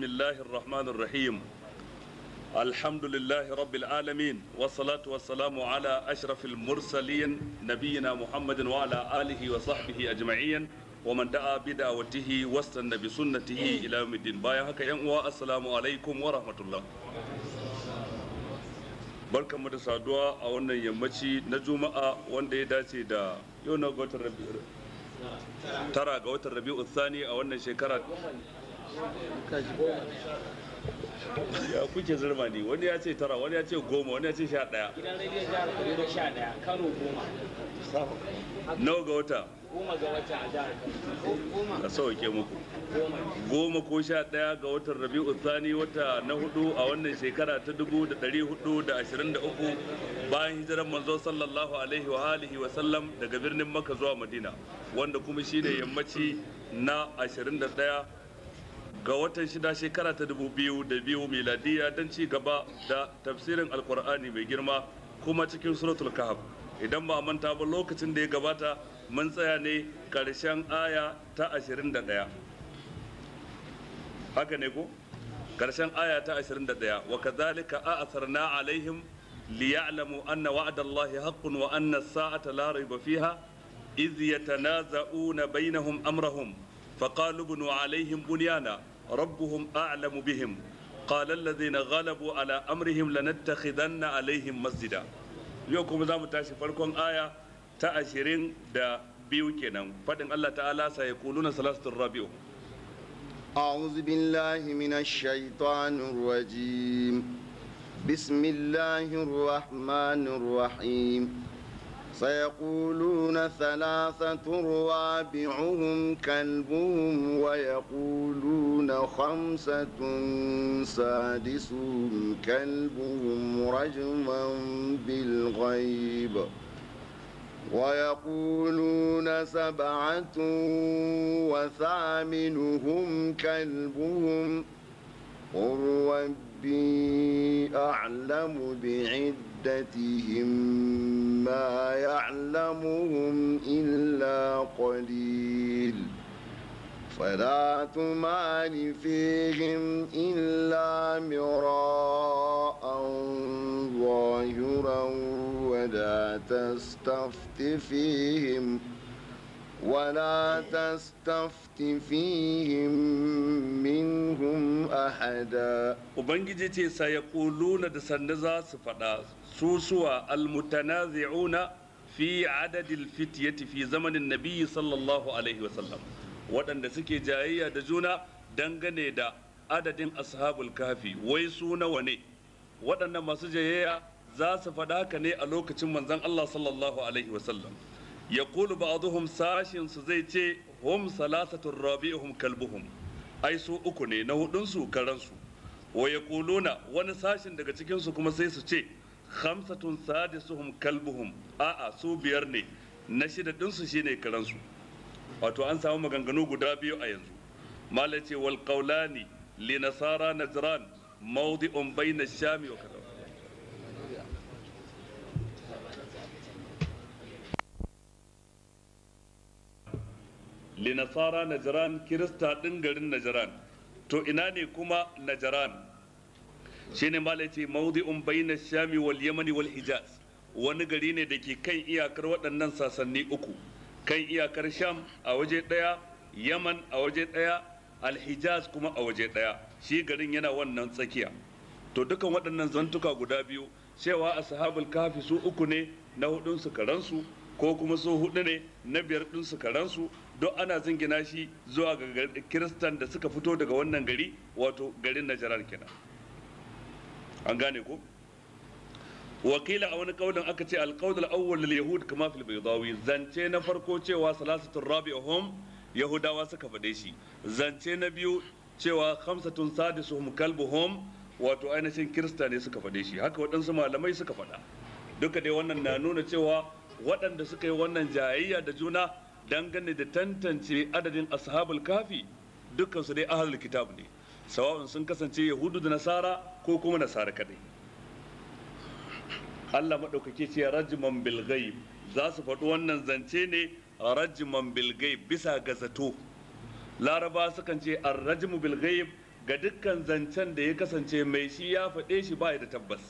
بسم الله الرحمن الرحيم. الحمد لله رب العالمين، والصلاة والسلام على أشرف المرسلين نبينا محمد وعلى آله وصحبه أجمعين، ومن دعا بدعوته واستنى بسنته إلى يوم الدين. بايا هكا ينقوى. السلام عليكم ورحمة الله. Barkanmu da saduwa a wannan yammaci na Juma'a wanda ya dace da yau na ga watan Rabi'u, 9 ga watan Rabi'u Thani a wannan shekara. Ya kuke zurma ne? Wani ya ce 9, wani ya ce 10, wani ya ce 11. Gidan rediyon jihar Kaduna 11, Kano 10. Nawa ga wata? 10 ga wata a jihar Kano. A sauke muku. 10 ko 11 ga watan Rabi'u Thani, wata na hudu a wannan shekara ta 1423 bayan hijirar manzo sallallahu alaihi wa alihi wa sallam daga birnin Makka zuwa Madina, wanda kuma shine yammaci na 21 ga watan 6 shekara ta 2002 miladiya, don ci gaba da tafsirin Alkur'ani mai girma kuma cikin Suratul Kahf. Idan ba a manta ba, lokacin da ya gabata mun tsaya ne karshen aya ta 21. Haka ne ko? Karshen aya ta 21: wa kadhalika a'atharna alaihim liya'lamu anna wa'dallahi haqqun wa anna as-sa'ata la rayba fiha idh yatanaza'una bainahum amrahum فقالوا ابنوا عليهم بنيانا ربهم أعلم بهم قال الذين غلبوا على أمرهم لنتخذن عليهم مسجدا. Yau kuma za mu tashi farkon aya ta 22 kenan, faɗin Allah ta'ala: sayaquluna salasatun rabi'u. أعوذ بالله من الشيطان الرجيم. بسم الله الرحمن الرحيم. سيقولون ثلاثة رابعهم كلبهم، ويقولون خمسة سادسهم كلبهم رجما بالغيب، ويقولون سبعة وثامنهم كلبهم، قل ربي أعلم بعدتهم ما يعلمهم إلا قليل، فلا تمار فيهم إلا مراء ظاهرا، ولا تستفت فيهم منهم أحدا. Ubangiji ce: sayaquluna, da sanda za su faɗa. Su suwa? Almutanazi'una fi adadil fityati fi zamanin nabiyyi sallallahu alaihi wasallam, waɗanda suke jayayya da juna dangane da adadin ashabul kahfi, wai su nawa ne? Waɗannan masu jayayya za su faɗa haka ne a lokacin manzon Allah sallallahu alaihi wasallam. Yaqulu ba'dhum, sashin su zai ce: hum salasatun rabi'uhum kalbuhum, ai su uku ne, na hudun su karansu. Wa yaquluna, wani sashin daga cikin su kuma sai su ce: khamsatun sadisuhum kalbuhum, a'a, su biyar ne, na shida din su shine karansu. Wato an samu maganganu guda biyu a yanzu. Malai ce: wal qawlani li nasara najran, mawdi'un bayna shami wa kaza. Li nasara najran, kirista din garin Najran. To ina ne kuma Najran? Shine malai ce: mawdi'un bayna shami wal yamani wal hijaz, wani gari ne da ke kan iyakar waɗannan sasanni uku, kan iyakar Sham a waje ɗaya, Yaman a waje ɗaya, Alhijaz kuma a waje ɗaya. Shi garin yana wannan tsakiya. To dukan waɗannan zantuka guda biyu, cewa ashabul kahfi su uku ne, na hudun su karansu, ko kuma su hudu ne, na biyar din su karansu, don ana zingina shi zuwa ga kiristan da suka fito daga wannan gari, wato garin Najran kenan. An gane ko? Wakila, a wani kaulin aka ce: alqawl al-awwal lil yahud kama fil baydawi. Zance na farko cewa salasatun rabi'uhum, yahudawa suka faɗe shi. Zance na biyu cewa khamsatun sadisuhum kalbuhum, wato ainihin kirista ne suka faɗe shi. Haka waɗansu malamai suka faɗa. Duka dai wannan na nuna cewa waɗanda suka yi wannan jayayya da juna dangane da tantance adadin ashabul kahfi, dukkan su dai ahlul kitab ne, sawa'un sun kasance yahudu da nasara ko kuma nasara kadai. Allah maɗaukaki ce: rajman bil ghaib. Za su faɗi wannan zance ne rajman bil ghaib, bisa ga zato. Laraba sukan ce arrajmu bil ghaib Ga dukkan zancen da ya kasance mai shi ya faɗe shi ba da tabbas.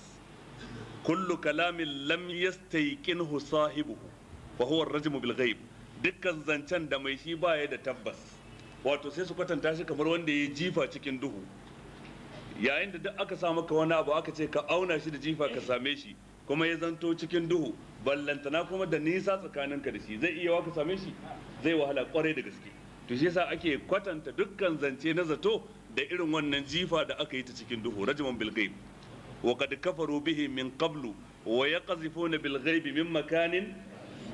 Kullu kalamin lam yastayqinhu sahibuhu fa huwa ar-rajmu bil ghaib. Dukkan zancen da mai shi ba da tabbas, wato sai su kwatanta shi kamar wanda ya jifa cikin duhu. Yayin da duk aka sa maka wani abu aka ce ka auna shi da jifa ka same shi, kuma ya zanto cikin duhu, ballantana kuma da nisa tsakaninka da shi, zai iya wa ka same shi? Zai wahala kwarai da gaske. To shi yasa ake kwatanta dukkan zance na zato da irin wannan jifa da aka yi ta cikin duhu, rajman bil ghaib. Wa qad kafaru bihi min qablu wa yaqzifuna bil ghaibi min makanin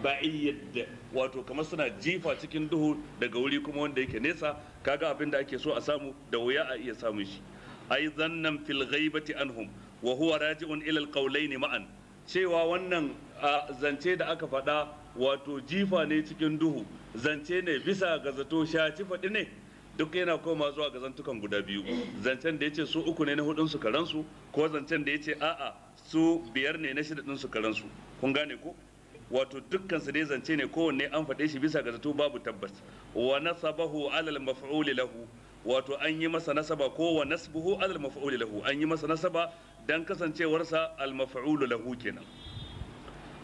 ba'id. Wato kamar suna jifa cikin duhu daga wuri kuma wanda yake nesa, kaga abin da ake so a samu da wuya a iya samun shi. Ai zannan fil ghaibati anhum wa huwa raji'un ila al qawlayn ma'an. Cewa wannan zance da aka faɗa wato jifa ne cikin duhu, zance ne bisa ga zato, shaci faɗi ne, duk yana koma zuwa ga zantukan guda biyu. Zancen da yace su uku ne na hudun su karansu, ko zancen da yace a'a su biyar ne na shida din su karansu. Kun gane ko? Wato dukkan su dai zance ne, kowanne an faɗe shi bisa ga zato, babu tabbas. Wa nasabahu alal maf'uli lahu, wato an yi masa nasaba, ko wa nasbuhu alal maf'uli lahu, an yi masa nasaba dan kasancewarsa al maf'ulu lahu kenan.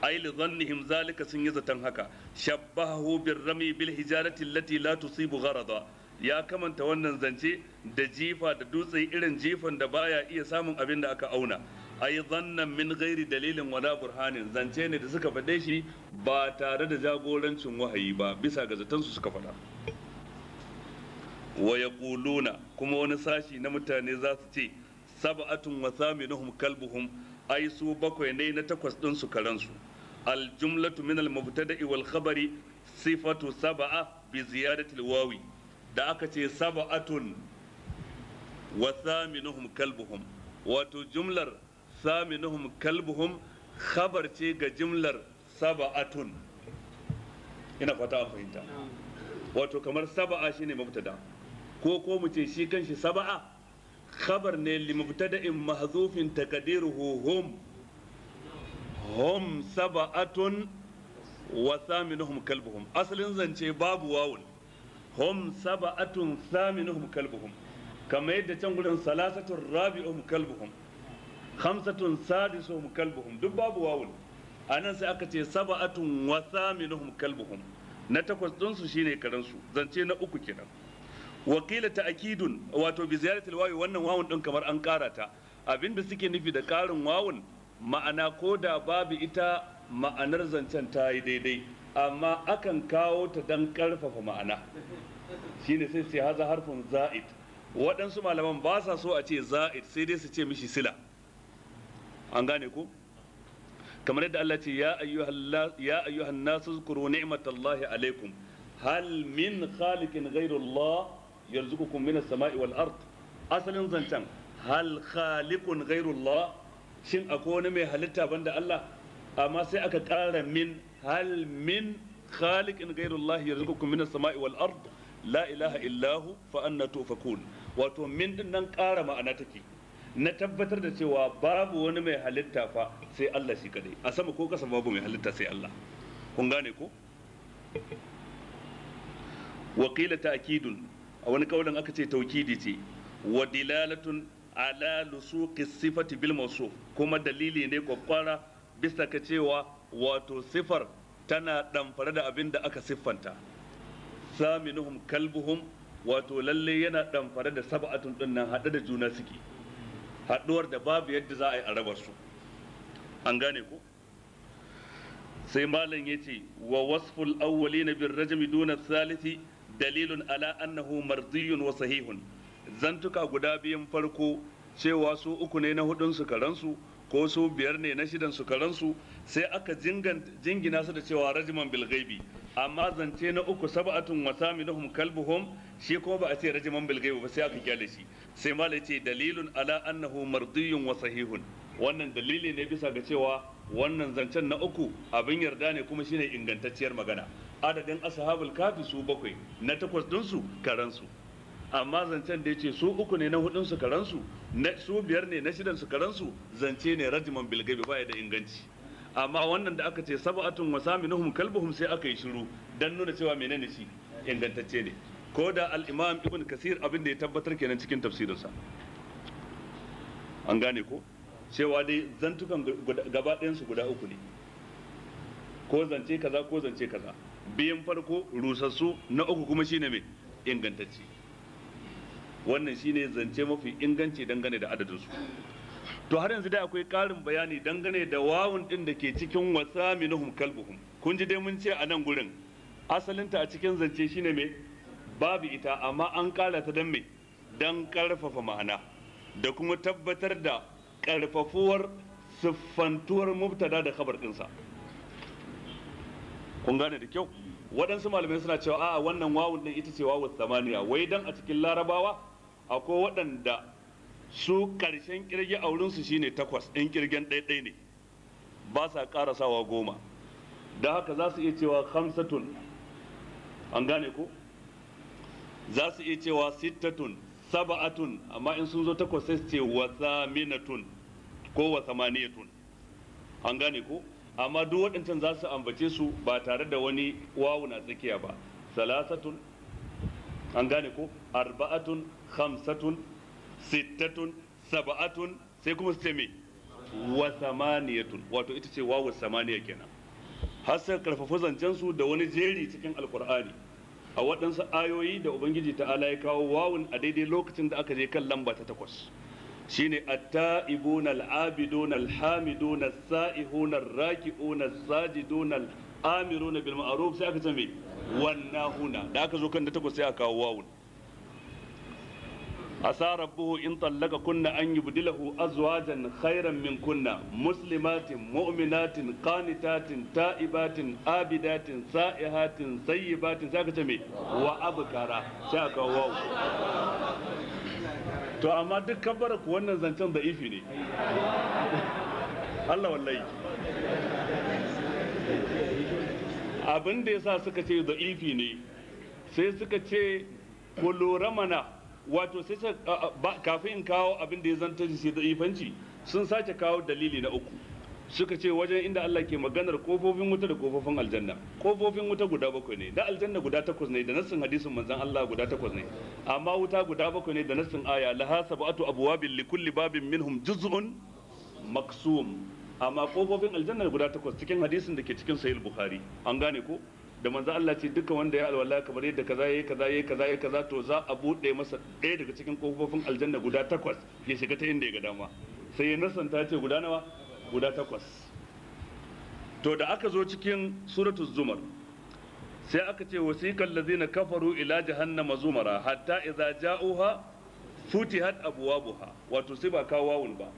Ai li dhannihim zalika, sun yi zaton haka. Shabbahu bir rami bil hijarati allati la tusibu gharada, ya kamanta wannan zance da jifa da dutse, irin jifan da baya iya samun abin da aka auna. Ai zannan min ghairi dalilin wala burhanin, zance ne da suka faɗe shi ba tare da jagorancin wahayi ba, bisa ga zaton su suka faɗa. Wa yaquluna, kuma wani sashi na mutane za su ce sab'atun wa thaminuhum kalbuhum, ai su bakwai ne na takwas din su karansu. Al jumlatu min al mubtada'i wal khabari sifatu sab'a bi ziyadati al wawi. Da aka ce sab'atun wa thaminuhum kalbuhum, wato jumlar thaminuhum kalbuhum khabar ce ga jumlar sab'atun. Ina fata an fahimta. Wato kamar sab'a shine mubtada, ko mu ce shi kanshi sab'a khabar ne li mubtada'in mahzufin taqdiruhu hum, hum sab'atun wa thaminuhum kalbuhum. Asalin zance babu wawun, hum sab'atun thaminuhum kalbuhum, kamar yadda can gurin salasatun rabi'uhum kalbuhum, khamsatun sadisuhum kalbuhum, duk babu wawun. Anan sai aka ce sab'atun wa thaminuhum kalbuhum, na takwas ɗinsu shine karansu. Zance na uku kenan. Wakila ta'kidun, wato bi ziyaratil wawi, wannan wawun din kamar an ƙara ta. Abinda suke nufi da ƙarin wawun, ma'ana ko da babu ita ma'anar zancen ta yi daidai, amma akan kawo ta dan ƙarfafa ma'ana, shine sai sai haza harfin za'id. Waɗansu malaman ba sa so a ce za'id, sai dai su ce mishi sila. An gane ko? Kamar yadda Allah ce ya ayyuhan nasu zkuru ni'matallahi alaikum hal min khaliqin ghairu Allah yarzuqukum minas sama'i wal ard. Asalin zancen hal khaliqun ghairu Allah, shin akwai wani mai halitta banda Allah? Amma sai aka ƙara min, hal min khaliqin ghairu Allah yarzuqukum minas sama'i wal ard la ilaha illahu fa anna tufakun. Wato min din nan ƙara ma'ana take, na tabbatar da cewa babu wani mai halitta fa sai Allah shi kadai, a sama ko kasa babu mai halitta sai Allah. Kun gane ko? Wakila ta'kidun, a wani kaulin aka ce taukidi ce, wa dilalatun ala lusuqi sifati bil mawsuf, kuma dalili ne kwakwara bisa ka cewa wato sifar tana damfare da abin da aka siffanta. Saminuhum kalbuhum, wato lalle yana damfare da sab'atun din nan, hade da juna suke, haduwar da babu yadda za a yi a raba su. An gane ko? Sai malam ya ce wa wasful awwalina bir rajmi duna thalithi dalilun ala annahu mardiyun wa sahihun. Zantuka guda biyun farko cewa su uku ne na hudun su karansu, ko su biyar ne na shidan su karansu, sai aka jingina su da cewa rajman bil ghaibi. Amma zance na uku sab'atun wa saminuhum kalbuhum, shi kuma ba a ce rajman bil ghaibi ba, sai aka kyale shi. Sai malai ce dalilun ala annahu mardiyun wa sahihun. Wannan dalili ne bisa ga cewa wannan zancen na uku abin yarda ne, kuma shine ingantacciyar magana. Adadin ashabul kafi su bakwai, na takwas dinsu karansu. Amma zancen da yace su uku ne na hudun su karansu, na su biyar ne na shidan su karansu, zance ne rajman bil ghaibi, baya da inganci. Amma wannan da aka ce sab'atun wa saminuhum kalbuhum, sai aka yi shiru dan nuna cewa menene shi ingantacce ne. Ko da al-Imam Ibn Kasir abin da ya tabbatar kenan cikin tafsirinsa. An gane ko? Cewa dai zantukan gaba ɗayansu guda uku ne. Ko zance kaza ko zance kaza. Biyan farko rusassu, na uku kuma shine mai ingantacce. Wannan shine zance mafi inganci dangane da adadinsu. To har yanzu dai akwai ƙarin bayani dangane da wawun ɗin da ke cikin wasaminuhum kalbuhum. Kun ji dai mun ce a nan gurin asalinta a cikin zance shine mai babu ita, amma an ƙara ta don me? Don ƙarfafa ma'ana da kuma tabbatar da ƙarfafuwar siffantuwar mubtada da khabar ɗinsa. Kun gane da kyau? Waɗansu malamai suna cewa a'a, wannan wawun ɗin ita ce wawun samaniya, wai dan a cikin larabawa akwai waɗanda su ƙarshen kirge a wurinsu shine 8, in kirgen ɗaiɗai ne ba sa ƙarasawa 10. Da haka za su iya cewa 5, an gane ko? Za su iya cewa 6, 7, amma in sun zo 8 sai su ce wa saminatun ko wa samaniyatun, an gane ko? Amma duk waɗancan za su ambace su ba tare da wani wawu na tsakiya ba. 3, an gane ko? 4, 5, 6, 7, sai kuma su ce me? Wa samaniyatun, wato ita ce wawu samaniya kenan. Har sai karfafa zancen su da wani jeri cikin alkur'ani a waɗansu ayoyi da ubangiji ta'ala ya kawo wawun a daidai lokacin da aka je kan lamba ta 8. Shine at-ta'ibuna al-abiduna al-hamiduna as-sa'ihuna ar-raki'una as-sajiduna al-amiruna bil ma'ruf, sai aka ce me? Wannahuna. Da aka zo kan da 8 sai aka kawo wawun. Asa rabbuhu in tallaka kunna an yubdilahu azwajan khairan min kunna muslimatin mu'minatin qanitatin ta'ibatin abidatin sa'ihatin sayyibatin, sai aka ce me? Wa abkara, sai aka kawo wawun. To amma duk kabbara ku wannan zancen da'ifi ne. Allah wallahi. Abin da yasa suka ce da'ifi ne, sai suka ce ku lura mana, wato sai kafin in kawo abin da ya zanta shi da'ifanci, sun sake kawo dalili na uku. Suka ce wajen inda Allah ke maganar kofofin wuta da kofofin aljanna, kofofin wuta guda 7 ne, da aljanna guda 8 ne, da nassin hadisin manzon Allah guda 8 ne, amma wuta guda 7 ne da nassin aya, laha sab'atu abwabin likulli babin minhum juz'un maksum. Amma kofofin aljanna guda 8 cikin hadisin da ke cikin sahih bukhari, an gane ko? Da manzon Allah ce duka wanda ya alwala kamar yadda kaza yayi kaza yayi kaza yayi kaza, to za a bude masa ɗaya daga cikin kofofin aljanna guda 8 ya shiga ta inda ya ga dama. Sai ya nasanta ce guda nawa? Guda 8. To da aka zo cikin suratul zumar sai aka ce wasiqal ladzina kafaru ila jahannama zumara hatta idza ja'uha futihat abwabuha, wato sai ba kawo wawun ba.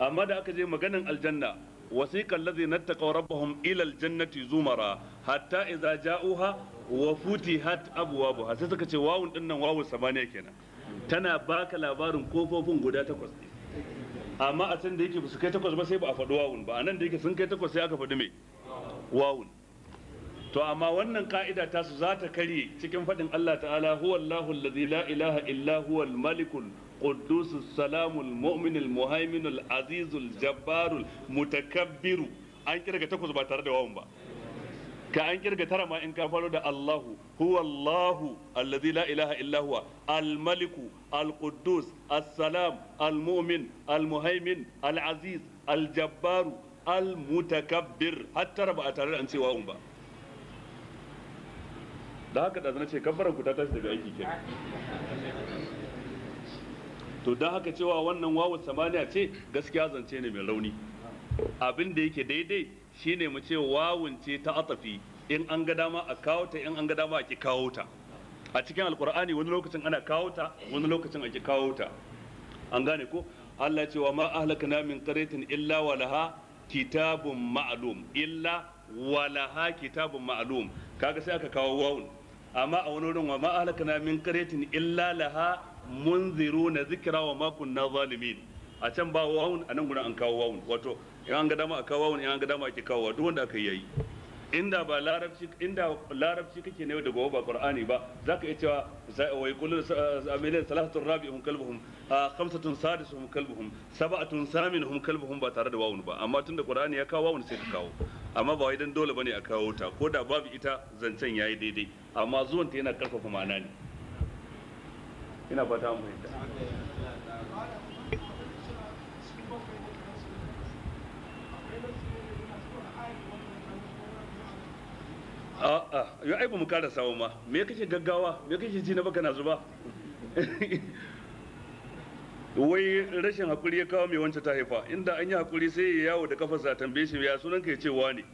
Amma da aka je maganin aljanna, wasiqal ladzina taqaw rabbahum ila aljannati zumara hatta idza ja'uha wa futihat abwabuha, sai suka ce wawun dinnan wawun samaniya kenan, tana baka labarin kofofin guda 8 ne. Amma a can da yake ba su kai 8 ba sai ba a faɗi wawun ba, a nan da yake sun kai 8 sai aka faɗi mai wawun. To amma wannan ka'ida ta su za ta karye cikin faɗin Allah ta'ala, huwa Allahu allazi la ilaha illa huwa al-malikul quddus salamul mu'minul muhaiminul azizul jabbarul mutakabbiru. An kirga 8 ba tare da wawun ba. Ka an kirga 9 ma in ka faro da Allahu, huwa Allahu allazi la ilaha illa huwa al-maliku al-quddus as-salam al-mu'min al-muhaimin al-aziz al-jabbaru al-mutakabbir, hatta ba a tare da an ce wawun ba. Da haka da ce kabbaran ku ta tashi daga aiki kenan. To don haka cewa wannan wawu samaniya ce gaskiya zance ne mai rauni. Abin da yake daidai shine mu ce wawun ce ta atafi, in an ga dama a kawo ta, in an ga dama a ki kawo ta. A cikin alkur'ani wani lokacin ana kawo ta, wani lokacin a ki kawo ta. An gane ko? Allah ce wa ma ahlakna min qaryatin illa walaha kitabun ma'lum, illa walaha kitabun ma'lum, kaga sai aka kawo wawun. Amma a wani wurin wa ma ahlakna min qaryatin illa laha munziruna zikra wa ma kunna zalimin, a can ba wawun, a nan gurin an kawo wawun. Wato in an ga dama a kawo wawun, in an ga dama a ki kawo, duk wanda aka yi. Inda ba larabci, inda larabci kake ne da gobe ba qur'ani ba, zaka iya cewa wa yaqulu amilin salatun rabi'uhum kalbuhum, khamsatun sadisuhum kalbuhum, sab'atun saminuhum kalbuhum, ba tare da wawun ba. Amma tunda qur'ani ya kawo wawun sai ka kawo, amma ba wai dan dole bane a kawo ta, ko da babu ita zancen yayi daidai, amma zuwan ta yana karfafa ma'ana ne. Ina fata mun fahimta. A'a, yo ai ba mu kara sawo ma. Me kake gaggawa? Me kake ji na baka na zuba? Wai rashin hakuri ya kawo mai wancan ta haifa. Inda an yi hakuri sai ya yawo da kafarsa tambaye shi ya sunan ka ya ce wani.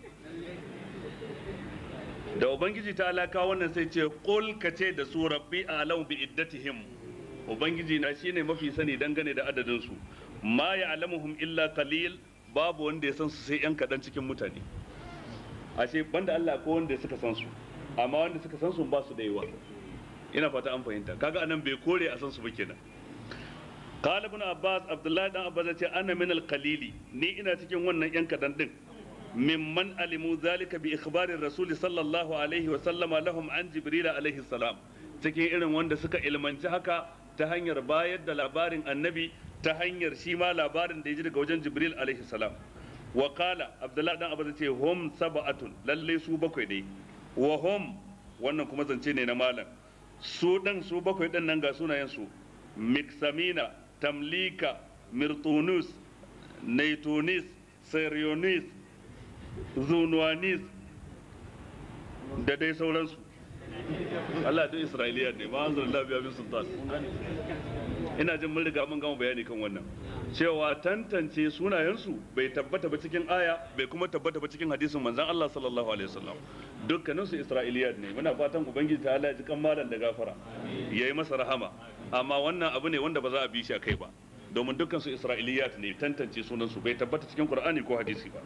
Da Ubangiji ta alaka wannan sai ce qul ka ce da su rabbi a'lamu bi iddatihim. Ubangiji na shine mafi sani dangane da adadin su. Ma ya'lamuhum illa qalil, babu wanda ya san su sai yan kadan cikin mutane. Ashe banda Allah ko wanda suka san su, amma wanda suka san su ba su da yawa. Ina fata an fahimta. Kaga anan bai kore a san su ba kenan. Qala ibn Abbas, Abdullahi dan Abbas ya ce ana min al-qalili, ni ina cikin wannan yan kadan din. Mimman alimu zalika bi ikhbarir rasul sallallahu alaihi wa sallama lahum an Jibril alaihi salam. Cikin irin wanda suka ilmanci haka ta hanyar bayar da labarin annabi, ta hanyar shi ma labarin da ya ji daga wajen Jibril alaihi salam. Wa qala Abdullahi dan Abbas ce hum sab'atun, lalle su bakwai ne. Wa hum, wannan kuma zance ne na malam, su dan su bakwai din nan ga sunayen su: Miksamina, Tamlika, Mirtunus, Naitonis, Sirionis, Zunuwanis da dai sauransu. Allah duk Isra'iliya ne, ba anzalallahu biha min sultan. Ina jin mun riga mun gama bayani kan wannan, cewa tantance sunayensu bai tabbata ba cikin aya, bai kuma tabbata ba cikin hadisin manzon Allah sallallahu alaihi wasallam. Dukkanin su Isra'iliyat ne. Muna fatan Ubangiji ta Allah ya ji kan malam da gafara, yayi masa rahama. Amma wannan abu ne wanda ba za a bi shi a kai ba, domin dukkan su Isra'iliyat ne, tantance sunan su bai tabbata cikin Qur'ani ko hadisi ba.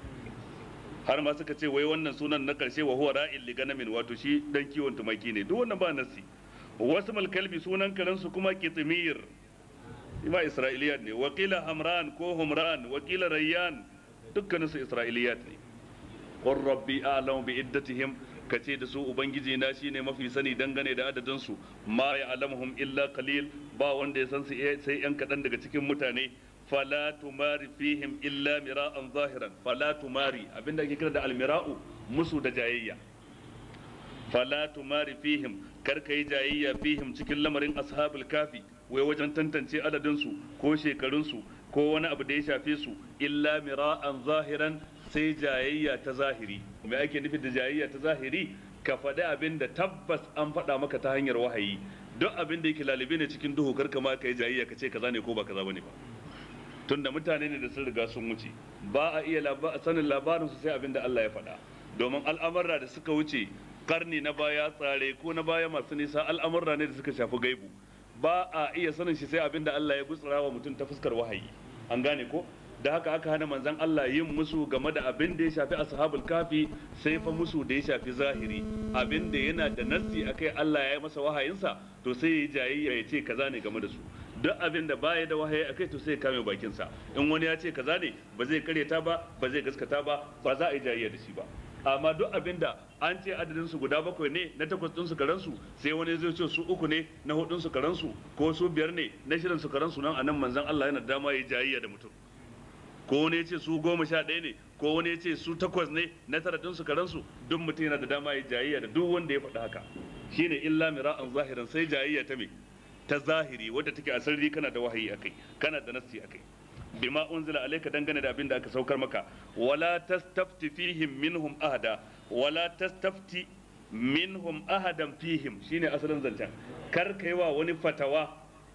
Har ma suka ce wai wannan sunan na karshe wa huwa ra'il li ganamin, wato shi dan kiwon tumaki ne. Duk wannan ba nasi. Wasu malkalbi sunan karansu kuma kitmir, ima Isra'iliyat ne. Wakila Hamran ko Humran, wakila Rayyan, dukkaninsu Isra'iliyat ne. Qur rabbi a'lamu bi iddatihim, kace da su Ubangiji na shine mafi sani dangane da adadin su. Ma ya'lamuhum illa qalil, ba wanda ya san su sai yan kadan daga cikin mutane. Fala tumari fihim illa mira'an zahiran. Fala tumari, abinda ake kira da almira'u musu da jayayya. Fala tumari fihim, kar ka yi jayayya fihim cikin lamarin ashabul kafi, wai wajen tantance adadinsu ko shekarunsu ko wani abu da ya shafe su, illa mira'an zahiran, sai jayayya ta zahiri. Me ake nufi da jayayya ta zahiri? Ka faɗi abin da tabbas an faɗa maka ta hanyar wahayi. Duk abin da yake lalibe ne cikin duhu, kar ka ma ka yi jayayya ka ce kaza ne ko ba kaza bane ba. Tunda mutane ne da sun riga sun wuce, ba a iya sanin labarinsu sai abin da Allah ya faɗa. Domin al'amurra da suka wuce karni na baya, tsare ko na baya masu nisa, al'amurra ne da suka shafi gaibu, ba a iya sanin shi sai abin da Allah ya gutsura wa mutum ta fuskar wahayi. An gane ko? Da haka aka hana manzon Allah yin musu game da abin da ya shafi ashabul kafi, sai fa musu da ya shafi zahiri, abin da yana da nassi akai Allah ya yi masa wahayinsa, to sai ya yi jayayya ya ce kaza ne game da su. Duk abin da baya da wahayi akai to sai ya kame bakinsa. In wani ya ce kaza ne, ba zai karyata ba, ba zai gaskata ba, ba za a yi jayayya da shi ba. Amma duk abin da an ce adadin su guda bakwai ne, na takwas ɗin su karansu, sai wani zai ce su uku ne, na hudun su karansu, ko su biyar ne, na shirin su karansu, nan anan manzon Allah yana dama ya jayayya da mutum. Ko wani ya ce su 11 ne, ko wani ya ce su 8 ne, na tara ɗin su karansu, duk mutum yana da dama ya jayayya da duk wanda ya faɗi haka. Shine illa mira'an zahiran, sai jayayya ta me? Ta zahiri, wadda take a sarari, kana da wahayi akai, kana da nassi akai. Bima unzila alayka, dangane da abin da aka saukar maka. Wala tastafti fihim minhum ahada, wala tastafti minhum ahadan fihim, shine asalin zancen. Kar kai wa wani fatawa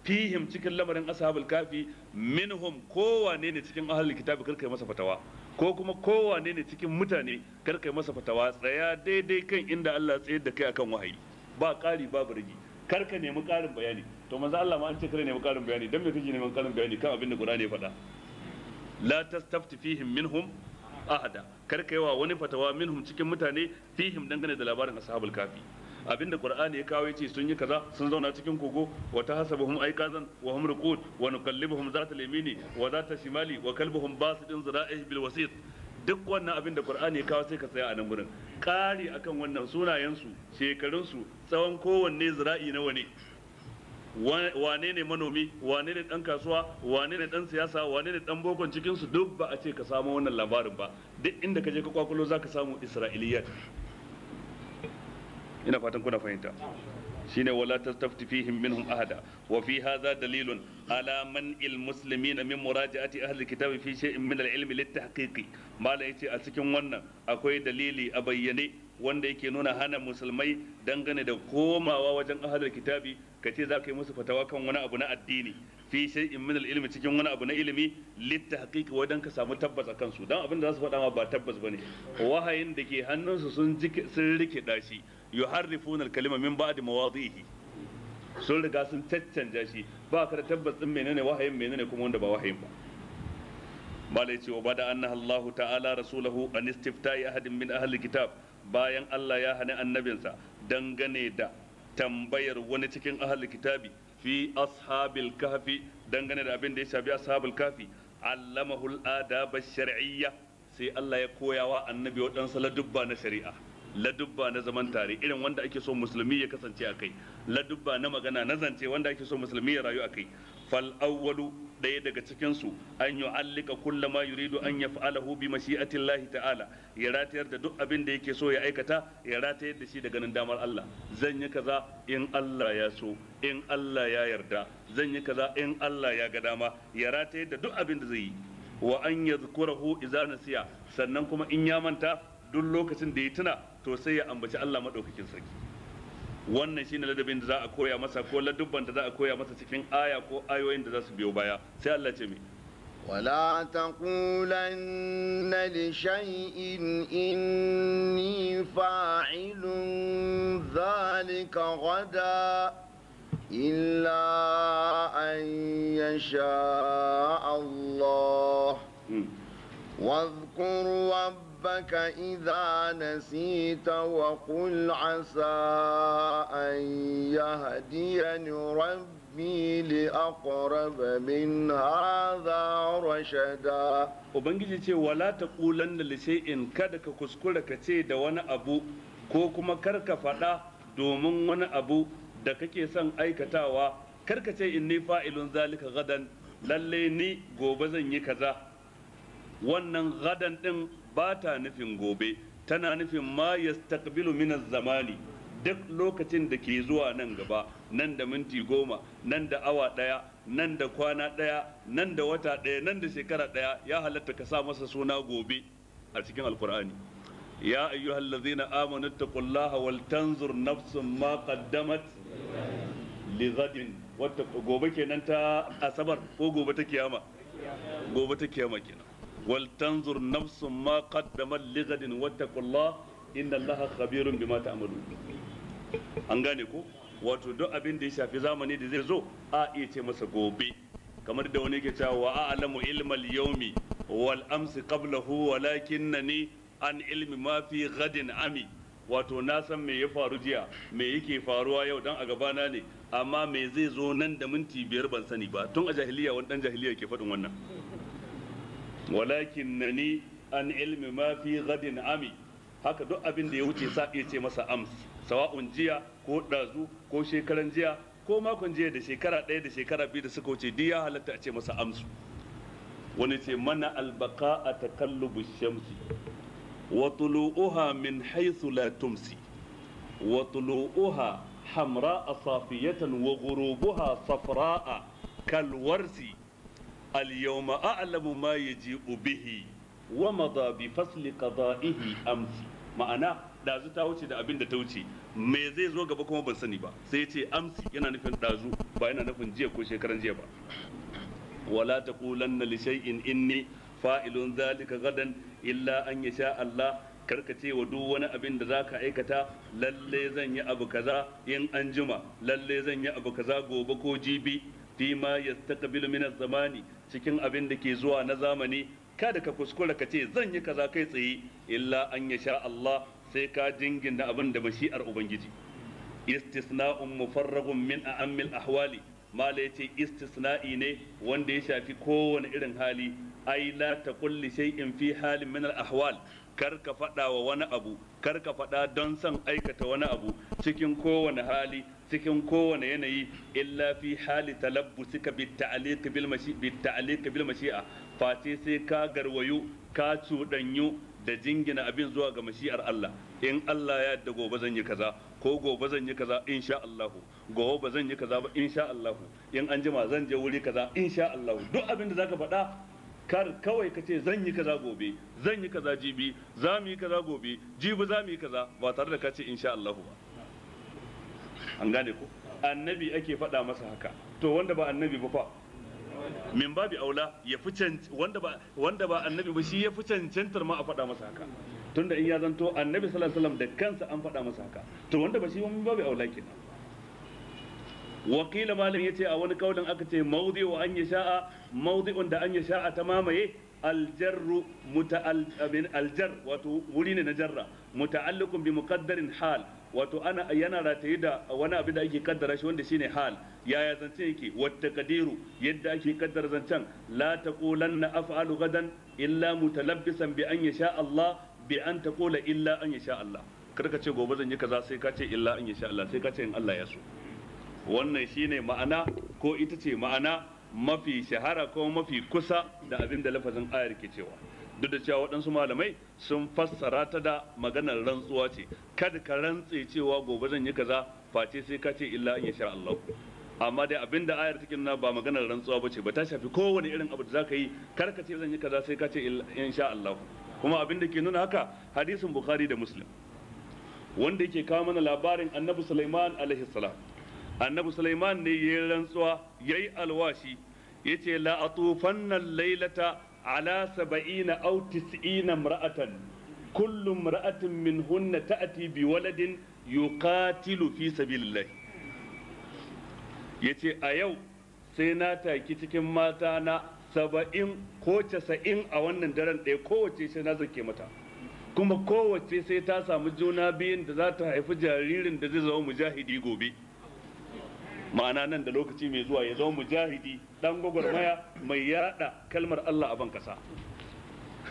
fihim cikin lamarin ashabul kafi, minhum kowane ne cikin ahlul kitabi kar kai masa fatawa, ko kuma kowane ne cikin mutane kar kai masa fatawa. Tsaya daidai kan inda Allah tsayar da kai akan wahayi, ba ƙari babu rigi. Kar ka nemi ƙarin bayani. To manzo Allah ma an ce kar nemi ƙarin bayani, dan me kake neman ƙarin bayani kan abin da Qur'ani ya faɗa? La tastafti fihim minhum ahada, kar ka yi wa wani fatawa minhum cikin mutane, fihim dangane da labarin ashabul kafi. Abinda Qur'ani ya kawo yace sun yi kaza, sun zauna cikin kogo, wa tahasabuhum ayqazan wa hum ruqud wa nuqallibuhum zata al-yamini wa zata shimali wa kalbuhum basidun zira'ihi bil wasit. Duk wannan abin da Qur'ani ya kawo sai ka tsaya a nan gurin. Ƙari akan wannan, sunayensu, shekarunsu, tsawon kowanne zira'i nawa ne, wane ne manomi, wane ne dan kasuwa, wane ne dan siyasa, wane ne dan bokon cikin su, duk ba a ce ka samu wannan labarin ba. Duk inda ka je ka kwakulo zaka samu Isra'iliyat. Ina fatan kuna fahimta. Shine wala tastafti fihim minhum ahada. Wa fi hadha dalilun ala man'il muslimina min muraji'ati ahli kitabi fi shay'in min al-ilmi lit-tahqiqi. Mala yace a cikin wannan akwai dalili a bayyane wanda yake nuna hana musulmai dangane da komawa wajen ahlul kitabi kace za ka yi musu fatawa kan wani abu na addini, fi shay'in min al-ilmi, cikin wani abu na ilimi, lit-tahqiqi, wadan ka samu tabbas akan su, dan abin da za su faɗa ma ba tabbas bane. Wahayin da ke hannunsu sun rikida shi, yuharrifuna al-kalima min ba'di mawadhihi, sun riga sun caccanja shi, ba ka da tabbas din menene wahayin menene kuma wanda ba wahayin ba. Malai ce wa bada anna Allahu ta'ala rasulahu an istifta'i ahadin min ahli kitab, bayan Allah ya hana annabinsa dangane da tambayar wani cikin ahli kitabi fi ashabil kahfi, dangane da abin da ya shafi ashabul kahfi, allamahu al-adab ash-shar'iyya, sai Allah ya koyawa annabi waɗansu ladubba na shari'a, ladubba na zaman tare irin wanda ake so musulmi ya kasance a kai, ladubba na magana na zance wanda ake so musulmi ya rayu a kai. Fal awwalu, ɗaya daga cikin su, an yu'allika kulla ma yuridu an yaf'alahu bi mashi'ati Allah ta'ala, ya ratayar da duk abin da yake so ya aikata, ya ratayar da shi da ganin damar Allah. Zan yi kaza in Allah ya so, in Allah ya yarda, zan yi kaza in Allah ya ga dama, ya ratayar da duk abin da zai yi. Wa an yadhkurahu idza nasiya, sannan kuma in ya manta duk lokacin da ya tuna to sai ya ambaci Allah madaukakin sarki. Wannan shine ladabin da za a koya masa ko ladubban da za a koya masa cikin aya ko ayoyin da za su biyo baya. Sai Allah ce mi wala taqulanna li shay'in inni fa'ilun dhalika ghadan illa an yasha Allah. واذكر ربك إذا نسيت وقل عسى أن يهديني ربي لأقرب من هذا رشدا. Ubangiji ce wala taqulanna li shay'in, kada ka kuskura ka ce da wani abu ko kuma kar ka faɗa domin wani abu da kake son aikatawa, kar ka ce inni fa'ilun zalika gadan, lalle ni gobe zan yi kaza. Wannan gadan din ba ta nufin gobe, tana nufin ma yastaqbilu min zamani, duk lokacin da ke zuwa nan gaba, nan da minti 10, nan da awa 1, nan da kwana 1, nan da wata 1, nan da shekara 1, ya halatta ka sa masa suna gobe a cikin alkur'ani. Ya ayyuhallazina amanu taqullaha wal tanzur nafsun ma qaddamat li ghadin. Wata gobe kenan ta asabar ko gobe ta kiyama? Gobe ta kiyama kenan. ولتنظر نفس ما قدمت لغد واتقوا الله إن الله خبير بما تعملون. An gane ko? Wato duk abin da ya shafi zamani da zai zo a iya ce masa gobe, kamar da wani yake cewa wa a'lamu ilmal yawmi wal amsi qablahu walakinnani an ilmi ma fi ghadin ami. Wato na san me ya faru jiya, me yake faruwa yau dan a gabana ne, amma me zai zo nan da minti 5 ban sani ba. Tun a jahiliya wani dan jahiliya ke faɗin wannan. Walakin nani an ilmi ma fi gadin ami. Haka duk abin da ya wuce sa iya ce masa ams, sawa'un jiya ko ɗazu ko shekaran jiya ko makon jiya da shekara 1 da shekara 2 da suka wuce, duk ya halatta a ce masa amsu. Wani ce mana albaka a takallubu shamsi wa tulu'uha min haythu la tumsi wa tulu'uha hamra'a safiyatan wa ghurubuha safra'a kalwarsi اليوم أعلم ما يجيء به ومضى بفصل قضائه أمس. Ma'ana ɗazu ta wuce da abin da ta wuce, me zai zo gaba kuma ban sani ba. Sai ya ce amsi yana nufin ɗazu, ba yana nufin jiya ko shekaran jiya ba. Wala taqulanna li shay'in inni fa'ilun zalika gadan illa an yasha Allah. Karka ce wa duk wani abin da zaka aikata lalle zan yi abu kaza in an jima, lalle zan yi abu kaza gobe ko jibi. Fi ma yastaqbilu min zamani, cikin abin da ke zuwa na zamani, kada ka kuskura ka ce zan yi kaza kai tsaye, illa an yasha Allah, sai ka jingina abin da mashi'ar ubangiji. Istisna'un mufarragun min a'ammil ahwali, mala yace istisna'i ne wanda ya shafi kowane irin hali. Ai la taqul li shay'in fi halin min al ahwal, kar ka faɗa wa wani abu, kar ka faɗa don son aikata wani abu cikin kowane hali, cikin kowane yanayi, illa fi hali talabbusika bit ta'liq bil mashi bit ta'liq bil mashi'a, face sai ka garwayu ka cuɗanyu da jingina abin zuwa ga mashi'ar Allah. In Allah ya yarda gobe zan yi kaza, Ko gobe zan yi kaza insha Allah, gobe ba zan yi kaza ba insha Allah, in an jima zan je wuri kaza insha Allah. Duk abin da zaka faɗa kar kawai ka ce zan yi kaza gobe, zan yi kaza jibi, za mu yi kaza gobe, jibi za mu yi kaza, ba tare da ka ce insha Allah ba. An gane ko? Annabi ake faɗa masa haka. To wanda ba annabi ba fa, min babi aula ya fi wanda ba annabi ba shi ya fi cancantar ma a faɗa masa haka, tunda in ya zanto annabi sallallahu alaihi wasallam da kansa an faɗa masa haka, to wanda ba shi ba min babi aula kenan. Wakila malam yace a wani kaulin aka ce mawdi'u an yasha'a, mawdi'un da an yasha'a ta mamaye aljarru muta'al aljar, wato wuri ne na jarra, muta'alliqun bi muqaddarin hal, wato ana yana rataye da wani abin da ake kaddara shi wanda shine hal. Yaya zancen yake? Wata kadiru, yadda ake kaddara zancen, la taqulanna af'alu gadan illa mutalabbisan bi an yasha Allah, bi an taqula illa an yasha Allah. Kar ka ce gobe zan yi kaza sai ka ce illa an yasha Allah, sai ka ce in Allah ya so. Wannan shine ma'ana, ko ita ce ma'ana mafi shahara ko mafi kusa da abin da lafazin ayar ke cewa. Duk da cewa waɗansu malamai sun fassara ta da maganar rantsuwa ce, kada ka rantse cewa gobe zan yi kaza face sai ka ce illa an yasha Allah. Amma dai abinda ayar take nuna ba maganar rantsuwa bace ba, ta shafi kowane irin abu da zaka yi, kar ka ce zan yi kaza sai ka ce insha Allah. Kuma abinda ke nuna haka hadisin Bukhari da Muslim wanda yake kawo mana labarin Annabi Sulaiman alaihi salam. Annabi Sulaiman ne yayi rantsuwa, yayi alwashi, yace la atufanna laylata ala 70 aw 90 imra'atan, kullu imra'atin minhunna ta'ti bi waladin yuqatilu fi sabilillah. Yace a yau sai na taki cikin mata na 70 ko 90 a wannan daren ɗaya, kowace sai na zake mata, kuma kowace sai ta samu juna biyun da za ta haifi jaririn da zai zama mujahidi gobe. Ma'ana nan da lokaci mai zuwa ya zama mujahidi, dan gwagwarmaya mai yada kalmar Allah a ban kasa.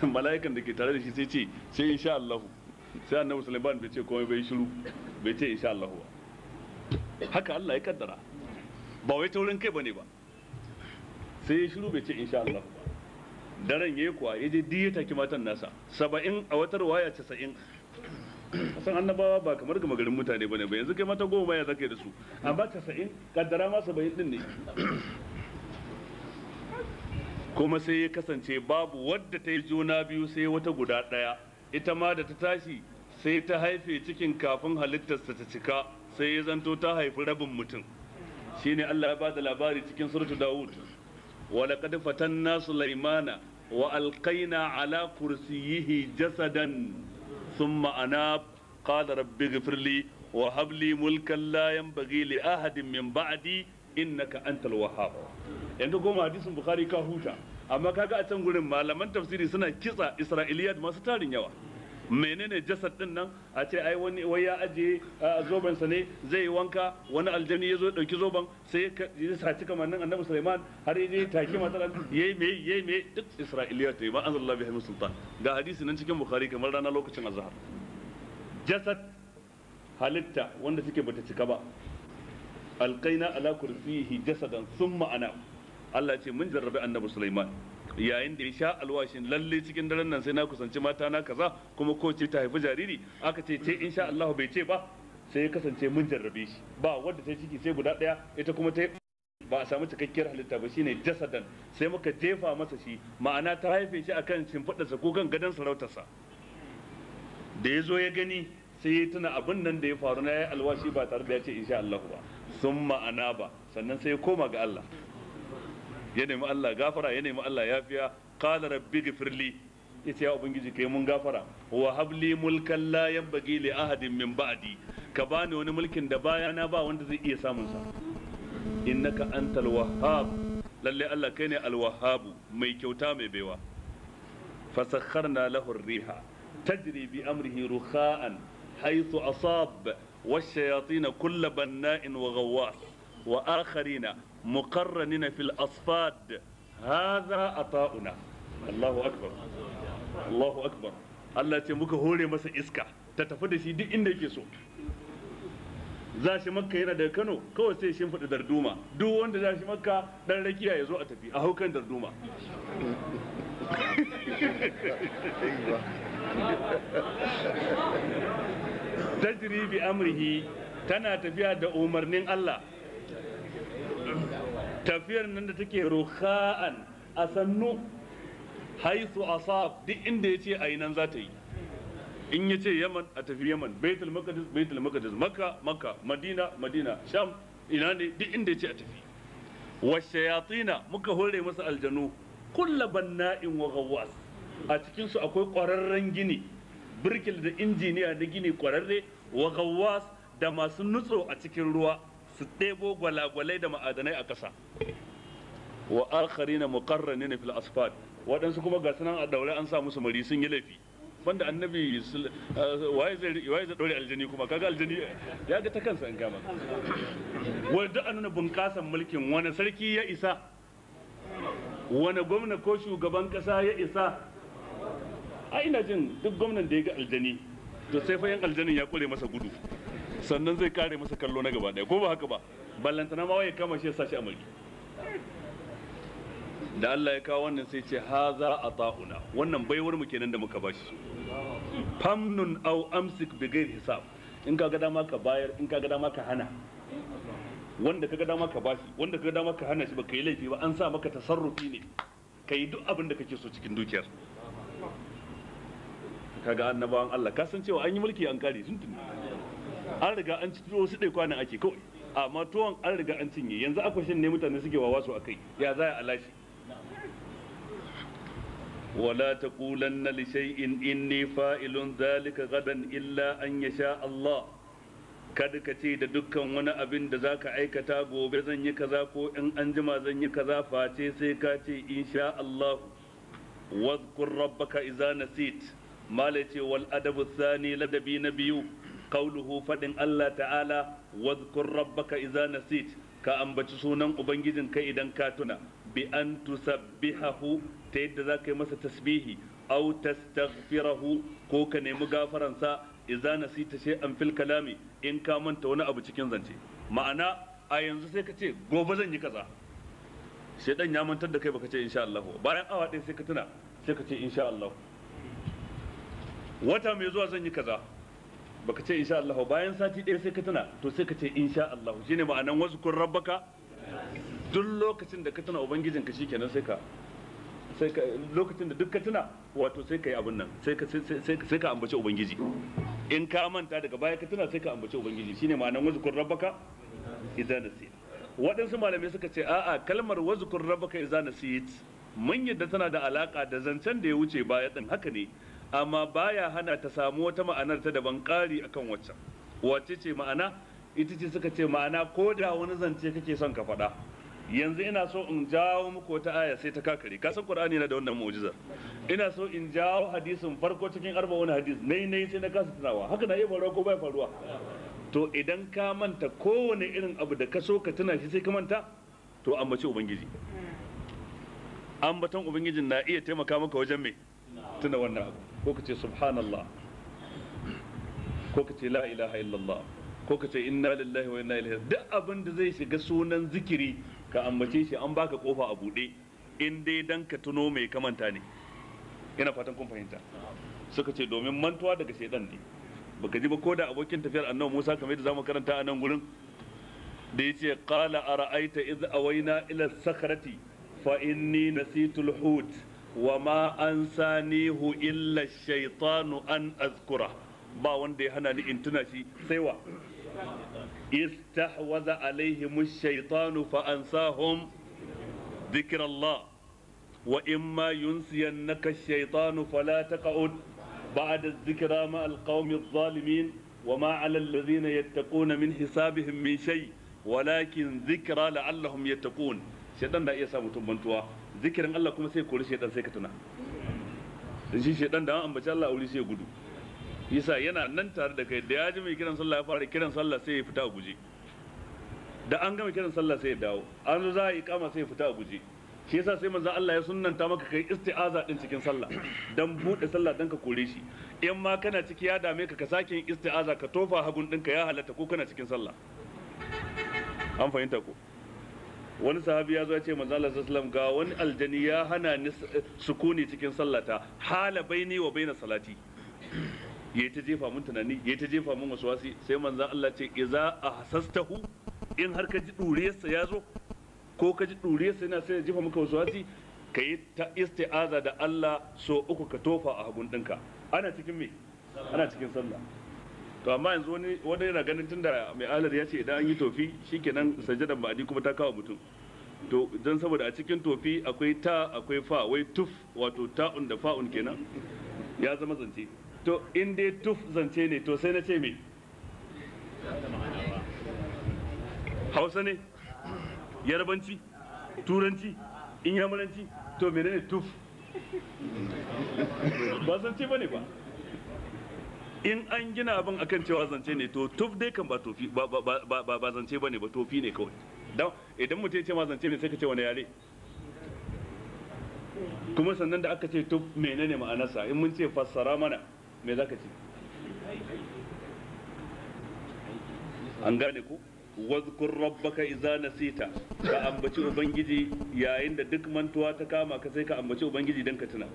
Mala'ikan da ke tare da shi sai ce sai insha Allah. Sai Annabi Sulaiman bai ce komai bai shiru, bai ce insha Allah ba. Haka Allah ya kaddara, ba wai taurin kai bane ba. Sai ya shiru bai ce insha Allah ba. Daren yayi kuwa ya je diya taki matan nasa 70, a wata ruwaya 90. San annabawa ba kamar gama garin mutane bane ba, yanzu kai mata 10 ya zaka yi da su, amma 90 kaddara ma 70 din ne. Kuma sai ya kasance babu wadda ta yi juna biyu sai wata guda ɗaya, ita ma da ta tashi sai ta haife cikin kafin halittarsa ta cika, sai ya zanto ta haifi rabin mutum. Shine Allah ya bada labari cikin suratu Dawud, wa laqad fatanna Sulaimana wa alqaina ala kursiyyihi jasadan thumma anab qala rabbi ighfir li wa hab li mulkan la yanbaghi li ahadin min ba'di innaka antal wahhab. Yanzu goma hadisin Bukhari ka huta, amma kaga a can gurin malaman tafsiri suna kitsa Isra'iliyat masu tarin yawa. Menene jasad din nan? A ce ai wani wai ya aje zoben sa ne zai yi wanka, wani aljani ya zo dauki zoben sai ya saci kamannin Annabi Sulaiman har ya je taki matar yayi me yayi me, duk Isra'iliyat ne, ma anzalallahu bihi min sultan. Ga hadisi nan cikin Bukhari kamar rana lokacin azhar. Jasad halitta wanda suke bata cika ba. Alqaina ala kursiyihi jasadan thumma ana. Allah ce mun jarrabi Annabi Sulaiman yayin da ya sha alwashin lalle cikin daren nan sai na kusanci mata na kaza, kuma ko ce ta haifi jariri, aka ce ce insha Allah bai ce ba, sai ya kasance mun jarrabe shi, ba wanda ta ciki sai guda daya, ita kuma ta ba a samu cikakkiyar halitta ba, shine jasadan. Sai muka jefa masa shi, ma'ana ta haife shi akan shimfiɗarsa ko kan gadon sarautarsa. Da ya zo ya gani sai ya tuna abin nan da ya faru na ya alwashi ba tare da ya ce insha Allah ba, sun ma'ana ba, sannan sai ya koma ga Allah, ya nemi Allah gafara, ya nemi Allah yafiya. Qala rabbi ghfirli, yace ya ubangiji kai mun gafara, wa habli mulkan la yanbaghi li ahadin min ba'di, ka bani wani mulkin da bayana ba wanda zai iya samun sa, innaka antal wahhab, lalle Allah kai ne al wahhab, mai kyauta mai baiwa. Fasakharna lahu ar-riha tajri bi amrihi rukha'an haythu asab wash-shayatin kull banna'in wa ghawwas wa akharina muqarranina fil asfad hadha ata'una. Allahu akbar, Allahu akbar. Allah ce muka hore masa iska ta tafi da shi duk inda yake so. Za shi Makka yana daga Kano kawai sai shimfiɗa darduma, duk wanda za shi Makka dan rakiya ya zo a tafi a haukan darduma. Tajri bi amrihi Tana tafiya da umarnin Allah. Tafiyar nan da take rukha'an a sannu, haithu asab, duk inda yace ayi nan za ta yi. In yace Yaman a tafi Yaman, Baitul Maqdis Baitul Maqdis, Makka Makka, Madina Madina, Sham ina ne, duk inda yace a tafi. Wa shayatina, muka hore masa aljanu, kullu banna'in wa ghawwas. A cikin su akwai ƙwararren gini, birkil da injiniya na gini ƙwararre, wa ghawwas, da masu nutso a cikin ruwa su ɗebo gwalagwalai da ma'adanai a ƙasa. Wa akharina muqarranina fil asfad, waɗansu kuma ga sunan a daure an sa musu mari sun yi laifi. Banda annabi waye zai daure aljani kuma? Kaga aljani ya ga ta kansa in gama. Wanda an nuna bunƙasan mulkin wani sarki ya isa, wani gwamna ko shugaban ƙasa ya isa. A ina jin duk gwamnan da ya ga aljani to sai fa yan aljanin ya kure masa gudu, sannan zai kare masa kallo na gaba ɗaya, ko ba haka ba? Ballantana ma waye kama shi ya sa shi a mari. Da Allah ya kawo wannan sai ce haza ata'una, wannan baiwar mu kenan da muka bashi. Famnun aw amsik bi ghairi hisab, in ka ga dama ka bayar, in ka ga dama ka hana. Wanda ka ga dama ka bashi, wanda ka ga dama ka hana shi, baka yi laifi ba, an sa maka tasarrufi ne, ka yi duk abin da kake so cikin dukiyar. Kaga annabawan Allah, ka san cewa an yi mulki an kare sun tuni, an riga an ci wasu ɗai kwanan ake kawai, amma tuwon an riga an cinye. Yanzu akwashin ne mutane suke wawa su akai, ya za a lashe. Wala taqulanna li shay'in inni fa'ilun dhalika gadan illa an yasha Allah. Kada ka ce da dukkan wani abin da zaka aikata gobe zan yi kaza ko in an jima zan yi kaza, face sai ka ce insha Allah. Wadhkur rabbaka idza nasit. Mala ce wal adabu thani, ladabi na biyu, qauluhu, fadin Allah ta'ala, wadhkur rabbaka idza nasit, ka ambaci sunan ubangijin kai idan ka tuna, bi an tusabbihahu, ta yadda za ka yi masa tasbihi, aw tastaghfirahu, ko ka nemi gafaransa, idza nasita shay'an fil kalami, in ka manta wani abu cikin zance. Ma'ana a yanzu sai ka ce gobe zan yi kaza, shedan ya mantar da kai baka ce insha Allah. Bayan awa ɗaya sai ka tuna, sai ka ce insha Allah. Wata mai zuwa zan yi kaza, baka ce insha Allah. Bayan sati ɗaya sai ka tuna, to sai ka ce insha Allah. Shine ma'anan wasu kun rabbaka. Duk lokacin da ka tuna ubangijinka shikenan sai ka lokacin da duk ka tuna, wato sai ka yi abin nan, sai ka ambaci ubangiji. In ka manta daga baya ka tuna, sai ka ambaci ubangiji. Shine ma'anan wasu kun rabbaka idza nasit. Waɗansu malamai suka ce a'a, kalmar wasu kun rabbaka idza nasit mun yadda tana da alaka da zancen da ya wuce baya din, haka ne, amma baya hana ta samu wata ma'anar ta daban ƙari akan waccan. Wacce ce ma'ana? Ita ce suka ce ma'ana ko da wani zance kake son ka faɗa. Yanzu ina so in jawo muku wata aya sai ta kakare. Ka san Qur'ani yana da wannan mu'jizar. Ina so in jawo hadisin farko cikin 40 hadis, nayi sai na kasa tunawa. Haka na iya faruwa ko bai faruwa? To idan ka manta kowane irin abu da ka so ka tuna shi sai ka manta, to ambaci ubangiji. Ambaton ubangijin na iya taimaka maka wajen me? Tuna wannan abu. Ko ka ce subhanallah, ko ka ce la ilaha illallah, ko ka ce inna lillahi wa inna ilaihi. Duk abin da zai shiga sunan zikiri ka ambace shi, an baka kofa a buɗe, in dai dan ka tuno mai kamanta ne. Ina fatan kun fahimta. Suka ce domin mantuwa daga shaidan ne. Baka ji ba ko da abokin tafiyar annabi Musa, kamar yadda zamu karanta a nan gurin, da yace qala ara'aita idh awaina ila sakhrati fa inni nasitu al-hut wa ma ansanihu illa ash-shaytanu an azkura. Ba wanda ya hana ni in tuna shi sai wa? Istahwaza alaihim ash-shaytanu fa ansahum dhikrallah wa imma yunsiyannaka ash-shaytanu fala taq'ud ba'da adh-dhikra ma al-qawmi adh-dhalimin wa ma 'ala alladhina yattaquna min hisabihim min shay walakin dhikra la'allahum yattaqun. Shaytan da iya sa mutum mantuwa, zikirin Allah kuma sai kori shaytan sai ka tuna. Shi shaytan da an ambaci Allah aure sai ya gudu. Yasa yana nan tare da kai, da ya ji mai kiran sallah ya fara kiran sallah sai ya fita a guje. Da an gama kiran sallah sai ya dawo, an zo za a yi kama sai ya fita a guje. Shi yasa sai manzon Allah ya sunnanta maka kai isti'aza din cikin sallah, dan bude sallah dan ka kore shi. In ma kana ciki ya dame ka, ka sake yin isti'aza, ka tofa hagun ɗinka, ya halatta ko kana cikin sallah. An fahimta ko? Wani sahabi ya zo ya ce manzo Allah sallallahu alaihi wasallam ga wani aljani ya hana ni sukuni cikin sallata, hala baini wa baina salati. Yayi ta jefa mun tunani, yayi ta jefa mun waswasi. Sai manzon Allah ce iza ahsastahu, in har ka ji duriyarsa ya zo ko ka ji duriyarsa yana sai ya jefa maka waswasi, ka yi ta isti'aza da Allah so uku ka tofa a hagun ɗinka. Ana cikin me? Ana cikin sallah. To amma yanzu wani yana ganin tunda mai alar ya ce idan an yi tofi shikenan sajadan ba'adi kuma ta kawo mutum. To don saboda a cikin tofi akwai ta akwai fa, wai tuf, wato ta'un da fa'un kenan ya zama zance. To in dai tuf zance ne, to sai na ce me? Hausa ne? Yarbanci? Turanci? Inyamuranci? To menene tuf? Ba zance bane ba. In an gina abin akan cewa zance ne, to tuf dai kan ba tofi ba, ba zance bane ba, tofi ne kawai. Dan idan mutum ya ce ma zance ne, sai ka ce wani yare? Kuma sannan da aka ce tuf menene ma'anarsa? In mun ce fassara mana, me zaka ce? An gane ku? Wazkur rabbaka idza nasita, ka ambaci ubangiji yayin da duk mantuwa ta kama ka, sai ka ambaci ubangiji dan ka tuna.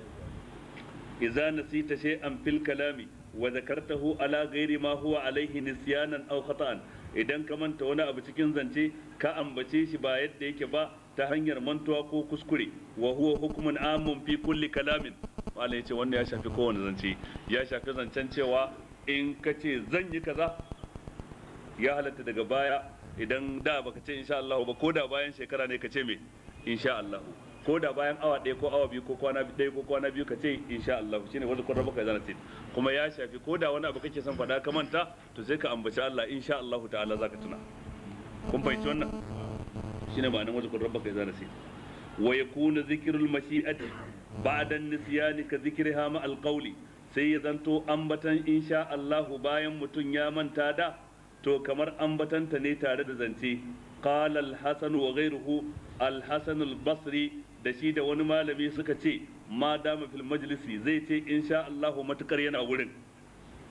Idza nasita shay'an fil kalami wa zakartahu ala ghairi ma huwa alaihi nisyanan aw khata'an, idan ka manta wani abu cikin zance ka ambace shi ba yadda yake ba ta hanyar mantuwa ko kuskure. Wa huwa hukmun amun fi kulli kalamin. Malai yace wannan ya shafi kowane zance, ya shafi zancen cewa in ka ce zan yi kaza, ya halatta daga baya idan da baka ce insha Allah ba, ko da bayan shekara ne ka ce me insha Allah, ko da bayan awa ɗaya ko awa biyu ko kwana ɗaya ko kwana biyu ka ce insha Allah, shine wanda kun rabaka zana ce. Kuma ya shafi ko da wani abu kake son faɗa ka manta, to sai ka ambaci Allah insha Allah ta'ala zaka tuna. Kun fahimci wannan? Shine ma'anar wanda kun rabaka zana ce. Wa yakunu zikrul mashi'ati ba'da an-nisyani ka zikriha ma al-qawli, sai ya zanto ambatan insha Allah bayan mutum ya manta da, to kamar ambatanta ne tare da zance. Qala al-hasan wa ghayruhu, al-hasan al-basri da shi da wani malami suka ce ma dama fil majlisi, zai ce insha Allah matukar yana wurin.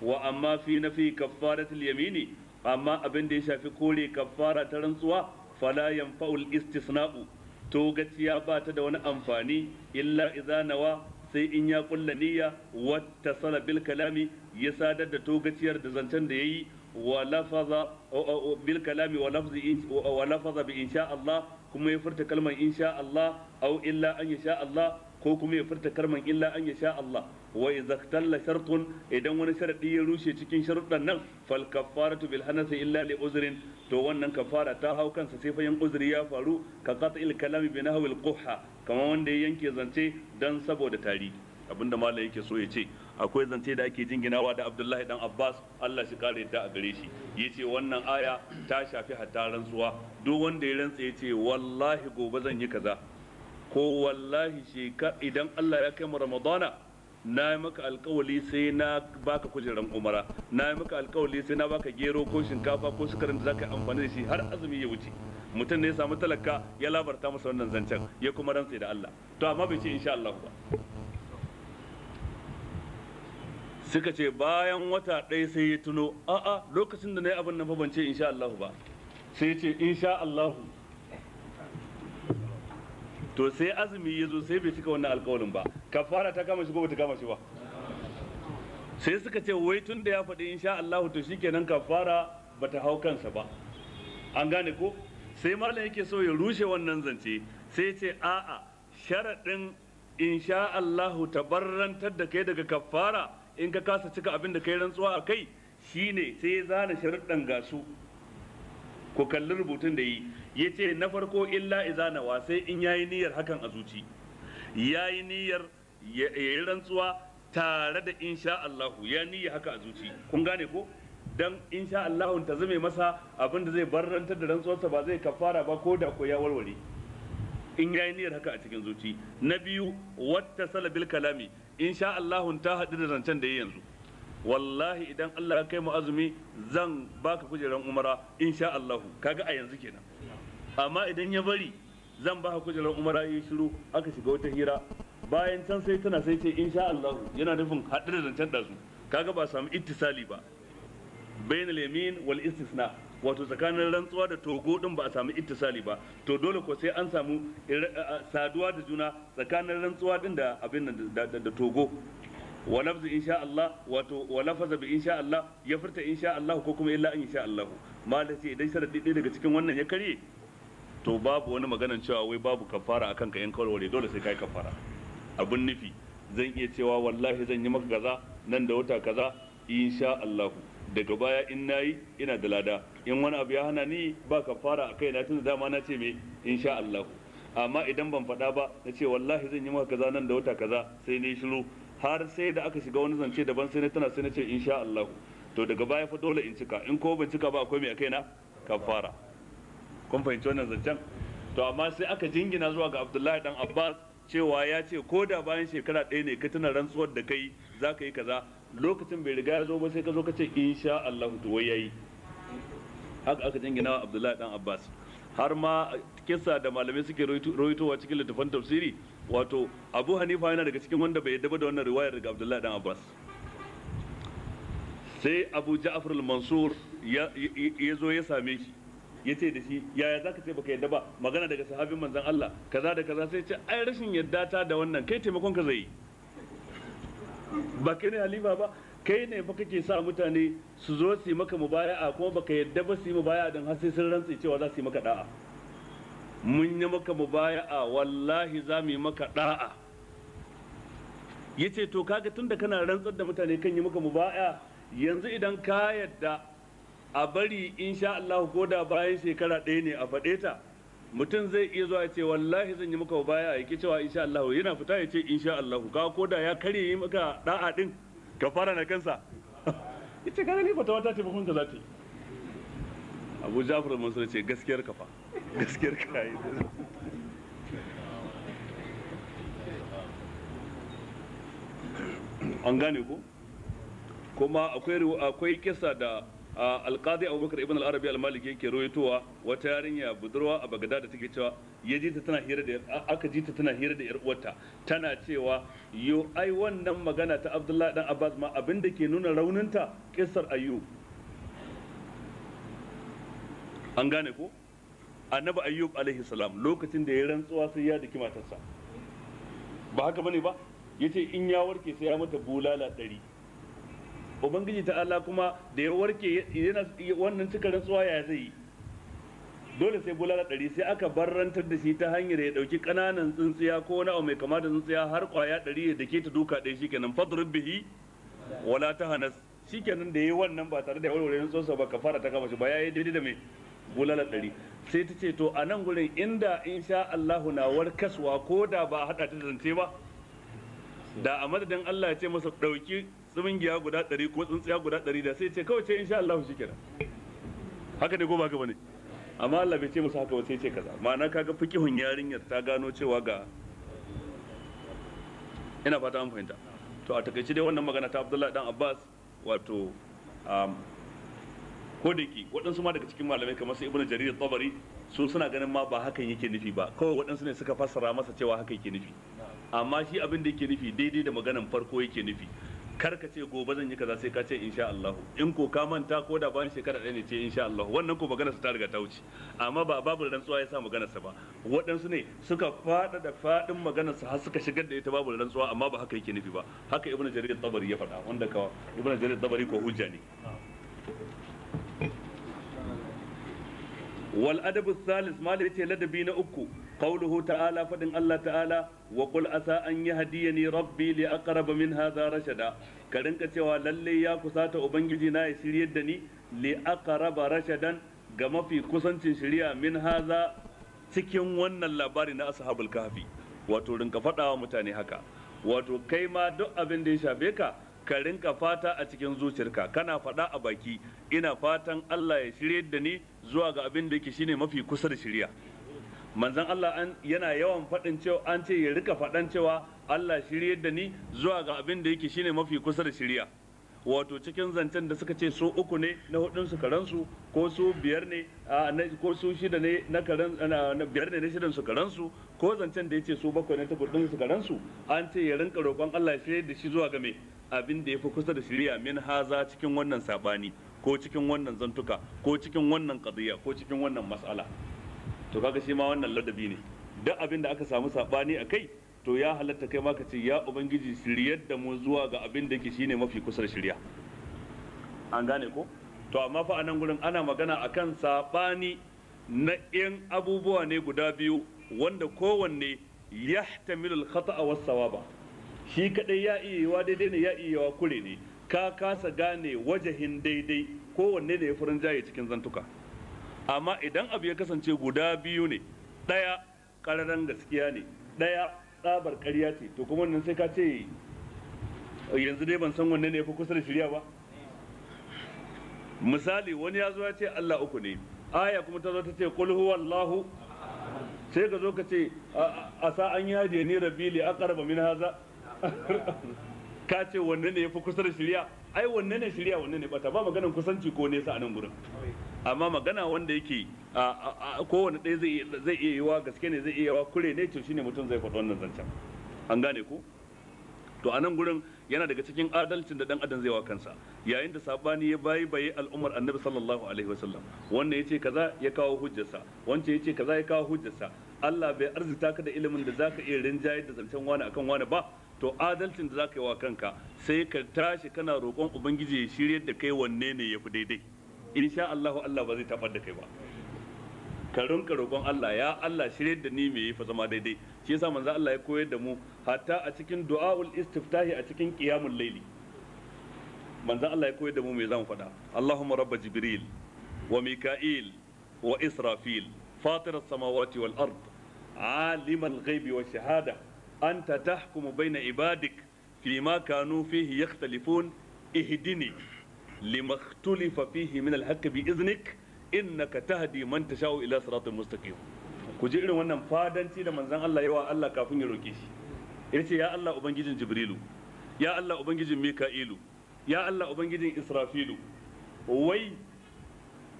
Wa amma fi nafi kaffaratul yamini, amma abin da ya shafi kore kaffara ta rantsuwa, fala yanfa'ul istisna'u, to gaciya ba ta da wani amfani illa idza nawa, sai in ya kulla niyya, wattasala bil kalami, ya sadar da togaciyar da zancen da yayi, wa lafaza bil kalami wa lafzi wa lafaza bi insha Allah, kuma ya furta kalmar insha Allah, aw illa an yasha Allah, ko kuma ya furta kalmar illa an yasha Allah. Wa idza ikhtalla shartun, idan wani sharadi ya rushe cikin sharuɗan nan, fal kaffaratu bil hanasi illa li uzrin, to wannan kafara ta hau kansa sai fa yin uzuri ya faru, ka qat'il kalami bi nahwil quhha, kamar wanda ya yanke zance dan saboda tari. Abinda malam yake so ya ce, akwai zance da ake jinginawa da Abdullahi dan Abbas, Allah shi kare yadda a gare shi, yace wannan aya ta shafi hatta rantsuwa. Duk wanda ya rantsa yace wallahi gobe zan yi kaza, ko wallahi idan Allah ya kai mu Ramadana na yi maka alkawali sai na baka kujeran umara, na yi maka alkawali sai na baka gero ko shinkafa ko sukarin da zaka yi amfani da shi har azumi ya wuce. Mutum ne ya samu talaka ya labarta masa wannan zancen ya kuma rantsa da Allah, to amma bai ce insha Allah ba. Suka ce bayan wata ɗaya sai ya tuno, a'a lokacin da na yi abin nan fa ban ce insha Allah ba, sai ya ce insha Allah. To sai azumi ya zo sai bai cika wannan alƙawarin ba, kafara ta kama shi ko bata kama shi ba? Sai suka ce wai tun da ya faɗi insha Allah to shikenan kafara bata hau kansa ba. An gane ko? Sai malam yake so ya rushe wannan zance, sai ya ce a'a sharaɗin insha Allah tabarrantar da kai daga kafara in ka kasa cika abin da kai rantsuwa a kai shine sai ya zana sharuɗan gasu. Ku kalli rubutun da yi, ya ce na farko illa izanawa, sai in yayi niyyar hakan a zuci, yayi niyyar ya yi rantsuwa tare da insha Allahu, ya niyya haka a zuci. Kun gane ko? Dan insha Allahu ta zame masa abin da zai barrantar da rantsuwarsa, ba zai kafara ba ko da ko ya warware in yayi niyyar haka a cikin zuci. Na biyu, wattasala bil kalami, insha Allahu ta haɗu da zancen da ya yanzu. Wallahi idan Allah ya kai mu azumi zan baka kujeran umara insha Allahu, kaga a yanzu kenan. Amma idan ya bari zan baka kujeran umara yi shiru, aka shiga wata hira bayan can sai tana sai ce insha Allahu, yana nufin haɗu da zancen ɗazu, kaga ba samu ittisali ba bainal yamin wal istisna, wato tsakanin rantsuwa da togo din ba a samu ittisali ba. To dole ko sai an samu saduwa da juna tsakanin rantsuwa din da abin nan da togo. Wa lafzu insha Allah, wato wa lafaza bi insha Allah, ya furta insha Allah ko kuma illa insha Allah. Malai ce idan sharadi ɗaya daga cikin wannan ya karye, to babu wani maganan cewa wai babu kafara akan ka, yan kwarware dole sai kai kafara. Abun nufi zan iya cewa wallahi zan yi maka kaza nan da wata kaza insha Allah, daga baya in nayi ina da lada, in wani abu ya hana ni ba kafara a kaina tunda dama na ce me insha Allah. Amma idan ban faɗa ba na ce wallahi zan yi maka kaza nan da wata kaza, sai ni shiru har sai da aka shiga wani zance daban, sai na tana sai na ce insha Allah, to daga baya fa dole in cika, in ko ban cika ba akwai me a kaina? Kafara. Kun fahimci wannan zancen? To amma sai aka jingina zuwa ga Abdullahi dan Abbas cewa ya ce ko da bayan shekara ɗaya ne ka tuna rantsuwar da kai za ka yi kaza, lokacin bai riga ya zo ba sai ka zo ka ce insha Allah, to wai yayi. Haka aka jingina wa Abdullahi dan Abbas. Har ma kissa da malamai suke rawaitowa cikin littafan tafsiri, wato Abu Hanifa yana daga cikin wanda bai yadda ba da wannan riwayar daga Abdullahi dan Abbas. Sai Abu Ja'far al-Mansur ya zo ya same shi, ya ce da shi yaya zaka ce baka yadda ba, magana daga sahabin manzon Allah kaza da kaza. Sai ce ai rashin yadda ta da wannan kai taimakon ka zai yi, ba kai ne halifa ba, kai ne fa kake sa mutane su zo su yi maka mubaya'a kuma baka yadda ba su yi mubaya'a don har sai sun rantse cewa za su yi maka da'a. Mun yi maka mubaya'a wallahi za mu yi maka da'a. Yace to kaga tunda kana rantsar da mutane kan yi maka mubaya'a, yanzu idan ka yadda a bari insha Allah ko da bayan shekara ɗaya ne a faɗe ta, mutum zai iya zuwa ya ce wallahi zan yi maka mubaya'a, yake cewa insha Allah, yana fita ya ce insha Allah, ka ko da ya karye yi maka da'a din ka fara na kansa. Ita ka gani fatawa ta taimakon ka za ta yi. Abu Ja'far Mansur ce gaskiyar ka fa, gaskiyar ka yi. An gane ko? Kuma akwai kisa da alqadi Abubakar ibn al-Arabi al-Maliki yake rawaitowa, wata yarinya budurwa a Baghdad da take cewa ya ji ta tana hira da aka ji ta tana hira da yar uwarta, tana cewa yo ai wannan magana ta Abdullahi dan Abbas ma abin da ke nuna rauninta kissar Ayyub. An gane ko? Annabi Ayyub alaihi salam lokacin da ya rantsuwa sai ya daki matarsa, ba haka bane ba? Yace in ya warke sai ya mata bulala 100. Ubangiji ta Allah kuma da ya warke yana wannan cika rantsuwa ya zai yi, dole sai bulala 100. Sai aka barrantar da shi ta hanyar ya dauki kananan tsintsiya ko wani abu mai kama da tsintsiya har kwaya 100 ya dake ta duka ɗaya, shikenan fadrib bihi wala tahanas. Shikenan da yayi wannan ba tare da warware rantsuwarsa ba, kafara ta kama shi ba, yayi daidai da mai bulala 100. Sai ta ce to a nan gurin inda insha Allahu na warkaswa ko da ba hada ta zance ba, da a madadin Allah ya ce masa dauki tsumingiya guda 100 ko tsintsiya guda 100, da sai ce kawai ce insha Allah shikenan. Haka ne ko ba haka bane? Amma Allah bai ce musu haka ba, sai ce kaza. Ma'ana kaga fiqihun yarinyar ta gano cewa ga, ina fata an fahimta. To a takaice dai wannan magana ta Abdullahi dan Abbas, wato ko da yake waɗansu ma daga cikin malamai kamar su Ibn Jarir Tabari su suna ganin ma ba hakan yake nufi ba, kawai waɗansu ne suka fassara masa cewa haka yake nufi, amma shi abin da yake nufi daidai da maganan farko yake nufi. Kar ka ce gobe zan yi kaza sai ka ce insha Allah, in ko ka manta ko da bayan shekara ɗaya ne ce insha Allah, wannan ko maganar sa ta riga ta wuce. Amma ba babu rantsuwa ya sa maganar sa ba, waɗansu ne suka faɗa da faɗin maganar sa har suka shigar da ita babu rantsuwa, amma ba haka yake nufi ba. Haka Ibn Jarir Tabari ya faɗa, wanda ka Ibn Jarir Tabari ko hujja ne. Wal adabu thalith, malai ce ladabi na uku, qawluhu ta'ala, fadin Allah ta'ala, wa qul asa an yahdiyani rabbi li aqrab min hadha rashada. Ka rinka cewa lalle ya kusata ubangiji na ya shiryar da ni li aqrab rashadan, ga mafi kusancin shiriya, min hadha, cikin wannan labari na ashabul kahfi. Wato rinka faɗawa mutane haka, wato kai ma duk abin da ya shafe ka ka rinka fata a cikin zuciyarka, kana faɗa a baki, ina fatan Allah ya shirye da ni zuwa ga abin da yake shine mafi kusa da shiriya. Manzon Allah an yana yawan faɗin cewa an ce ya rika faɗan cewa Allah shirye da ni zuwa ga abin da yake shine mafi kusa da shiriya. Wato cikin zancen da suka ce su uku ne na hudun su karansu, ko su biyar ne ko su shida ne na karan na biyar ne na shidan su karansu, ko zancen da yace su bakwai ne ta hudun su karansu, an ce ya rinka roƙon Allah ya shirye da shi zuwa ga me abin da yafi kusa da shiriya, min haza, cikin wannan sabani ko cikin wannan zantuka ko cikin wannan qadiya ko cikin wannan mas'ala. To kaga shi ma wannan ladabi ne, duk abin da aka samu sabani akai To ya halatta kai ma ka ce ya ubangiji shiryar da mu zuwa ga abin da yake shine mafi kusa da shirya. An gane ko? To amma fa anan gurin ana magana akan sabani na yan abubuwa ne guda biyu wanda kowanne yahtamilu al-khata'a was-sawaba. Shi kadai ya iya yiwa daidai ne, ya iya yiwa kure ne. Ka kasa gane wajahin daidai, kowanne da ya furin jaye cikin zantuka. Amma idan abu ya kasance guda biyu ne, ɗaya ƙararren gaskiya ne, ɗaya tsabar ƙarya ce, to kuma wannan sai ka ce yanzu dai ban san wanne ne ya fi kusa da shirya ba. Misali wani ya zo ya ce Allah uku ne, aya kuma ta zo ta ce qul huwallahu, sai ka zo ka ce a sa an yaje ni rabbi li aqraba min haza. Ka ce wanne ne ya fi kusa da shirya? Ai wanne ne shirya, wanne ne bata, ba maganan kusanci ko nesa a nan gurin. Amma magana wanda yake kowane ɗaya zai iya yiwa gaske ne, zai iya yiwa kure ne, to shine mutum zai faɗi wannan zancen. An gane ko? To a nan gurin yana daga cikin adalcin da dan adam zai wa kansa yayin da sabani ya bayi bayi al'ummar annabi sallallahu alaihi wasallam. Wannan yace kaza ya kawo hujjarsa, wancan yace kaza ya kawo hujjarsa. Allah bai arzuta ka da ilimin da zaka iya rinjayar da zancen wani akan wani ba. To adalcin da zaka yi wa kanka sai ka tashi kana roƙon ubangiji ya shiryar da kai wanne ne yafi daidai. Insha Allah Allah ba zai tabar da kai ba. Ka rinka roƙon Allah, ya Allah shiryar da ni me yafi zama daidai. Shi yasa manzo Allah ya koyar da mu hatta a cikin du'aul istiftahi a cikin qiyamul laili. Manzo Allah ya koyar da mu me zamu faɗa. Allahumma rabb jibril wa mika'il wa israfil fatir as-samawati wal ard alimal ghaibi wash shahada anta tahkumu bayna ibadik fima kanu fihi yakhtalifun ihdini lima ikhtalafa fihi min al-haqq bi iznik innaka tahdi man tasha'u ila siratin mustaqim. Ku ji irin wannan fadanci da manzon Allah yawa Allah kafin ya roke shi. Yace ya Allah ubangijin Jibrilu, ya Allah ubangijin Mika'ilu, ya Allah ubangijin Israfilu. Wai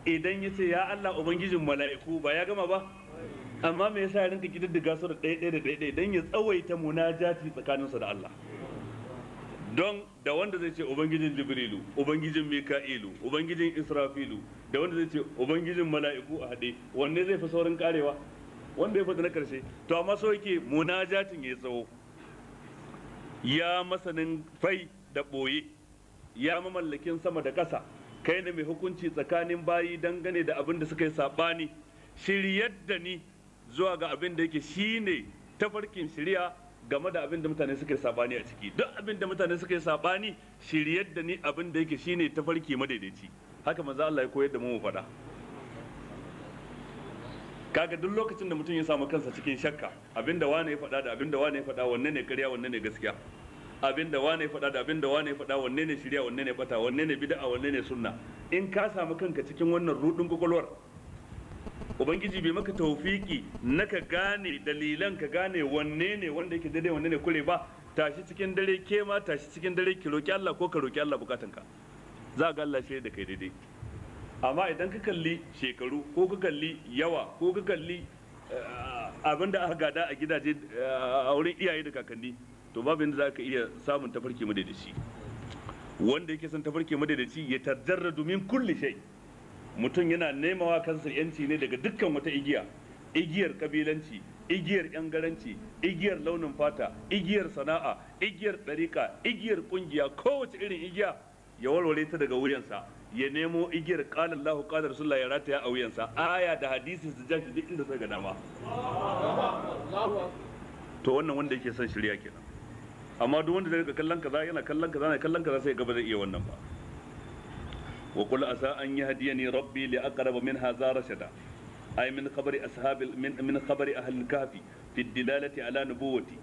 idan yace ya Allah ubangijin mala'iku ba ya gama ba? Amma me yasa ya rinka kididdiga su da ɗaya ɗaya da ɗaya ɗaya don ya tsawaita munajati tsakaninsa da Allah? Don da wanda zai ce ubangijin Jibrilu, ubangijin Mika'ilu, ubangijin Israfilu, da wanda zai ce ubangijin mala'iku a haɗe, wanne zai fi saurin karewa? Wanda ya faɗi na ƙarshe. To amma so yake munajatin ya tsawo. Ya masanin fai da ɓoye, ya mamallakin sama da ƙasa, kai ne mai hukunci tsakanin bayi dangane da abin da suka yi saɓani, shiryar da ni zuwa ga abin da yake shine tafarkin shiriya game da abin da mutane suka yi sabani a ciki. Duk abin da mutane suka yi sabani, shiryar da ni abin da yake shine tafarki madaidaici. Haka manzo Allah ya koyar da mu mu faɗa. Kaga duk lokacin da mutum ya samu kansa cikin shakka, abin da wane ya faɗa da abin da wane ya faɗa wanne ne ƙarya wanne ne gaskiya, abin da wane ya faɗa da abin da wane ya faɗa wanne ne shiriya wanne ne bata, wanne ne bid'a wanne ne sunna, in ka samu kanka cikin wannan rudin kwakwalwar, ubangiji bai maka taufiki na ka gane dalilan, ka gane wanne ne wanda yake daidai wanne ne kure ba, tashi cikin dare, ke ma tashi cikin dare ki roki Allah ko ka roki Allah bukatanka, za ga Allah shi da kai daidai. Amma idan ka kalli shekaru ko ka kalli yawa ko ka kalli abin da aka gada a gidaje a wurin iyaye da kakanni, to babu yadda za ka iya samun tafarki madaidaici. Wanda yake son tafarki madaidaici ya tajarradu min kulli shay. Mutum yana nemawa kansa yanci ne daga dukkan wata igiya, igiyar kabilanci, igiyar yangaranci, igiyar launin fata, igiyar sana'a, igiyar ɗariƙa, igiyar ƙungiya, kowace irin igiya ya warware ta daga wuyansa, ya nemo igiyar qala Allahu qala Rasulullah ya rataya a wuyansa, aya da hadisi su jashi duk inda suka ga dama. To wannan wanda yake son shirya kenan. Amma duk wanda zai rika kallon kaza yana kallon kaza yana kallon kaza sai ga ba zai iya wannan ba. وقل عسى أن يهديني ربي لأقرب من هذا رشدا، أي من خبر أصحاب من خبر أهل الكهف في الدلالة على نبوتي،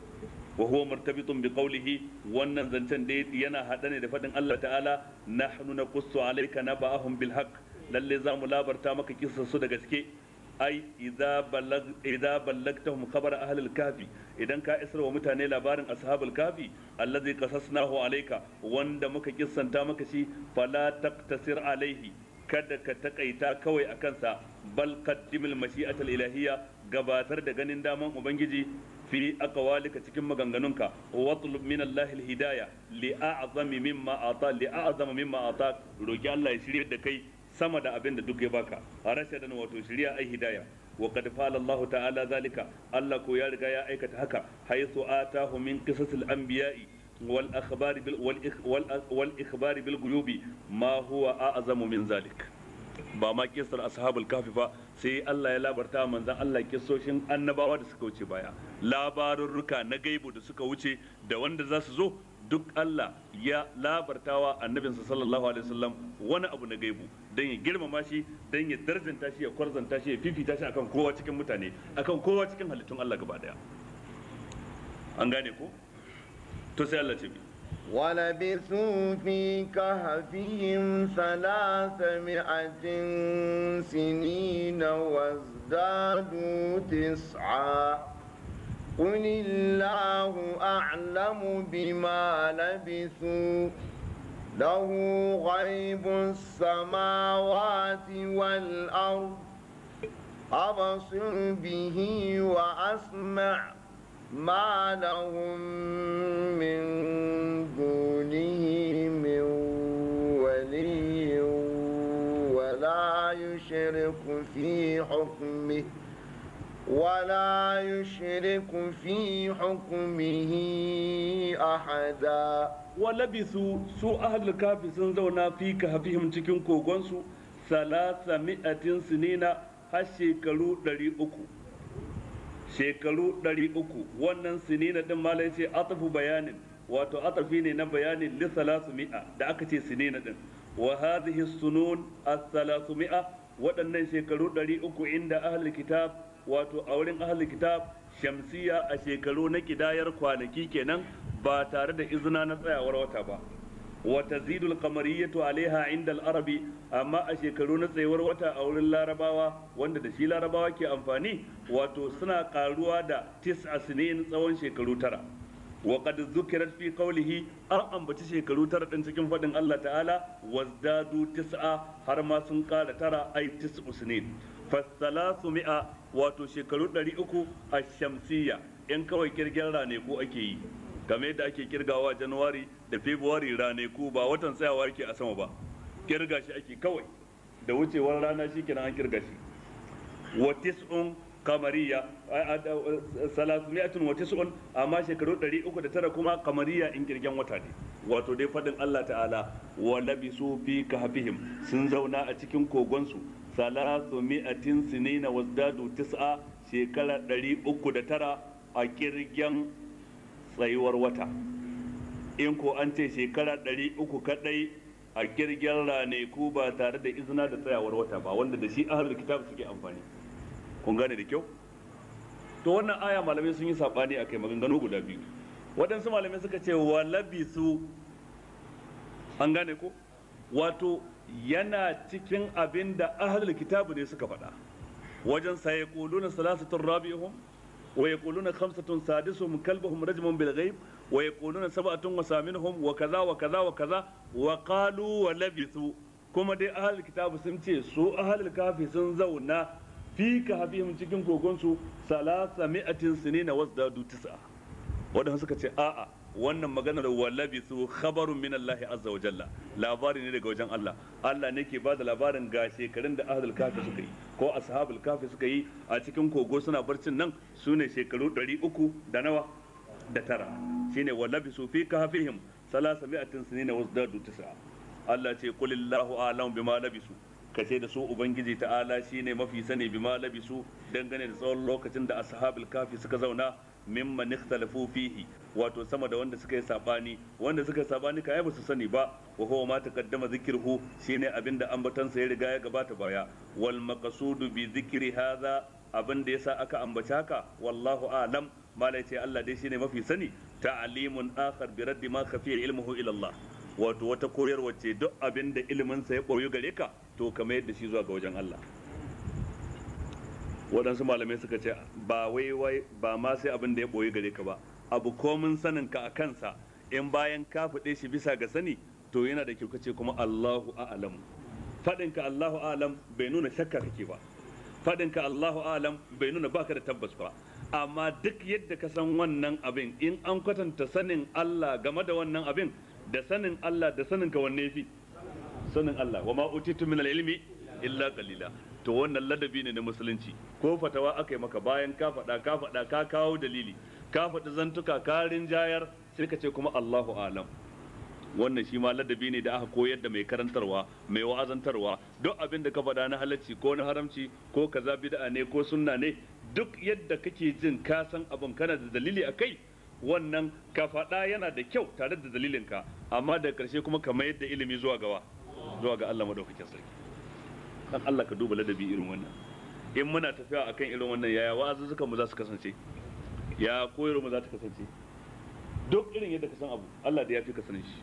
وهو مرتبط بقوله wannan zancen dai yana haɗa ne da faɗin Allah ta'ala nahnu naqussu alayka naba'ahum bil haqq, lalle za mu labarta maka kissar su da gaske. Ai idza ballag idza ballagtahum khabar ahli al-kahfi, idan ka isar wa mutane labarin ashabul kahfi allazi qasasnahu alayka, wanda muka kissanta maka shi, fala taqtasir alaihi, kada ka takaita kawai akan sa, bal qaddimil mashi'atal ilahiyya, gabatar da ganin daman ubangiji fi aqwalika cikin maganganunka, watlub min Allah al-hidayah li a'zami mimma ata li a'zama mimma ata, roki Allah ya shirye da kai sama da abin da duk ya baka, rashadan wato shiriya ai hidaya. Wa qad fa'ala Allah ta'ala zalika, Allah ko ya riga ya aikata haka, haythu atahu min qisasil anbiya'i wal akhbari bil wal ikhbari bil ghuyubi ma huwa a'zamu min zalik. Ba ma kisar ashabul kafi ba, sai Allah ya labarta manzon Allah kisoshin annabawa da suka wuce baya, labarurruka na gaibu da suka wuce da wanda za su zo, duk Allah ya labartawa annabinsa sallallahu alaihi wasallam wani abu na gaibu dan ya girmama shi, dan ya darjanta shi, ya kwarzanta shi, ya fifita shi akan kowa cikin mutane, akan kowa cikin halittun Allah gaba daya. An gane ko? To sai Allah ce bi ولبثوا في كهفهم 300 سنين وازدادوا 9 قل الله أعلم بما لبثوا له غيب السماوات والأرض أبصر به وأسمع ما لهم من دونه من ولي ولا يشرك في حكمه ولا يشرك في حكمه أحدا. ولبثوا سوء أهل الكهف سنزونا في كهفهم cikin kogonsu 300 sinina har shekaru 300. Shekaru 300 wannan sinina din malai ce atafu bayanin, wato atafi ne na bayanin li 300 da aka ce sinina din. Wa hadhihi sunun as-300, waɗannan shekaru 300 inda ahlul kitab, wato a wurin ahlul kitab shamsiya a shekaru na kidayar kwanaki kenan ba tare da izina na tsayawar wata ba. Wa tazidul qamariyatu alaiha inda al-arabi, amma a shekaru na tsayawar wata a wurin larabawa wanda da shi larabawa ke amfani, wato suna karuwa da 9 sinin tsawon shekaru 9. Wa qad dhukirat fi qawlihi, an ambaci shekaru 9 din cikin fadin Allah ta'ala wazdadu 9, har ma sun kara 9 ay 9 sinin. Fa 300 wato shekaru 300 ash-shamsiyya, in kawai kirgin ranaku ake yi kamar yadda ake kirgawa January da February, ranaku ba watan tsayawa yake a sama ba, kirga shi ake kawai da wucewar rana shikenan an kirga shi. Wa tis'un kamariya 309, amma shekaru 309 kuma kamariya in kirgen wata ne. Wato dai fadin Allah ta'ala wa labisu fi kahfihim, sun zauna a cikin kogonsu 300 sinina wazdadu 9, shekara 309 a kirgen tsayuwar wata. In ko an ce shekara 300 kadai a kirgen ranaku ba tare da izina da tsayawar wata ba, wanda da shi ahlul kitab suke amfani. Kun gane da kyau? To wannan aya malamai sun yi sabani akai maganganu guda biyu. Waɗansu malamai suka ce wa labisu, an gane ko? Wato yana cikin abin da ahlul kitab ne suka faɗa wajen sayaquluna salasatun rabi'uhum wa yaquluna khamsatun sadisuhum kalbuhum rajmun bil ghaib wa yaquluna sab'atun wa saminuhum wa kaza wa kaza wa kaza wa qalu wa labithu. Kuma dai ahlul kitab sun ce su ahlul kafi sun zauna fi kahfihim cikin kogonsu 300 sinina wasdadu 9. Wadanda suka ce a'a, wannan maganar wa labithu khabarun min Allah azza wa jalla, labari ne daga wajen Allah. Allah ne ke bada labarin ga shekarun da ahlul kafi suka yi ko ashabul kafi suka yi a cikin kogo suna barcin nan, sune shekaru 300 da nawa da tara, shine wa labisu fi kahfihim 300 sinina wasdadu 9. Allah ce qulillahu a'lamu bima labisu, kace da su ubangiji ta'ala shine mafi sani bima labisu dangane da tsawon lokacin da ashabul kafi suka zauna, mimman ikhtalafu fihi, wato sama da wanda suka yi sabani, wanda suka yi sabani kai ba su sani ba. Wa huwa ma taqaddama dhikruhu, shine abinda ambatansa ya riga ya gabata baya. Wal maqsudu bi dhikri hadha, abinda yasa aka ambaci haka wallahu a'lam, malai ce Allah dai shine mafi sani. Ta'limun akhar bi raddi ma khafiya ilmuhu ila Allah, wato wata koyarwa ce duk abinda ilimin sa ya koyo gare ka to kamar yadda shi zuwa ga wajen Allah. Waɗansu malamai suka ce ba wai wai ba ma sai abin da ya ɓoye gare ka ba, abu komin sanin ka a kansa in bayan ka faɗe shi bisa ga sani to yana da kyau kace kuma Allahu a'lam. Faɗin ka Allahu a'lam bai nuna shakka kake ba, faɗin ka Allahu a'lam bai nuna baka da tabbas ba, amma duk yadda ka san wannan abin in an kwatanta sanin Allah game da wannan abin da sanin Allah da sanin ka wanne fi sanin Allah. Wa ma utitu min al-ilmi illa qalila. To wannan ladabi ne na musulunci, Ko fatawa aka yi maka bayan ka faɗa ka faɗa ka kawo dalili, ka faɗi zantuka ka rinjayar, sai ka ce kuma Allahu alam. Wannan shi ma ladabi ne da aka koyar da mai karantarwa, mai wa'azantarwa. Duk abin da ka faɗa na halacci ko na haramci ko kaza bid'a ne ko sunna ne, duk yadda kake jin ka san abin kana da dalili a kai, wannan ka faɗa yana da kyau tare da dalilinka, amma da ƙarshe kuma ka mayar da ilimi zuwa gawa, zuwa ga Allah madaukakin sarki. Dan Allah ka duba ladabi irin wannan. In muna tafiya akan irin wannan, yaya wa'azuzzukan mu za su kasance? Ya koyarwa mu za ta kasance? Duk irin yadda ka san abu, Allah da ya fi ka sanin shi.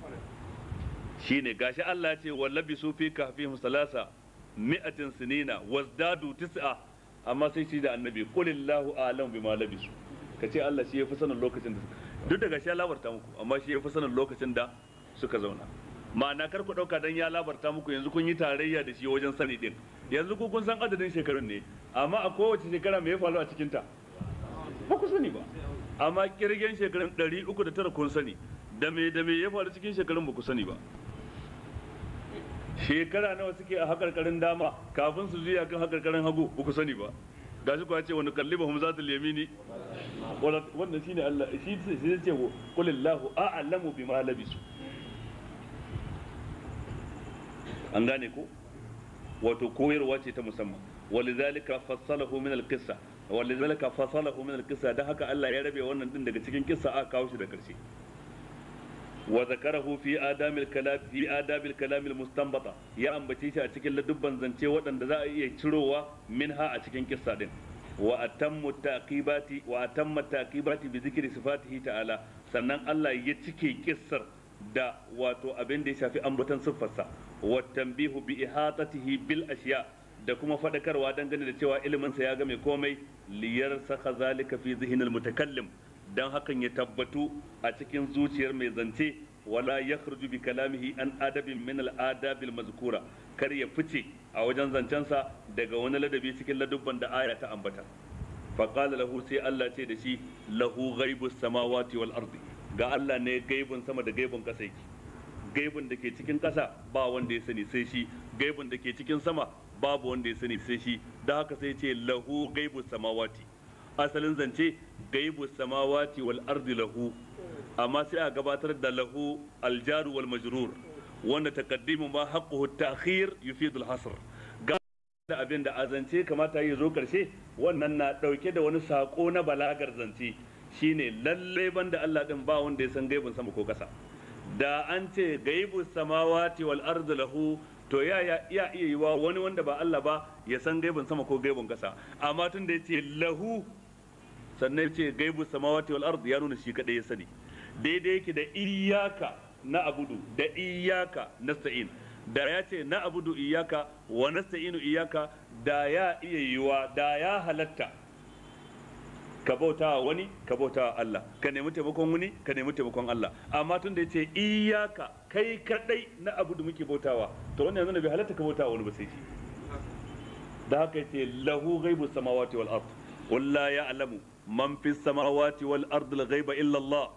Shine gashi Allah ya ce wallabi su fi kahfihim salasa mi'atin sinina wazdadu tis'a, amma sai shi da annabi qulillahu a'lamu bima labisu. Ka ce Allah shi ya fi sanin lokacin da, duk da gashi ya labarta muku, amma shi ya fi sanin lokacin da suka zauna. Ma'ana kar ku dauka dan ya labarta muku yanzu kun yi tarayya da shi wajen sani din. Yanzu ku kun san adadin shekarun ne, amma a kowace shekara me ya faru a cikin ta ba ku sani ba. Amma kirgen shekarun 309 kun sani, da me ya faru cikin shekarun ba ku sani ba. Shekara nawa suke a hakarkarin dama kafin su juya kan hakarkarin hagu ba ku sani ba. Gashi kuwa ce wani kallibahum zatul yamini, wannan shine Allah shi shi ce qulillahu a'lamu bima labisu. An gane ko? Wato koyarwa ce ta musamman. Walidhalika fassalahu min alqissa, walidhalika fasalahu min alqissa, dan haka Allah ya rabe wannan din daga cikin kissa aka kawo shi da karshe. Wa zakarahu fi adamil kalam, fi adabil kalam almustanbata, ya ambace shi a cikin ladubban zance waɗanda za a iya cirowa minha a cikin kissa din. Wa atammu taqibati, wa atamma taqibati bi zikri sifatihi ta'ala, sannan Allah ya cike kissar da wato abin da ya shafi ambaton siffarsa. Wa tanbihu bi ihatatihi bil ashiya, da kuma fadakarwa dangane da cewa iliminsa ya game komai. Liyar saka zalika fi zihinil mutakallim, dan hakan ya tabbatu a cikin zuciyar mai zance. Wala yakhruju bi kalamihi an adabin min al adabil mazkura, kar ya fice a wajen zancensa daga wani ladabi cikin ladubban da aya ta ambata. Fa qala lahu, sai Allah ce da shi lahu ghaibus samawati wal ardi, ga Allah ne gaibun sama da gaibun kasa yake. Gaibun da ke cikin kasa ba wanda ya sani sai shi, gaibun da ke cikin sama babu wanda ya sani sai shi. Da haka sai ce lahu gaibu samawati. Asalin zance gaibu samawati wal ardi lahu, amma sai a gabatar da lahu aljaru wal majrur, wanda taqaddimu ma haqquhu ta'khir yufidu al hasr. Ga abin da azance kamata ya zo karshe, wannan na dauke da wani sako na balagar zance, shine lalle banda Allah din ba wanda ya san gaibun sama ko kasa. Da an ce gaibu samawati wal ardi lahu, to ya iya yiwa wani wanda ba Allah ba ya san gaibun sama ko gaibun kasa. Amma tun da yace lahu, sannan yace gaibu samawati wal ardi, ya nuna shi kadai ya sani. Daidai yake da iyyaka na abudu da iyyaka nasta'in. Da ya ce na abudu iyyaka wa nasta'inu iyyaka, da ya iya yiwa, da ya halatta ka bauta wa wani, ka bauta wa Allah, ka nemi taimakon wani, ka nemi taimakon Allah. Amma tun da yace iyyaka, kai kadai na abu da muke bautawa, to wannan yanzu bai halatta ka bautawa wani ba sai shi. Da haka yace lahu ghaibu samawati wal ard, qul la ya'lamu man fis samawati wal ard al ghaiba illa Allah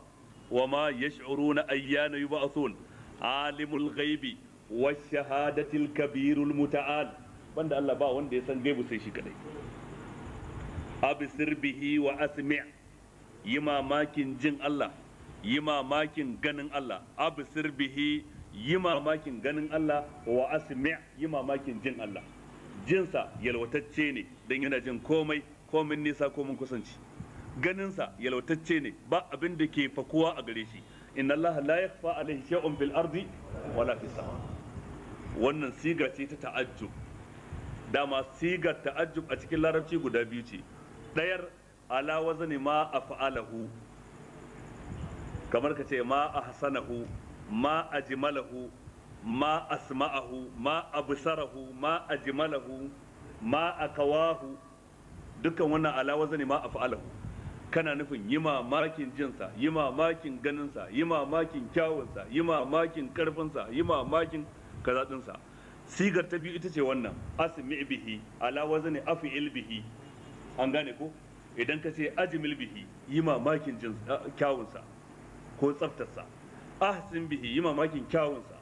wa ma yash'uruna ayyana yub'athun, alimul ghaibi wash shahadati al kabirul muta'al. Banda Allah ba wanda ya san gaibu sai shi kadai. Absir bihi wa asmi', yi mamakin jin Allah, yi mamakin ganin Allah. Absir bihi, yi mamakin ganin Allah, wa asmi', yi mamakin jin Allah. Jinsa yalwatacce ne dan yana jin komai, komin nisa komin kusanci. Ganinsa yalwatacce ne, ba abin da ke fakuwa a gare shi. Inna Allah la yakhfa alaihi shay'un fil ardi wala fis sama. Wannan siga ce ta ta'ajjub. Dama sigar ta'ajjub a cikin larabci guda biyu ce. Ɗayar ala wazani ma af'alahu, kamar ka ce ma ahsanahu, ma ajmalahu, ma asma'ahu, ma absarahu, ma ajmalahu, ma akawahu. Dukkan wannan ala wazani ma af'alahu, kana nufin yi mamakin jinsa, yi mamakin ganinsa, yi mamakin kyawunsa, yi mamakin karfinsa, yi mamakin kazaɗinsa. Sigar ta biyu ita ce wannan asmi bihi ala wazani af'il bihi. An gane ko? Idan ka ce ajmil bihi, yi mamakin jin kyawunsa ko tsaftarsa. Ahsin bihi, yi mamakin kyawunsa.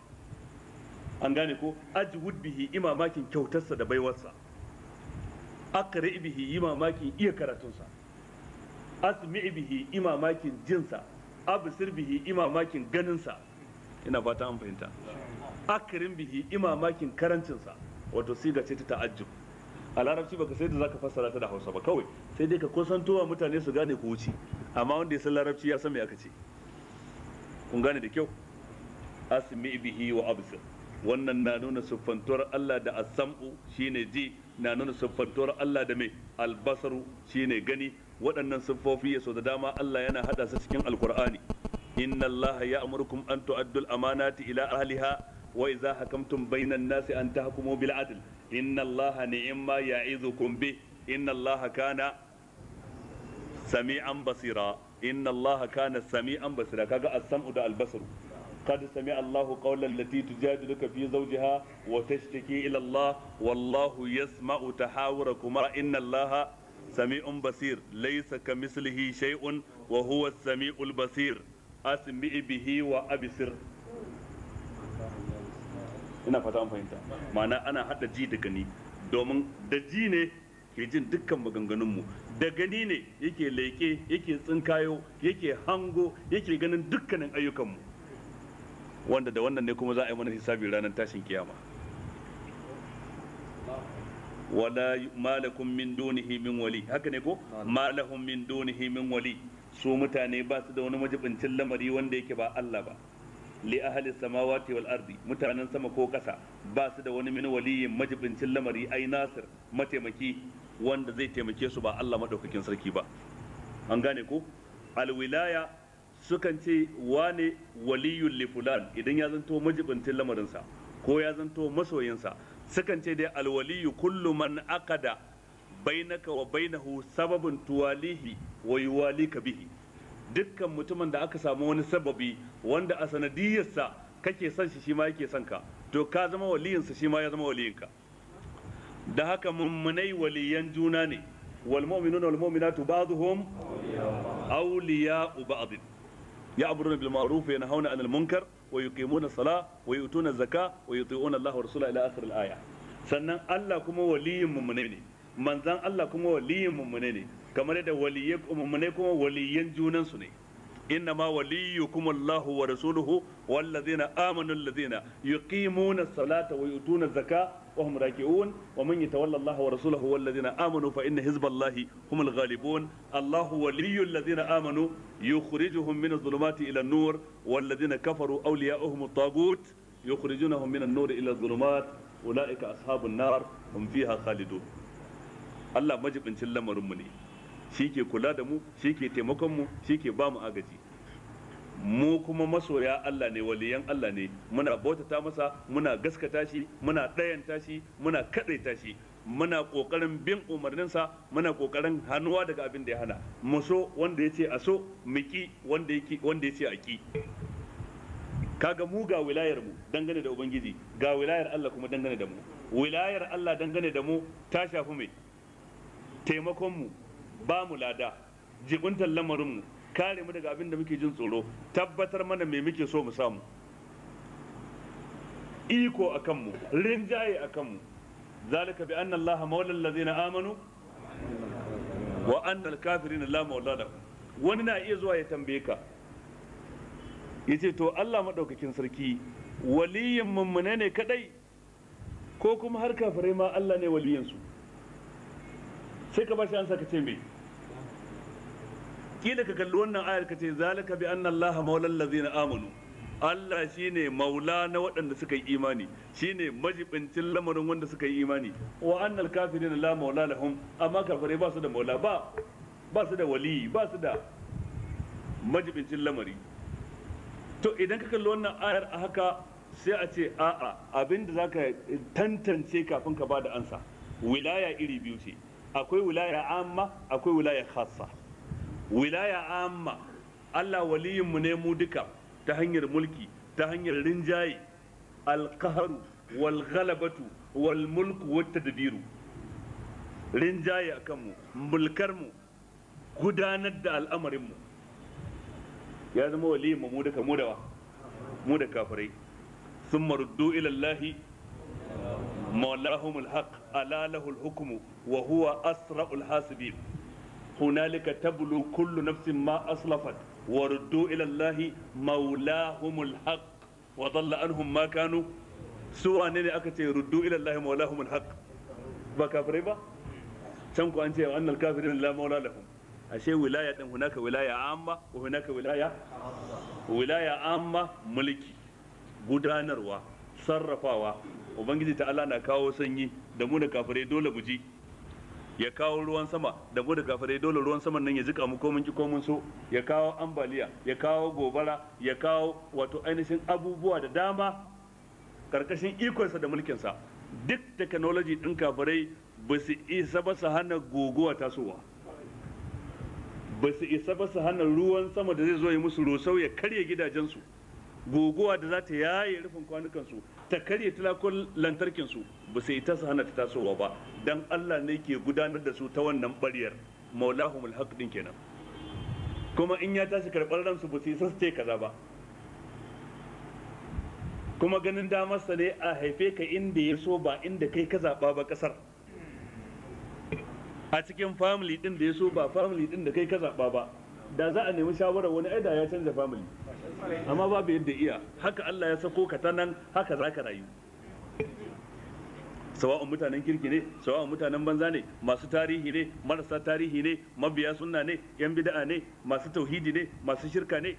An gane ko? Ajwud bihi, yi mamakin kyautarsa da baiwarsa. Aqri bihi, yi mamakin iya karatunsa. Asmi bihi, yi mamakin jinsa. Absir bihi, yi mamakin ganinsa. Ina fata an fahimta. Akrim bihi, yi mamakin karancinsa. Wato siga ce ta ta'ajjub. A larabci baka sai da zaka fassara ta da Hausa ba, kawai sai dai ka kusantowa mutane su gane ku wuce, amma wanda ya san larabci ya san me aka ce. Kun gane da kyau? Asmi bihi wa absir. Wannan na nuna siffantuwar Allah da as-sam'u shine ji, na nuna siffantuwar Allah da mai albasaru shine gani. Waɗannan siffofi ya so da dama Allah yana hada su cikin Alkur'ani. Inna Allah ya'murukum an tu'addu al-amanati ila ahliha wa idza hakamtum bainan nasi an tahkumu bil adl. Inna Allah ni'ma ya'izukum bih. Inna Allah kana sami'an basira. Inna Allah kana sami'an basira. Kaga as-sam'u da al-basaru. قد سمع الله قول التي تجادلك في زوجها وتشتكي إلى الله والله يسمع تحاوركما إن الله سميع بصير. ليس كمثله شيء وهو السميع البصير. أسمع به وأبصر. Ina fata an fahimta. Ma'ana ana hada ji da gani, domin da ji ne ke jin dukkan maganganunmu, da gani ne yake leƙe, yake tsinkayo, yake hango, yake ganin dukkanin ayyukanmu, wanda da wannan ne kuma za a yi mana hisabi ranar tashin kiyama. Wala malakum min dunihi min wali. Haka ne ko? Malahum min dunihi min wali. Su mutane ba su da wani majibincin lamari wanda yake ba Allah ba. Li ahli samawati wal ardi, mutanen sama ko kasa ba su da wani min waliyin majibincin lamari, ai nasir, mataimaki wanda zai taimake su ba Allah madaukakin sarki ba. An gane ko? Alwilaya sukan ce wane waliyun li fulan idan ya zanto majibincin lamarinsa ko ya zanto masoyinsa. Sukan ce dai alwaliyu kullu man aqada bainaka wa bainahu sababun tuwalihi wa yuwalika bihi. Dukkan mutumin da aka samu wani sababi wanda a sanadiyarsa kake son shi, shi ma yake son ka, to ka zama waliyinsa, shi ma ya zama waliyinka. Da haka mummunai waliyan juna ne. Wal mu'minuna wal mu'minatu ba'dhum awliya'u ba'd. يأمرون بالمعروف وينهون عن المنكر ويقيمون الصلاة ويؤتون الزكاة ويطيعون الله ورسوله إلى آخر الآية. Sannan Allah kuma waliyin mummune ne, manzan Allah kuma waliyin mummune ne, kamar yadda waliyai mummune kuma waliyan junan su ne. Inna ma waliyukum Allahu wa rasuluhu wallazina amanu allazina yuqimuna as-salata wa yu'tuna az-zakata wa hum raki'un wa man yatawalla Allaha wa rasulahu wallazina amanu fa inna hizballahi humul ghalibun. Allahu waliyyul ladzina amanu yukhrijuhum min adh-dhulumati ila an-nur wallazina kafaru awliya'uhum at-taghut yukhrijunahum min an-nur ila adh-dhulumat ulaika ashabun nar hum fiha khalidun. Allah majibincin lamarin mu ne, shi ke kula da mu, shi ke taimakon mu, shi ke ba mu agaji. Mu kuma masoya Allah ne, waliyan Allah ne, muna bautata masa, muna gaskata shi, muna ɗayanta shi, muna kaɗaita shi, muna ƙoƙarin bin umarninsa, muna ƙoƙarin hannuwa daga abin da ya hana. Mu so wanda ya ce a so, mu ki wanda ya ce a ki. Kaga mu ga wilayar mu dangane da Ubangiji, ga wilayar Allah kuma dangane da mu. Wilayar Allah dangane da mu ta shafi mai taimakon mu, ba mu lada, jibuntar lamarinmu, kare mu daga abin da muke jin tsoro, tabbatar mana me muke so mu samu, iko a kanmu, rinjaye a kanmu. Zalika bi anna allaha maula allazina amanu wa anna alkafirina la maula lahum. Wani na iya zuwa ya tambaye ka, yace to Allah madaukakin sarki waliyin mummune ne kadai ko kuma har kafirai ma Allah ne waliyin su? Sai ka bashi ansa ka ce me? Kila ka kalli wannan ayar ka ce zalika bi anna allaha maulal ladzina amanu. Allah shine maula na waɗanda suka yi imani, shine majibincin lamarin wanda suka yi imani. Wa annal kafirina la maula lahum, amma kafirai ba su da maula, ba su da wali, ba su da majibincin lamari. To idan ka kalli wannan ayar a haka sai a ce a'a, abinda zaka tantance kafin ka bada ansa, wilaya iri biyu ce. Akwai wilaya amma, akwai wilaya khassa. Wilaya amma, Allah waliyinmu ne mu duka ta hanyar mulki, ta hanyar rinjaye, alqahru wal ghalabatu wal mulku wat tadbiru. Rinjaye akan mu, mulkar mu, gudanar da al'amarin mu. Ya zama waliyinmu mu duka, mu da wa? Mu da kafirai. Thumma ruddu ila Allahi Maulahumul haq ala lahul hukmu wa huwa asra'ul hasibin. Hunalika tablu kullu nafsin ma aslafat wa ruddu ila Allahi maulahumul haq wa dhalla anhum ma kanu. Su wane ne aka ce ruddu ila Allahi maulahumul haq? Ba kafirai ba? Can ku an ce annal kafirin la maula lahum. Ashe wilaya din hunaka wilaya amma wa hunaka wilaya wilaya amma, mulki, gudanarwa, sarrafawa. Ubangiji ta Allah na kawo sanyi da mu da kafirai dole mu ji, ya kawo ruwan sama da mu da kafirai dole ruwan saman nan ya jika mu ko mun ki ko mun so, ya kawo ambaliya, ya kawo gobara, ya kawo wato ainihin abubuwa da dama karkashin ikonsa da mulkinsa. Duk technology din kafirai ba su isa ba su hana guguwa tasowa, ba su isa ba su hana ruwan sama da zai zo ya musu rusau ya karya gidajensu, guguwa da za ta yaye rufin kwanukansu ta karya tulakon lantarkinsu, ba su isa su hana ta tasowa ba. Dan Allah ne ke gudanar da su ta wannan bariyar, maulahumul haq din kenan. Kuma in ya tashi karɓar ransu ba su isa su ce kaza ba. Kuma ganin damarsa ne a haife ka inda ya so ba inda kai ka zaɓa ba ƙasar, a cikin family din da ya so ba family din da kai ka zaɓa ba. Da za a nemi shawarar wani aida ya canza family, amma babu yadda iya. Haka Allah ya sako ka ta nan, haka za ka rayu. Sawa'un mutanen kirki ne, sawa'un mutanen banza ne, masu tarihi ne, marasa tarihi ne, mabiya sunna ne, yan bid'a ne, masu tauhidi ne, masu shirka ne,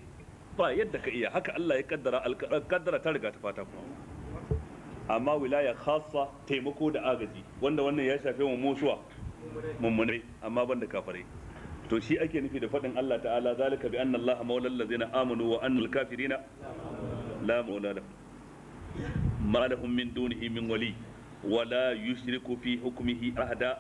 ba yadda ka iya. Haka Allah ya kaddara, kaddara ta riga ta fata kuma. Amma wilaya khassa, taimako da agaji, wanda wannan ya shafe mu musuwa mummunai, amma ban da kafirai. To shi ake nufi da faɗin Allah ta'ala, zalika bi anna Allah maula allazina amanu wa annal kafirina la maula lahum ma lahum min dunihi min wali wa la yushriku fi hukmihi ahada.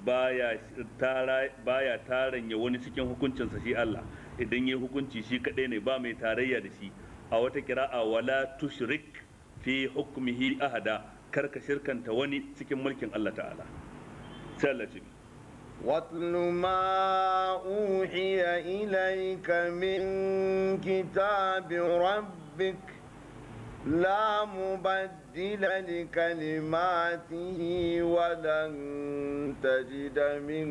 Baya tara baya taranya wani cikin hukuncinsa shi Allah. Idan yayi hukunci shi kadai ne, ba mai tarayya da shi. A wata kira'a wala tushrik fi hukmihi ahada, karka shirkanta wani cikin mulkin Allah ta'ala. Sai Allah ce واتل ما أوحي إليك من كتاب ربك لا مبدل لكلماته ولن تجد من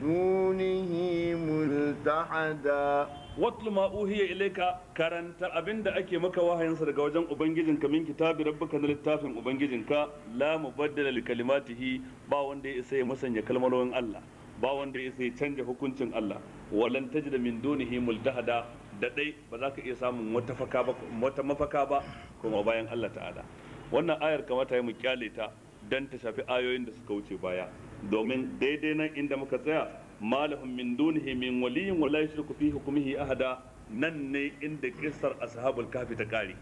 دونه ملتحدا. Watlu ma uhiya ilayka, karanta abinda ake maka wahayinsa daga wajen ubangijinka, min kitabi rabbika, na littafin ubangijinka, la mubaddala li kalimatihi, ba wanda ya isa ya musanya kalmomin Allah, ba wanda ya isa ya canja hukuncin Allah. Walan tajida min dunihi multahada, da dai ba za ka iya samun wata faka ba, wata mafaka ba kuma bayan Allah ta'ala. Wannan ayar kamata ya mu kyale ta dan ta shafi ayoyin da suka wuce baya, domin daidai nan inda muka tsaya, malahum min dunihi min waliyin wala yushriku fi hukmihi ahada, nan ne inda kissar ashabul kahfi ta kare.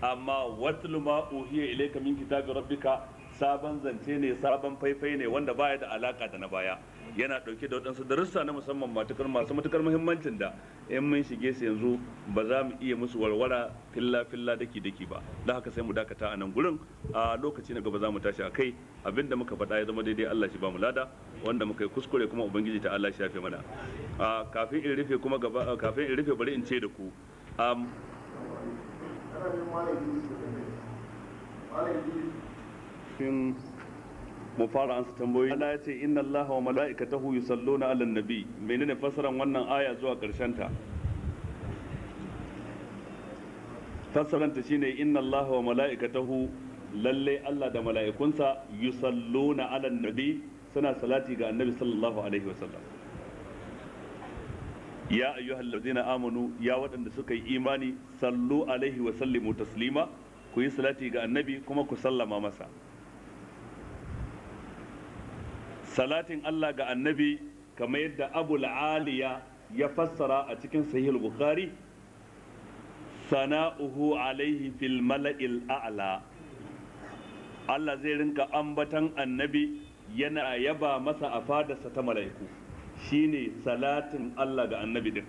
Amma watlu ma uhiya ilayka min kitabi rabbika sabon zance ne, sabon faifai ne wanda baya da alaka da na baya. Yana dauke da waɗansu darussa na musamman masu matukar muhimmancin da in mun shige su yanzu ba za mu iya musu warwara filla filla daki daki ba. Don haka sai mu dakata a nan gurin, a lokaci na gaba za mu tashi a kai. Abinda muka faɗa ya zama daidai, Allah shi ba mu lada, wanda muka yi kuskure kuma ubangiji ta Allah shi yafe mana. Kafin in rufe kuma gaba, kafin in rufe bari in ce da ku, mu fara ansa tambayoyi. Allah ya ce inna Allah wa mala'ikatahu yusalluna 'alan nabi. Menene fasaran wannan aya zuwa karshen ta? Fasaran ta shine inna Allah wa mala'ikatahu, lalle Allah da mala'ikunsa, yusalluna 'alan nabi, suna salati ga annabi sallallahu alaihi wasallam. Ya ayyuhallazina amanu, ya waɗanda suka yi imani, sallu alaihi wa sallimu taslima, ku yi salati ga annabi kuma ku sallama masa. Salatin Allah ga annabi kamar yadda Abul Aliya ya fassara a cikin Sahih Bukhari, sana'uhu alaihi fil mala'il a'la. Allah zai rinka ambatan annabi yana yaba masa a fadarsa ta mala'iku. Shine salatin Allah ga annabi din.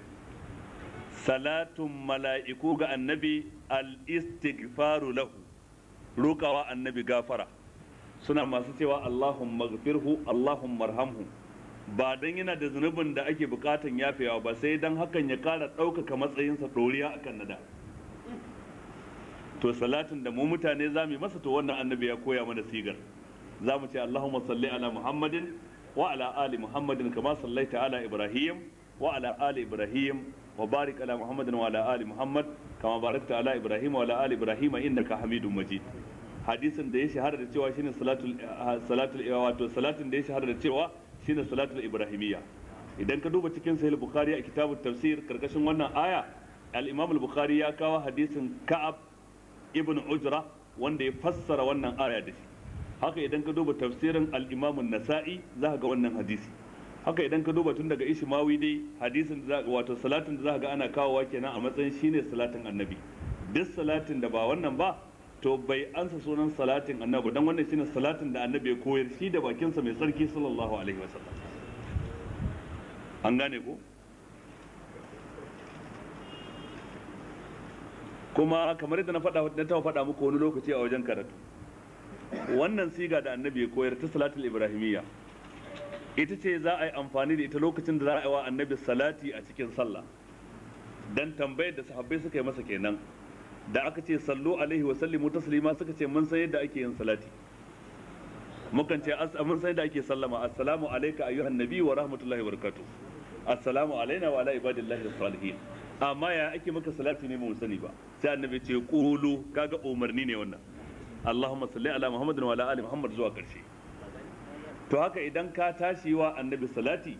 Salatun mala'iku ga annabi al-istighfaru lahu, rokawa annabi gafara. Suna masu cewa Allahumma gfirhu, Allahumma arhamhu, ba dan yana da zunubin da ake bukatan yafewa ba, sai dan hakan ya kara ɗaukaka matsayinsa ɗoriya akan nada. To salatin da mu mutane za mu yi masa, to wannan annabi ya koya mana sigar. Za mu ce Allahumma salli ala Muhammadin wa ala ali Muhammadin kama sallaita ala Ibrahim wa ala ali Ibrahim wa barik ala Muhammadin wa ala ali Muhammad kama barakta ala Ibrahim wa ala ali Ibrahim innaka Hamidum Majid. Hadisin da ya shahara da cewa shine salatul salatul wato salatin da ya shahara da cewa shine salatul ibrahimiyya. Idan ka duba cikin sahih Bukhari a kitabut tafsir karkashin wannan aya, al-Imam al-Bukhari ya kawo hadisin Ka'ab ibn Ujra wanda ya fassara wannan aya da shi. Haka idan ka duba tafsirin al-Imam an-Nasa'i za ka ga wannan hadisi. Haka idan ka duba tun daga Ishmawi dai hadisin da wato salatin da za ka ga ana kawowa kenan a matsayin shine salatin Annabi. Duk salatin da ba wannan ba to bai ansa sunan salatin Annabi, dan wannan shine salatin da Annabi ya koyar shi da bakinsa mai tsarki sallallahu alaihi wasallam. An gane ko? Kuma kamar yadda na faɗa na taɓa faɗa muku wani lokaci a wajen karatu, wannan siga da Annabi ya koyar ta salatul ibrahimiyya ita ce za a yi amfani da ita lokacin da za a yi wa Annabi salati a cikin sallah. Dan tambayar da sahabbai suka yi masa kenan, da aka ce sallu alaihi wa sallimu taslima, suka ce mun san yadda ake yin salati, mukan ce mun san yadda ake sallama, assalamu alayka ayyuhan nabi wa rahmatullahi wa barakatuh, assalamu alaina wa ala ibadillahi salihin. Amma ya ake maka salati ne mu sani ba. Sai Annabi ce qulu, kaga umarni ne wannan, Allahumma salli ala Muhammadin wa ala ali Muhammad zuwa karshe. To haka idan ka tashi wa Annabi salati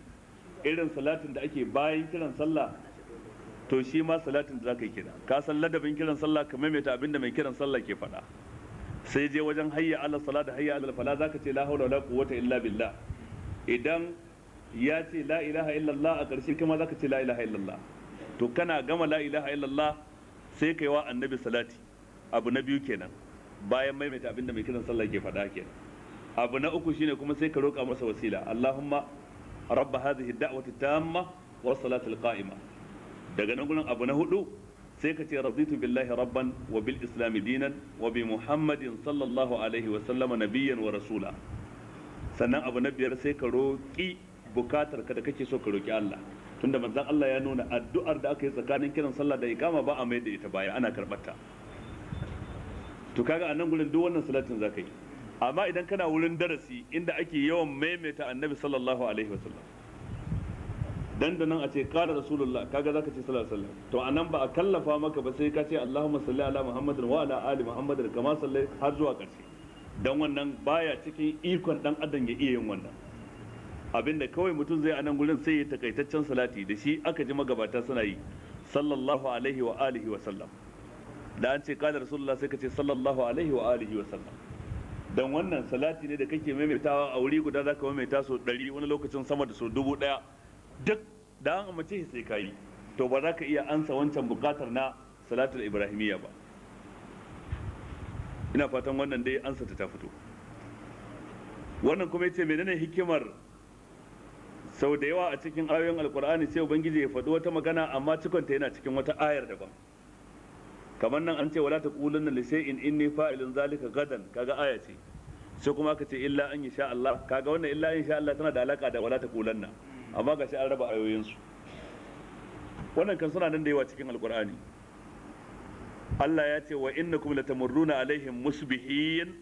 irin salatin da ake bayan kiran sallah, to shi ma salatin da zaka yi kenan. Ka san ladabin kiran sallah, ka maimaita abinda mai kiran sallah ke faɗa. Sai je wajen hayya ala salat da hayya ala fala zaka ce la haula wala quwwata illa billah. Idan ya ce la ilaha illallah a ƙarshe kuma zaka ce la ilaha illallah. To kana gama la ilaha illallah sai kai wa Annabi salati. Abu na biyu kenan bayan maimaita abinda mai kiran sallah ke faɗa kenan. Abu na uku shine kuma sai ka roƙa masa wasila, Allahumma rabb hadhihi ad-da'wati tamma wa salati al-qa'ima. Daga nan gurin abu na hudu sai ka ce raditu billahi rabban wa bil islami dinan wa bi Muhammadin sallallahu alaihi wa sallama nabiyyan wa rasula. Sannan abu na biyar sai ka roƙi bukatar ka da kake so ka roƙi Allah, tunda manzon Allah ya nuna addu'ar da aka yi tsakanin kiran sallah da iqama ba a mai da ita baya, ana karɓar ta. To kaga a nan gurin duk wannan salatin zaka yi. Amma idan kana wurin darasi inda ake yawan maimaita Annabi sallallahu alaihi wa sallam, dandanan a ce qala rasulullah, kaga zaka ce sallallahu alaihi wasallam. To anan ba a kallafa maka ba sai ka ce Allahumma salli ala Muhammadin wa ala ali Muhammadin kama sallai har zuwa ƙarshe. Dan wannan baya cikin ikon dan adam ya iya yin wannan. Abinda kawai mutum zai anan gurin sai ya takaitaccen salati da shi aka ji magabata suna yi sallallahu alaihi wa alihi wa sallam. Da an ce qala rasulullah sai ka ce sallallahu alaihi wa alihi wa sallam. Dan wannan salati ne da kake maimaitawa a wuri guda, zaka maimaita so 100 wani lokacin sama da so 1000. Duk da an amince shi sai kayi, to ba za ka iya ansa wancan bukatar na salatul ibrahimiyya ba. Ina fatan wannan dai ansa ta fito. Wannan kuma yace menene hikimar sau da yawa a cikin ayoyin alkur'ani sai ubangiji ya faɗi wata magana amma cikonta yana cikin wata ayar daban. Kamar nan an ce wala taqulanna li shay'in inni fa'ilun zalika gadan, kaga aya ce. Sai kuma aka ce illa an yasha Allah, kaga wannan illa an yasha Allah tana da alaka da wala taqulanna, amma ga shi an raba ayoyinsu. Wannan kan suna nan da yawa cikin alkur'ani. Allah ya ce wa innakum latamurruna alaihim musbihin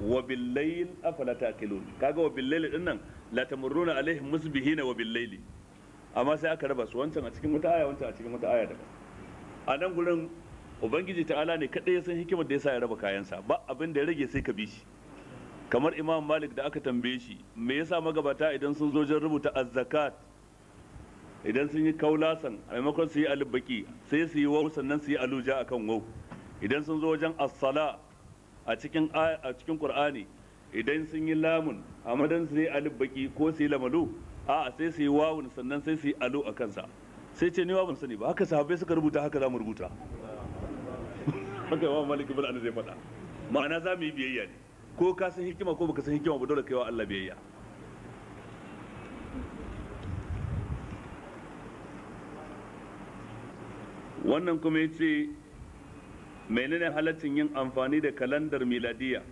wa billayl afala taqilun. Kaga wa billayl din nan latamurruna alaihim musbihin wa billayl, amma sai aka raba su, wancan a cikin wata aya, wancan a cikin wata aya daban. A nan gurin ubangiji ta'ala ne kadai ya san hikimar da yasa ya raba kayansa, ba abin da ya rage sai ka bi shi. Kamar Imam Malik da aka tambaye shi me yasa magabata idan sun zo wajen rubuta az-zakat idan sun yi kaulasan a maimakon su yi alif baki sai su yi waw sannan su yi aluja akan waw. Idan sun zo wajen as-sala a cikin Qur'ani idan sun yi lamun a madan su yi alif baki ko su yi lamalu, a sai su yi wawun sannan sai su yi alu a kansa. Sai ce ni wa ban sani ba, haka sahabbai suka rubuta haka za mu rubuta. Haka Imam Malik ibn Anas zai faɗa. Ma'ana za mu yi biyayya ne, ko ka san hikima ko baka san hikima ba, dole kai wa Allah biyayya. Wannan kuma yace menene halaccin yin amfani da kalandar miladiya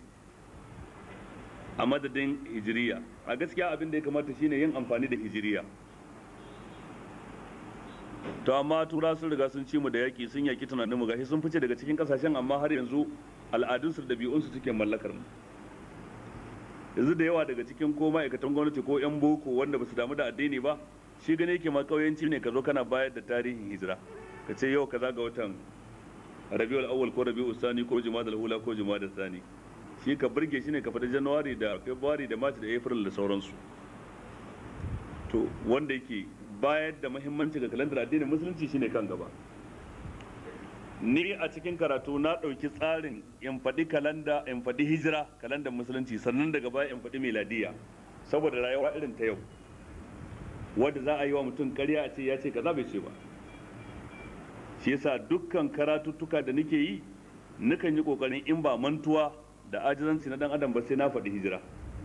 a madadin hijiriya? A gaskiya abin da ya kamata shine yin amfani da hijiriya. To amma tura sun riga sun ci mu da yaki, sun yaki tunanin mu, gashi sun fice daga cikin kasashen, amma har yanzu al'adunsu da ɗabi'unsu suke mallakar mu. Yanzu da yawa daga cikin ko ma'aikatan gwamnati ko 'yan boko wanda ba su damu da addini ba, shi gane yake ma kauyanci ne ka zo kana bayar da tarihin hijira, ka ce yau kaza ga watan Rabiul Awwal ko Rabiul Sani ko Jumadal Ula ko Jumadal Sani. Shi ka burge shi ne ka faɗi January da February da March da April da sauransu. To wanda yake bayar da muhimmanci ga kalandar addinin musulunci shine kan gaba. Ni a cikin karatu na ɗauki tsarin in faɗi kalanda, in faɗi hijira, kalandar musulunci, sannan daga baya in faɗi miladiya, saboda rayuwa irin ta yau wadda za a yi wa mutum ƙarya a ce ya ce kaza bai ce ba. Shi yasa dukkan karatuttuka da nake yi nukan yi kokarin in ba mantuwa da ajizanci na dan adam ba sai na faɗi hijira,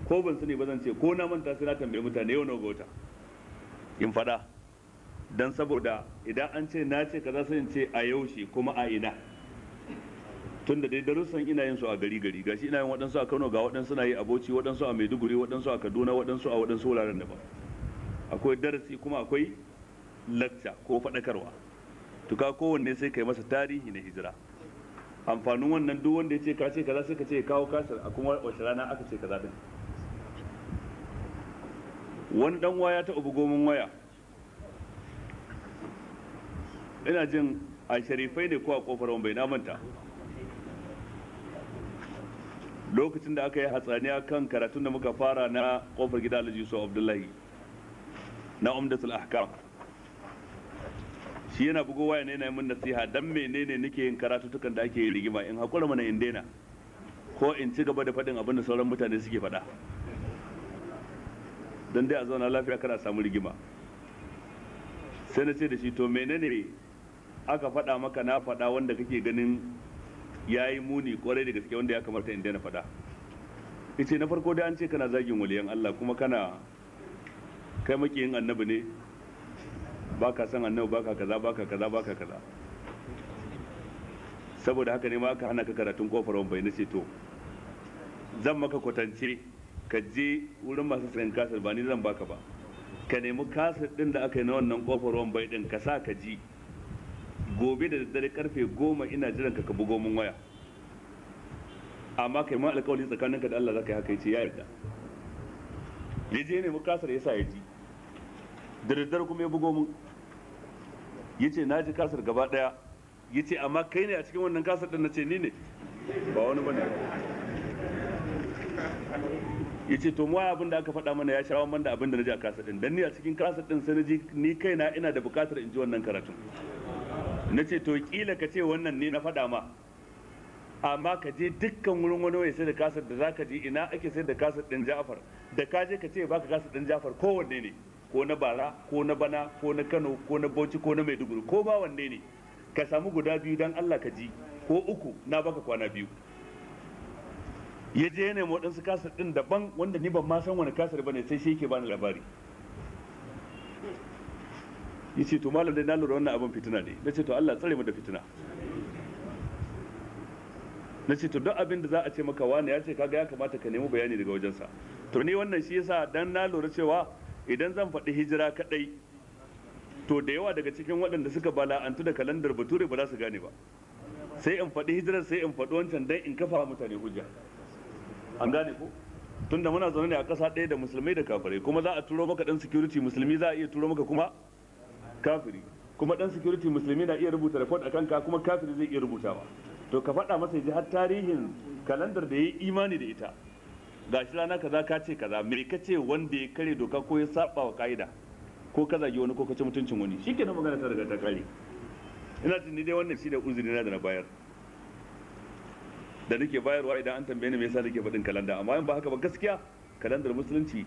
ko ban sani ba zan ce, ko na manta sai na tambayi mutane yau nawa ga wata in faɗa, dan saboda idan an ce na ce kaza sai in ce a yaushe kuma a ina. Tunda dai darussan ina yin su a gari gari, gashi ina yin waɗansu a Kano, ga waɗansu na yi a Bauchi, waɗansu a Maiduguri, waɗansu a Kaduna, waɗansu a waɗansu wuraren daban. Akwai darasi kuma akwai lacca ko faɗakarwa. To ka kowanne sai kai masa tarihi na hijira. Amfanin wannan duk wanda ya ce ka ce kaza sai ka ce kawo kasar a kuma wace rana aka ce kaza din. Wani dan waya ta ubu gomin waya, ina jin a Sharifai ne ko a Kofar Wambai, na manta, lokacin da aka yi hatsaniya kan karatun da muka fara na Kofar Gida Alhaji Yusuf Abdullahi na Umdatul Ahkam. Shi yana bugo waya ne yana min nasiha dan menene nake yin karatutukan da ake yi rigima, in hakura mana in daina ko in ci gaba da faɗin abin da sauran mutane suke faɗa don dai a zauna lafiya kada a samu rigima. Sai na ce da shi to menene aka faɗa maka na faɗa wanda kake ganin ya yi muni kwarai da gaske wanda ya kamata in daina faɗa? Yace na farko dai an ce kana zagin waliyan Allah kuma kana kai makiyin annabi ne, baka san annabi, baka kaza baka kaza baka kaza, saboda haka ne ma aka hana ka karatun Kofar Wambai. Na ce to zan maka kwatance, ka je wurin masu sayan kasar, ba ni zan baka ba, ka nemi kasar din da aka yi na wannan Kofar Wambai din ka sa ka ji. Gobe da daddare karfe 10 ina jiran ka, ka bugo mun waya, amma kai ma alƙawari tsakaninka da Allah zaka yi haka. Yace ya yarda. Ya je nemi kasar ya sa ya ji, da daddare kuma ya bugo mun, yace na ji kasar gaba daya. Yace amma kai ne a cikin wannan kasar din? Nace ni ne, ba wani bane. Yace to mu abin da aka faɗa mana ya sha man da abin da naji a kasar din, dan ni a cikin kasar din sai naji ni kaina ina da buƙatar in ji wannan karatun. Nace to kila ka ce wannan ne na faɗa ma, amma ka je dukkan wurin wani mai sai da kasar da zaka je ina ake sai da kasar din Ja'far, da ka je ka ce baka kasar din Ja'far kowanne ne, ko na bara ko na bana ko na Kano ko na Bauchi ko na Maiduguri ko ba wanne ne, ka samu guda biyu dan Allah ka ji, ko uku, na baka kwana biyu. Ya je ya nemi waɗansu kasar ɗin daban wanda ni ban ma san wani kasar bane, sai shi yake bani labari. Yace to malam dai na lura wannan abin fitina ne. Nace to Allah tsare mu da fitina. Nace to duk abin da za a ce maka wani ya ce kaga ya kamata ka nemi bayani daga wajensa. To ni wannan shi yasa dan na lura cewa idan zan faɗi hijira kaɗai to da yawa daga cikin waɗanda suka bala'antu da kalandar bature ba za su gane ba. Sai in faɗi hijirar sai in faɗi wancan dan in kafa mutane hujja. An gane ko? Tunda muna zaune ne a ƙasa ɗaya da musulmai da kafirai, kuma za a turo maka ɗan security musulmi, za a iya turo maka kuma kafiri, kuma ɗan security musulmi na iya rubuta report akan ka, kuma kafiri zai iya rubutawa. To ka faɗa masa ya ji har tarihin kalandar da ya yi imani da ita, gashi rana kaza ka ce kaza, me ka ce wanda ya kare doka ko ya saba wa ka'ida ko ka zagi wani ko ka ci mutuncin wani, shikenan magana ta riga ta kare. Ina jin ni dai wannan shine uzuri na da na bayar, da nake bayarwa idan an tambaye ni me yasa nake faɗin kalanda. Amma in ba haka ba gaskiya kalandar musulunci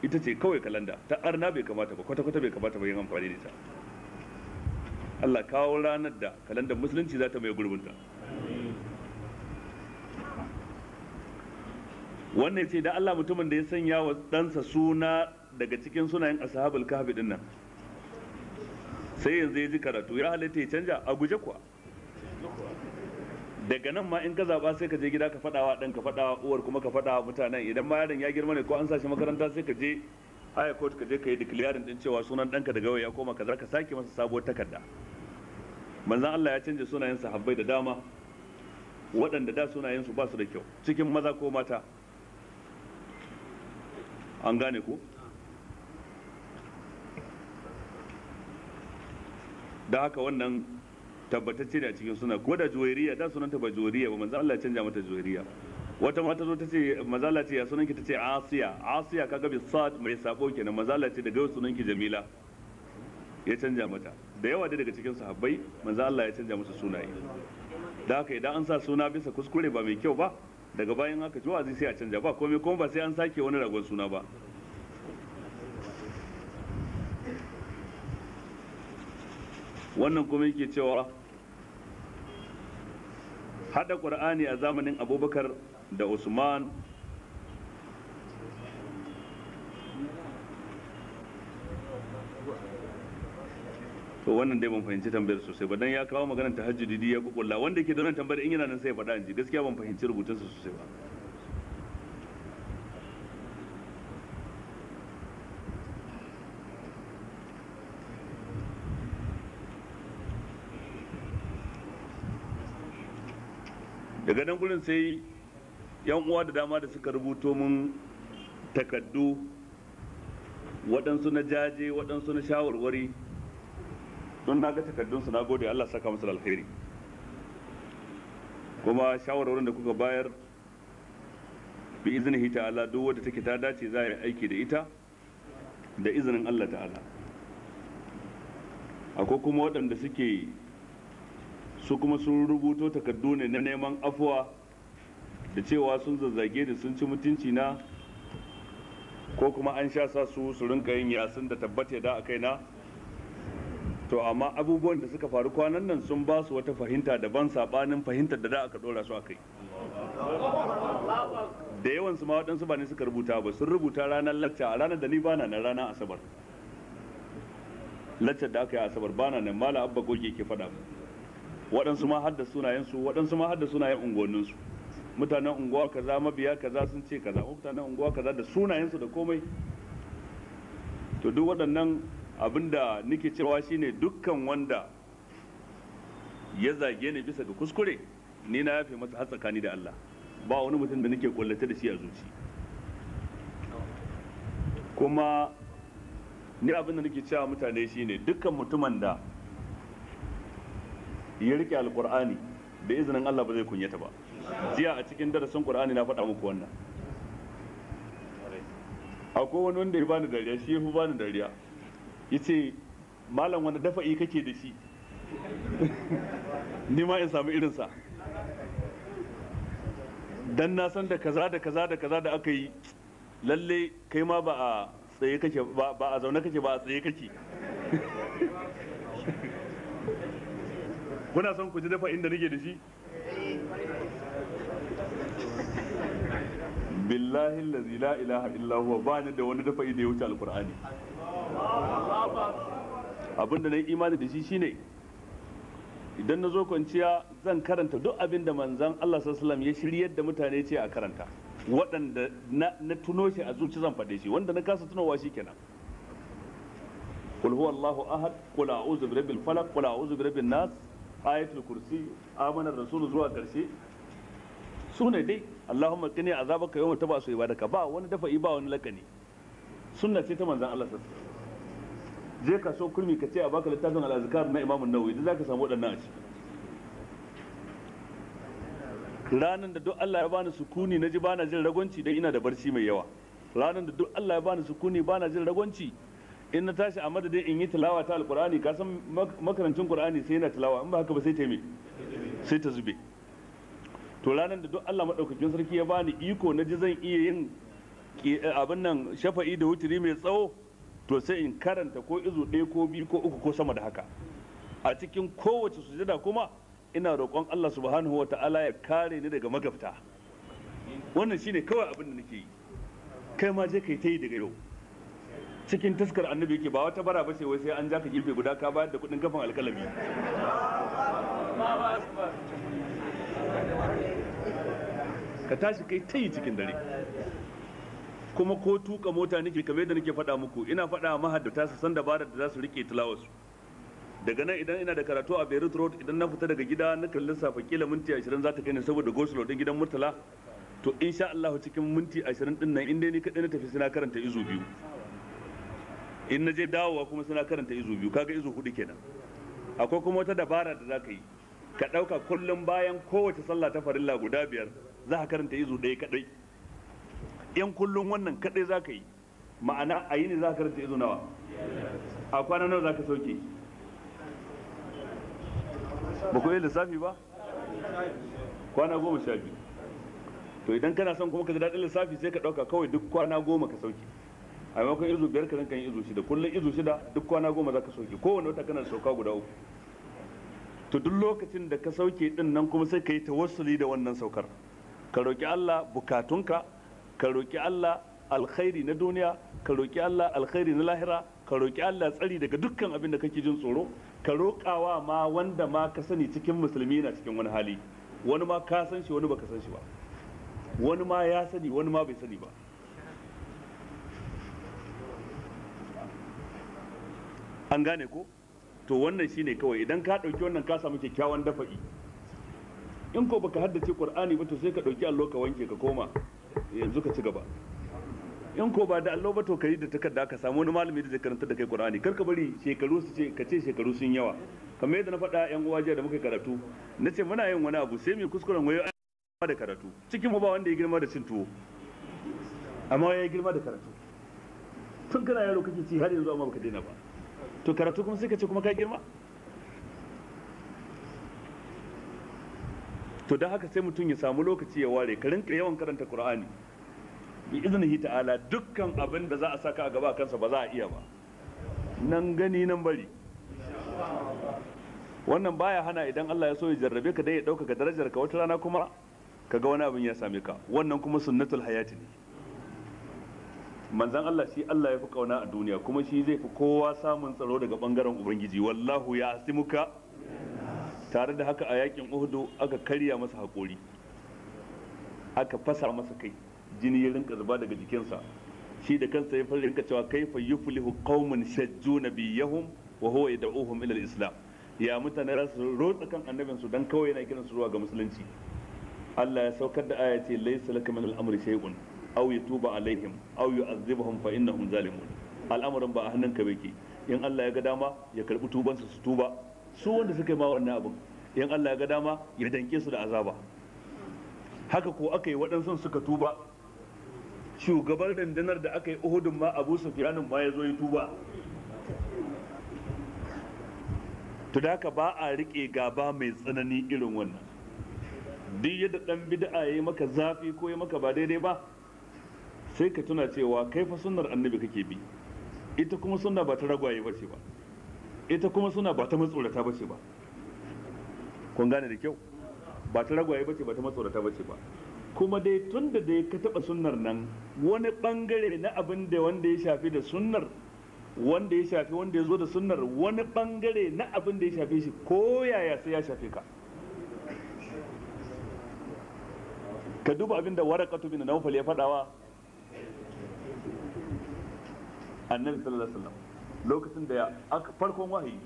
ita ce kawai kalanda ta arna, bai kamata ba, kwata kwata bai kamata ba yin amfani da ita. Allah kawo ranar da kalandar musulunci za ta mai gurbinta. Wannan ce da Allah mutumin da ya sanya wa ɗansa suna daga cikin sunayen ashabul kahfi din nan, sai yanzu ya ji karatu ya halatta ya canja a guje kuwa. Daga nan ma in ka zaba sai ka je gida ka faɗawa ɗan, ka faɗawa uwar, kuma ka faɗawa mutanen. Idan ma yaron ya girma ne ko an sa shi makaranta sai ka je higher court ka je ka yi declaring din cewa sunan ɗanka daga yau ya koma kaza, ka sake masa sabuwar takarda. Manzon Allah ya canja sunayen sahabbai da dama waɗanda da sunayen su ba su da kyau, cikin maza ko mata. An gane ko? Da haka wannan tabbatacce ne a cikin suna. Ko da Juwairiya da sunanta ba Juwairiya ba, manzo Allah ya canja mata Juwairiya. Wata mata zo ta ce manzo Allah ce ya sunanki, ta ce Asiya. Asiya kaga bi sad mai sabo kenan, manzo Allah ce daga yau sunanki Jamila, ya canja mata. Da yawa dai daga cikin sahabbai manzo Allah ya canja musu sunaye. Da haka idan an sa suna bisa kuskure ba mai kyau ba, daga bayan haka ji wa'azi sai a canja, ba komai, kuma ba sai an sake wani ragon suna ba. Wannan kuma yake cewa hada Qur'ani a zamanin Abubakar da Usman to wannan dai ban fahimci tambayar sosai ba, dan ya kawo maganar tahajjudi ya kukulla. Wanda yake da wannan tambayar in yana nan sai ya faɗa in ji, gaskiya ban fahimci rubutunsa sosai ba. Daga nan gurin sai yan uwa da dama da suka rubuto mun takaddu, waɗansu na jaje, waɗansu na shawarwari. Don na ga takaddunsu na gode, Allah saka musu alkhairi. Kuma shawarwarin da kuka bayar bi iznihi ta'ala, duk wadda take ta dace za a yi aiki da ita da izinin Allah ta'ala. Akwai kuma waɗanda suke su kuma sun rubuto takaddu ne na neman afuwa da cewa sun zazzage da sun ci mutunci na, ko kuma an sha sa su su rinka yin yasin da tabbata da a kaina. To amma abubuwan da suka faru kwanan nan sun ba su wata fahimta daban sabanin fahimtar da da aka dora su akai. Da yawan su ma waɗansu ba ne suka rubuta ba, sun rubuta ranar lacca, a ranar da ni bana nan, ranar Asabar. Laccar da aka yi Asabar bana nan, Malam Abba Goge ke faɗa mu. Waɗansu ma hadda sunayensu, waɗansu ma hadda sunayen unguwanninsu. Mutanen unguwa kaza, mabiya kaza sun ce kaza, mutanen unguwa kaza da sunayensu da komai. To duk waɗannan abinda nake cewa shine dukkan wanda ya zage ni bisa ga kuskure, ni na yafe masa har tsakani da Allah. Ba wani mutum da nake kullata da shi a zuci. Kuma ni abinda nake cewa mutane shine dukkan mutumin da ya rike alkur'ani da izinin Allah ba zai kunyata ba. Jiya a cikin darasin Qur'ani na faɗa muku wannan. Akwai wani wanda ya bani dariya, shi ya fi bani dariya. Yace malam wani dafa'i kake da shi? Ni ma in samu irinsa. Dan na san da kaza da kaza da kaza da aka yi, lalle kai ma ba a tsaye kake ba, ba a zaune kake ba, a tsaye kake. Kuna son ku ji dafa inda nake da shi? Billahi allazi la ilaha illa huwa, ba ni da wani dafa'i da ya wuce alqur'ani. Abinda na yi imani da shi shine idan na zo kwanciya zan karanta duk abin da manzan Allah sallallahu alaihi wasallam ya shiryar da mutane ce a karanta. Waɗanda na tuno shi a zuci zan faɗe shi, wanda na kasa tunowa shi kenan. Qul huwallahu ahad, qul a'udhu birabbil falaq, qul a'udhu birabbin nas, ayatul kursi, amanar rasulu zuwa karshe. Su ne dai Allahumma qini azabaka yawma tabasu ibadaka. Ba wani dafa'i, ba wani lakani. Sunna ce ta manzan Allah sallallahu alaihi wasallam. Je ka so kurmi ka ce a baka littafin al-azkar na Imam an-Nawawi, duk zaka samu waɗannan a ciki. Ranan da duk Allah ya bani sukuni naji bana jin ragonci dan ina da barci mai yawa. Ranan da duk Allah ya bani sukuni bana jin ragonci, in na tashi a madadin in yi tilawa ta alqur'ani, ka san makarancin qur'ani sai yana tilawa, in ba haka ba sai ta me sai ta zube. To ranan da duk Allah madaukakin sarki ya bani iko naji zan iya yin abin nan shafa'i da wuturi mai tsawo, to sai in karanta ko izu 1 ko 2 ko 3 ko sama da haka. A cikin kowace sujada kuma ina roƙon Allah subhanahu wa ta'ala ya kare ni daga magabta. Wannan shine kawai abin da nake yi. Kai ma je kai ta yi daga yau. Cikin taskar annabi yake, ba wata bara ba ce wai sai an ja ka gefe guda ka bayar da kuɗin kafan alkalami. Ka tashi kai ta yi cikin dare. Kuma ko tuka mota nake, kamar yadda nake faɗa muku, ina faɗa mahaddata su san dabarar da za su rike tilawarsu. Daga nan idan ina da karatu a Beirut Road, idan na fita daga gida na kalli safa kila minti 20 za ta kai ni saboda gosulo din gidan Murtala. To insha Allah cikin minti 20 din nan inda ni kadai na tafi suna karanta izu 2, in na je dawowa kuma suna karanta izu 2, kaga izu 4 kenan. Akwai kuma wata dabara da zaka yi, ka dauka kullum bayan kowace sallah ta farilla guda 5 za ka karanta izu 1 kadai. In kullum wannan kadai zaka yi, ma'ana a yini za ka karanta izu nawa? A kwana nawa za ka sauke? Ba ku yi lissafi ba? Kwana 12. To idan kana son kuma ka ji daɗin lissafi sai ka ɗauka kawai duk kwana 10 ka sauke. A maimakon izu 5 ka rinka yin izu 6, kullum izu 6 duk kwana 10 za ka sauke. Kowane wata kana da sauka guda 3. To duk lokacin da ka sauke din nan kuma sai ka yi tawassuli da wannan saukar. Ka roƙi Allah bukatunka, ka roƙi Allah alkhairi na duniya, ka roƙi Allah alkhairi na lahira, ka roƙi Allah tsari daga dukkan abin da kake jin tsoro, ka roƙawa ma wanda ma ka sani cikin musulmi na cikin wani hali, wani ma ka san shi wani baka san shi ba, wani ma ya sani wani ma bai sani ba. An gane ko? To wannan shine kawai, idan ka ɗauki wannan ka samu kyakkyawan dafa'i. In ko baka haddace Qur'ani ba to sai ka ɗauki allo ka wanke ka koma yanzu ka ci gaba. In ko ba da allo ba to kai da takarda ka samu wani malami da zai karanta da kai Qur'ani. Kar ka bari shekaru su ce ka ce shekaru sun yawa. Kamar yadda na faɗa yan uwa jiya da muka karatu, nace muna yin wani abu sai mu kuskuren wayo da karatu. Cikin mu ba wanda ya girma da cin tuwo, amma ya girma da karatu. Tun kana yaro kake ci har yanzu amma baka daina ba. To karatu kuma sai ka ce kuma ka girma? To don haka sai mutum ya samu lokaci ya ware, ka rinka yawan karanta Qur'ani. Bi iznihi ta'ala dukkan abin da za a saka a gaba kansa ba za a iya ba. Nan gani nan bari. Wannan baya hana idan Allah ya so ya jarrabe ka dai ya ɗaukaka darajar ka, wata rana kuma ka ga wani abin ya same ka. Wannan kuma sunnatul hayati ne. Manzan Allah shi Allah ya fi kauna a duniya, kuma shi zai fi kowa samun tsaro daga bangaren Ubangiji. Wallahu ya asimuka. Tare da haka a yakin Uhudu aka karya masa haƙori, aka fasa masa kai, jini ya rinka zuba daga jikinsa. Shi da kansa ya fara rinka cewa kaifa yuflihu qaumun shajju nabiyahum wa huwa yad'uhum ila al-islam. Ya mutane za su rotsa kan annabin su dan kawai yana kiran su zuwa ga musulunci. Allah ya saukar da aya ce laysa laka min al-amri shay'un aw yatuba alaihim aw yu'adhibuhum fa innahum zalimun. Al'amarin ba a hannunka bake. In Allah ya ga dama ya karbi tubansu su tuba, su wanda suka yi ma wannan abin. In Allah ya ga dama ya danke su da azaba. Haka ko aka yi waɗansu suka tuba. Shugaban rundunar da aka yi Uhudun ma Abu Sufyanun ma ya zo ya tuba. To da haka ba a riƙe gaba mai tsanani irin wannan. Duk yadda ɗan bid'a ya yi maka zafi ko ya maka ba daidai ba, sai ka tuna cewa kai fa sunnar annabi kake bi. Ita kuma sunna ba ta ragwaye ba ce ba, ita kuma sunna ba ta matsorata ba ce ba. Kun gane da kyau? Ba ta ragwaye ba ce, ba ta matsorata ba ce ba. Kuma dai tun da dai ka taɓa sunnar nan, wani ɓangare na abin da wanda ya shafi da sunnar, wanda ya shafi wanda ya zo da sunnar, wani ɓangare na abin da ya shafe shi ko yaya sai ya shafe ka. Ka duba abin da Waraqatu bin Nawfal ya faɗawa Annabi sallallahu alaihi wasallam lokacin da aka farkon wahayi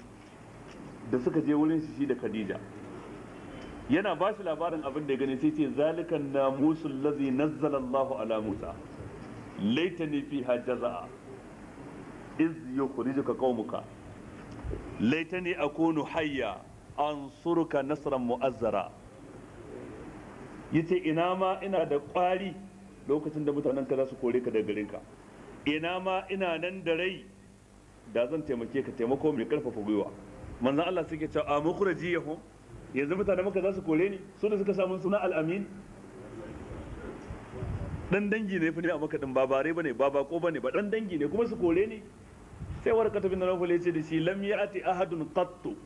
da suka je wurin shi da Khadija, yana ba shi labarin abin da ya gani sai ce zalikan namusul ladzi nazzala Allahu ala Musa laitani fiha jaza'a iz yukhrijuka qaumuka laitani akunu hayya ansuruka nasran mu'azzara. Yace ina ma ina da kwari lokacin da mutanen ka za su kore ka daga garinka, ina ma ina nan da rai da zan taimake ka taimako mai karfafa gwiwa. Manzon Allah suke cewa a mukhrajiyahum, yanzu mutanen maka za su kore ni, su da suka samu suna al-amin. Dan dangi ne fa ne a maka din, ba bare bane, ba bako bane, ba dan dangi ne kuma su kore ni. Sai Warqatu bin Nawfal yace da shi lam ya'ti ahadun qattu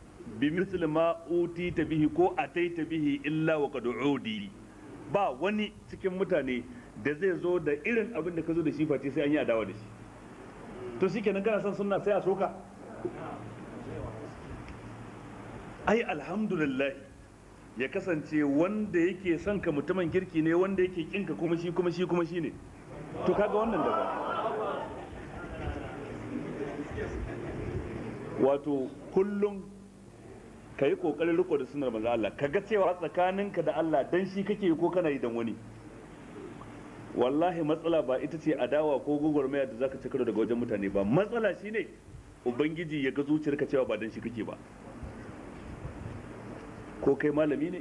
bi misli ma utita bihi ko ataita bihi illa wa qad udi. Ba wani cikin mutane da zai zo da irin abin da ka zo da shi face sai an yi adawa da shi. To shikenan kana son sunna sai a soka. Ai alhamdulillah ya kasance wanda yake son ka mutumin kirki ne, wanda yake kinka kuma shi kuma shi kuma shi ne. To kaga wannan daban. Wato kullum ka yi kokarin riko da sunnar manzo Allah, ka ga cewa tsakaninka da Allah dan shi kake ko kana yi dan wani. Wallahi matsala ba ita ce adawa ko gwagwarmaya da zaka ci karo daga wajen mutane ba. Matsala shine ubangiji ya ga zuciyarka cewa ba dan shi kake ba. Ko kai malami ne,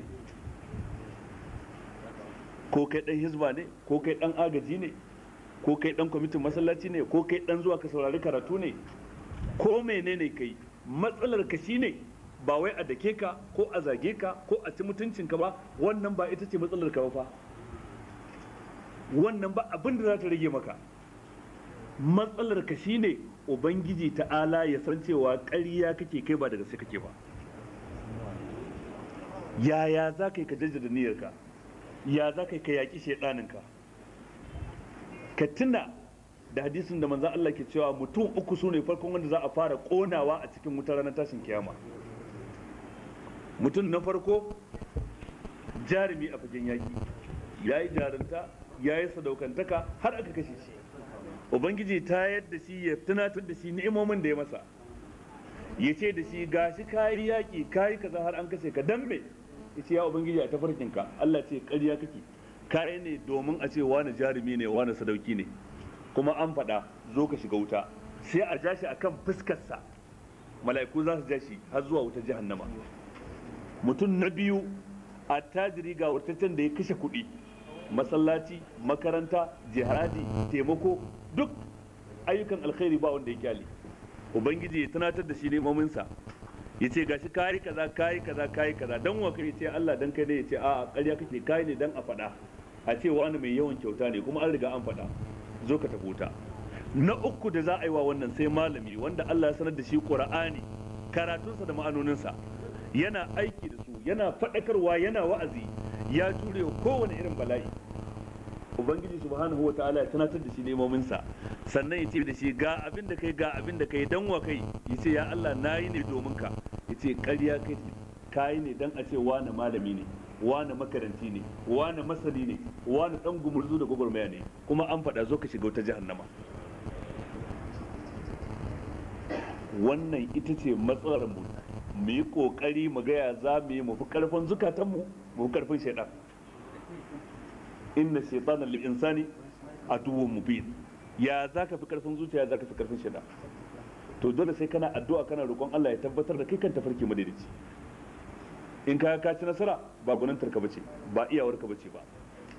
ko kai dan hizba ne, ko kai dan agaji ne, ko kai dan kwamitin masallaci ne, ko kai dan zuwa ka saurari karatu ne, ko menene kai, matsalar ka shine ba wai a dake ka ko a zage ka ko a ci mutuncinka ba. Wannan ba ita ce matsalar ka ba fa. Wannan ba abin da za ta rage maka. Matsalar ka shine ubangiji ta'ala ya san cewa ƙarya kake kai ba daga sai kake ba. Yaya za ka yi ka jaddada niyyarka? Ya za ka yi ka yaƙi shaiɗaninka? Ka tuna da hadisin da manzan Allah ke cewa mutum uku su ne farkon wanda za a fara ƙonawa a cikin wutar ranar tashin kiyama. Mutum na farko jarumi a fagen yaƙi, ya yi jarumta, ya yi sadaukantaka har aka kashe shi. Ubangiji ta yadda shi ya tunatar da shi ni'imomin da ya masa, ya ce da shi gashi kayi yaƙi kayi kaza har an kashe ka, dan me? Ya ce ya ubangiji a tafarkinka. Allah ce ƙarya kake, kayi ne domin a ce wani jarumi ne, wani sadauki ne, kuma an faɗa, zo ka shiga wuta. Sai a ja shi akan fuskarsa, mala'iku za su ja shi har zuwa wutar jahannama. Mutum na biyu attajiri ga wurtaccen da ya kashe kuɗi, masallaci, makaranta, jihadi, taimako, duk ayyukan alkhairi ba wanda ya kyale. Ubangiji ya tunatar da shi nemominsa, ya ce gashi kayi kaza kayi kaza kayi kaza, dan wa kai? Ce Allah dan kai ne. Ya ce a'a ƙarya kake, kayi ne dan a faɗa, a ce wani mai yawan kyauta ne, kuma an riga an faɗa, zo ka tafi wuta. Na uku da za a yi wa wannan sai malami wanda Allah ya sanar da shi Qur'ani, karatunsa da ma'anoninsa, yana aiki da su, yana faɗakarwa, yana wa'azi, ya jure wa kowane irin bala'i. Ubangiji subhanahu wa ta'ala ya tunatar da shi nemominsa, sannan ya ce da shi ga abin da kai, ga abin da kai, dan wa kai? Ya ce ya Allah na yi ne domin ka. Ya ce ƙarya kai, kayi ne dan a ce wani malami ne, wani makaranti ne, wani masani ne, wani dan gumurzu da gwagwarmaya ne, kuma an faɗa, zo ka shiga wata jahannama. Wannan ita ce matsalar mu. Mu yi kokari mu gaya za mu yi mu fi karfin zukatanmu, mu fi karfin shaidan. Inna shaitana lil insani aduwwun mubin. Ya za ka fi karfin zuciya, za ka fi karfin shaidan? To dole sai kana addu'a, kana roƙon Allah ya tabbatar da kai kan tafarki madaidaici. In ka ci nasara, ba gwanintar ka bace ba, iyawar ka bace ba,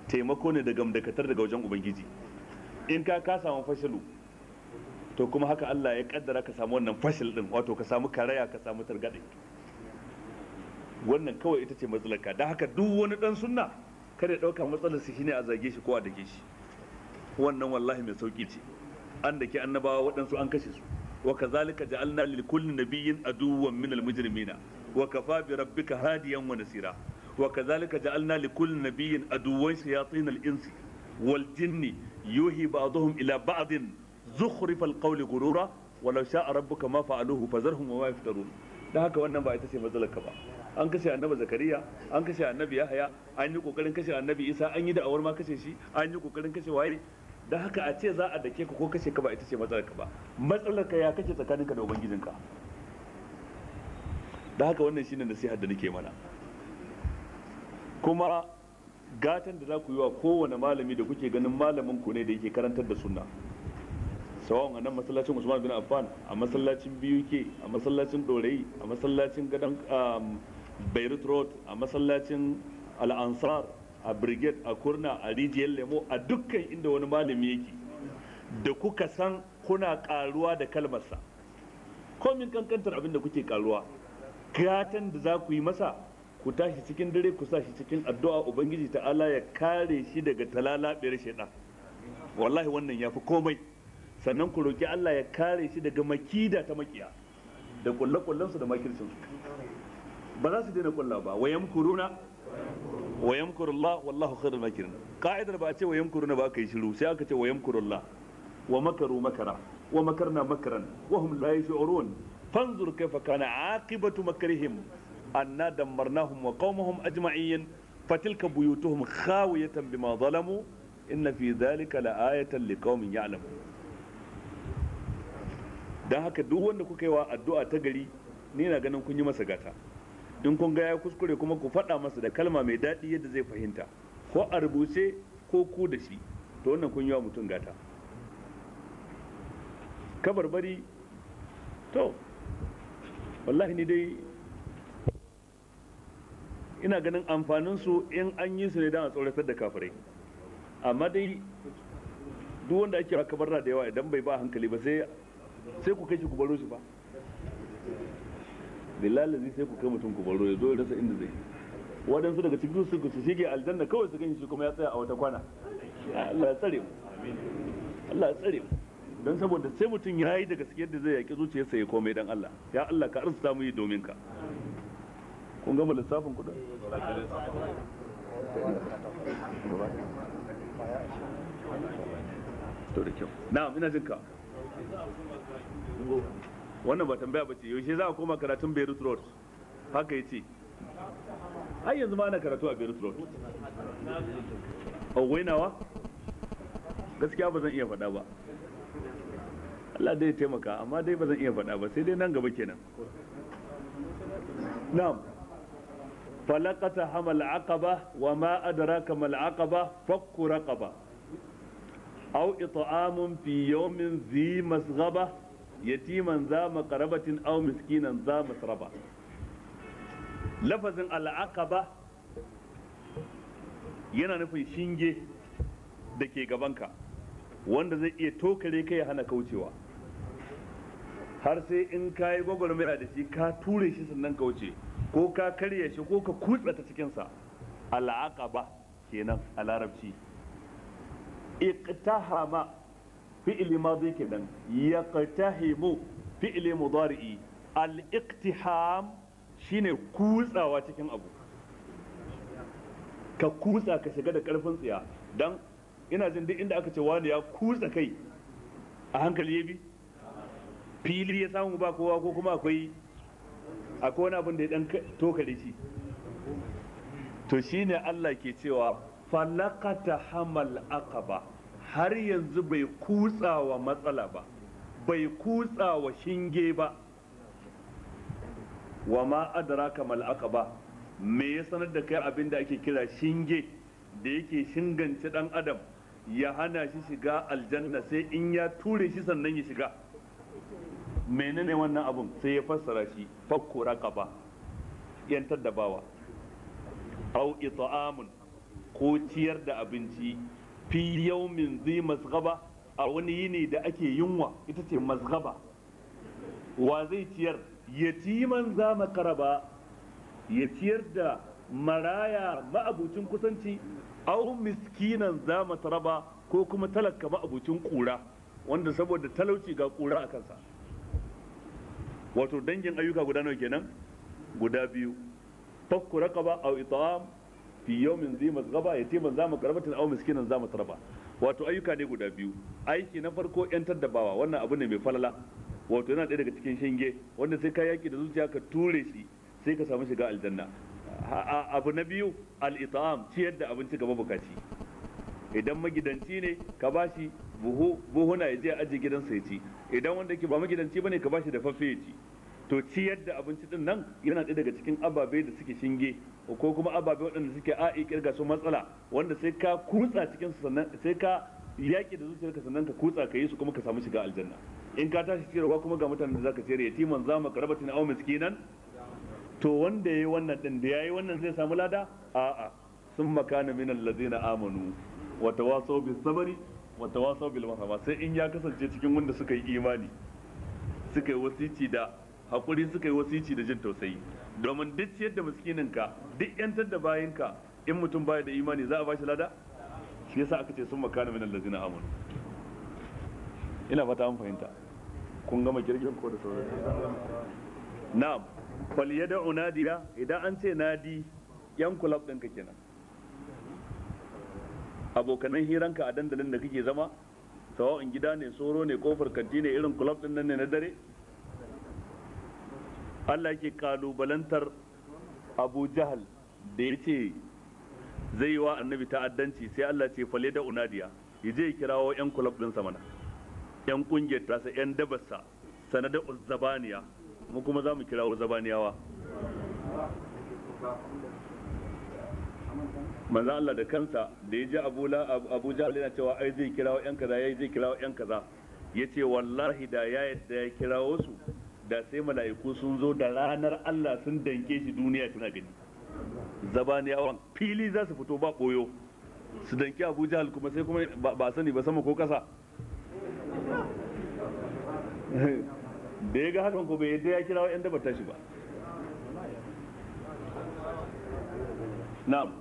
taimako ne da gamdakatar daga wajen ubangiji. In ka samu fashalu, to kuma haka Allah ya kaddara ka samu wannan fashil din, wato ka samu karaya, ka samu targaɗe. Wannan kawai ita ce matsalarka. Don haka duk wani dan sunna kada ya ɗauka matsalar shi shine a zage shi ko a dake shi. Wannan wallahi mai sauki ce. An dake annabawa, waɗansu an kashe su. Wa kazalika ja'alna lil kulli nabiyyin aduwwan min al mujrimina wa kafa bi rabbika hadiyan wa nasira. Wa kazalika ja'alna li kulli nabiyyin aduwwan shayatin al insi wal jinni yuhi ba'dhum ila ba'din zukhrif al qawli gurura walau sha'a rabbuka ma fa'aluhu fazarhum wa ma yaftarun. Dan haka wannan ba ita ce matsalar ka ba. An kashe annabi Zakariya, an kashe annabi Yahaya, an yi kokarin kashe annabi Isa, an yi da'awar ma kashe shi, an yi kokarin kashe waye. Dan haka a ce za a dake ka ko kashe ka ba ita ce matsalar ka ba. Matsalar ka ya kake tsakaninka da ubangijinka. Dan haka wannan shine nasihar da nake mana. Kuma gatan da za ku yi wa kowane malami da kuke ganin malamin ku ne da yake karantar da sunna, sawan a nan masallacin Usman bin Affan, a masallacin BUK, a masallacin Dorayi, a masallacin gadon Beirut Road, a masallacin Al-Ansar, a Brigade, a Kurna, a Rijiyar Lemo, a dukkan inda wani malami yake da kuka san kuna karuwa da kalmarsa, komin kankantar abin da kuke karuwa, gatan da za ku yi masa, ku tashi cikin dare ku sa shi cikin addu'a, ubangiji ta'ala ya kare shi daga talalabiyar shaidan. Wallahi wannan ya fi komai. Sannan ku roki Allah ya kare shi daga makida ta makiya da kullakullansu da makircinsu. Ba za su daina kulla ba. Wayam kuruna wa yamkurullah wallahu khairul makirin. Ka'idar ba a ce wa yamkuruna ba aka yi shiru, sai aka ce wa yamkurullah wa makaru makara wa makarna makaran wa hum la yash'urun. Fanzur kayfa kana aqibatu makrihim anna dammarnahum wa qaumahum ajma'in fatilka buyutuhum khawiyatan bima zalamu inna fi dhalika la'ayatan liqaumin ya'lamun. Dan haka duk wanda kuka yi wa addu'a ta gari, ni na ganin kun yi masa gata. In kun ga ya kuskure kuma ku faɗa masa da kalma mai daɗi yadda zai fahimta, ko a rubuce ko ku da shi. To wannan kun yi wa mutum gata. Kabarbari, to wallahi ni dai ina ganin amfanin su in an yi su ne don a tsoratar da kafirai, amma dai duk wanda ake kabarra da yawa idan bai ba hankali ba sai ku kai shi ku baro shi ba. Billahi sai ku kai mutum ku baro ya zo ya rasa inda zai. Waɗansu daga cikin su su shige aljanna kawai su ganshi kuma ya tsaya a wata kwana. Allah ya tsare mu, Allah ya tsare mu. Don saboda sai mutum ya yi da gaske yadda zai yaƙi zuciyarsa ya komai dan Allah. Ya Allah ka arzuta mu yi domin ka. Kun gama lissafin kuɗin? To da kyau. Na'am, ina jin ka. Wannan ba tambaya ba ce, yaushe za a koma karatun Beirut Road? Haka ya ce. Ai yanzu ma ana karatu a Beirut Road. Wainawa? Gaskiya ba zan iya faɗa ba. Allah dai taimaka, amma dai ba zan iya faɗa ba, sai dai nan gaba kenan. Na'am. Falaqata hamal aqaba wa ma adraka mal aqaba fakku raqaba. Aw it'amun fi yawmin dhi masghaba yatiman za maqrabatin aw miskinan za masraba. Lafazin al'aqaba yana nufin shinge da ke gabanka wanda zai iya tokare kai ya hana kaucewa, har sai in ka yi gwagwarmaya da shi ka ture shi sannan kauce, ko ka karya shi ko ka kutsa ta cikinsa. Al'aqaba kenan a larabci. Iqtahama fi'li madi kenan, yaqtahimu fi'li mudari'i. Al-iqtiham shine kutsawa cikin abu, ka kutsa ka shiga da karfin tsiya. Dan ina jin duk inda aka ce wani ya kutsa kai a hankali ya bi fili ya samu ba kowa, ko kuma akwai wani abin da ya dan tokare shi. To shine Allah ke cewa falaqata hamal aqaba, har yanzu bai kutsa wa matsala ba, bai kutsa wa shinge ba. Wa ma adraka mal aqaba, me ya sanar da kai abin da ake kira shinge da yake shingance dan adam ya hana shi shiga aljanna sai in ya ture shi sannan ya shiga? Menene wannan abun? Sai ya fassara shi fakku raqaba, yantar da bawa, au it'amun, ko ciyar da abinci, fi yawmin zi masghaba, a wani yini da ake yunwa, ita ce masghaba. Wa zai ciyar? Yatiman za makaraba, ya ciyar da maraya ma'abucin kusanci, au miskinan za mataraba, ko kuma talaka ma'abucin kura, wanda saboda talauci ga kura a kansa. Wato dangin ayyuka guda nawa kenan? Guda biyu. Fakku raqaba aw it'am fi yawmin zi masghaba yatiman za makarabatin aw miskinan za mataraba. Wato ayyuka ne guda biyu. Aiki na farko yantar da bawa, wannan abu ne mai falala. Wato yana ɗaya daga cikin shinge wanda sai ka yaki da zuciya ka ture shi sai ka samu shiga aljanna. Abu na biyu al-it'am, ciyar da abinci ga mabukaci. Idan magidanci ne ka bashi buhu buhuna ya je aje gidansa ya ci, idan wanda yake ba magidanci bane ka bashi dafaffe ya ci. To ciyar da abinci din nan yana ɗaya daga cikin ababe da suke shinge, ko kuma ababe waɗanda suke a'i kirga su matsala, wanda sai ka kutsa cikin su sannan sai ka yaƙi da zuciyarka sannan ka kutsa ka yi su kuma ka samu shiga aljanna. In ka tashi ciyarwa kuma ga mutanen da zaka ciyar, yatiman za makarabatin aw miskinan. To wanda yayi wannan din da yayi wannan zai samu lada? A'a. Summa kana minal ladzina amanu wa tawasaw bis sabri wa tawasaw bil marhama. Sai in ya kasance cikin wanda suka yi imani, suka yi wasici da hakuri, suka yi wasici da jin tausayi. Domin duk ciyar da miskininka, duk yantar da bayinka, in mutum baya da imani za a bashi lada? Shi yasa aka ce summa kana minal ladzina amanu. Ina fata an fahimta. Kun gama kirgin ko da sauran? Na'am. Falyad'u nadiya, idan an ce nadi, yan kulab ɗinka kenan, abokanan hiranka a dandalin da kake zama, sawa'un gida ne, soro ne, kofar kanti ne, irin kulab ɗin nan ne na dare. Allah yake kalubalantar Abu Jahal da ya ce zai yi wa annabi ta'addanci, sai Allah ce falyad'u nadiya, ya je ya kirawo yan kulab ɗinsa mana, yan kungiyar tasa, yan dabarsa, sanada uzzabaniya. Mu kuma za mu kira zabaniyawa. Manzo Allah da kansa da ya ji Abu Jahl yana cewa ai zai kirawo yan kaza, yayi zai kirawo yan kaza, yace wallahi da ya yadda ya kirawo su da sai mala'iku sun zo da ranar Allah sun danke shi duniya tana gani. Zabaniyawan fili za su fito ba koyo su danki Abu Jahl, kuma sai kuma ba sani ba sama ko kasa. Da ya ga hakan ko bai yadda ya kirawo yan dabar tashi ba. Na'am.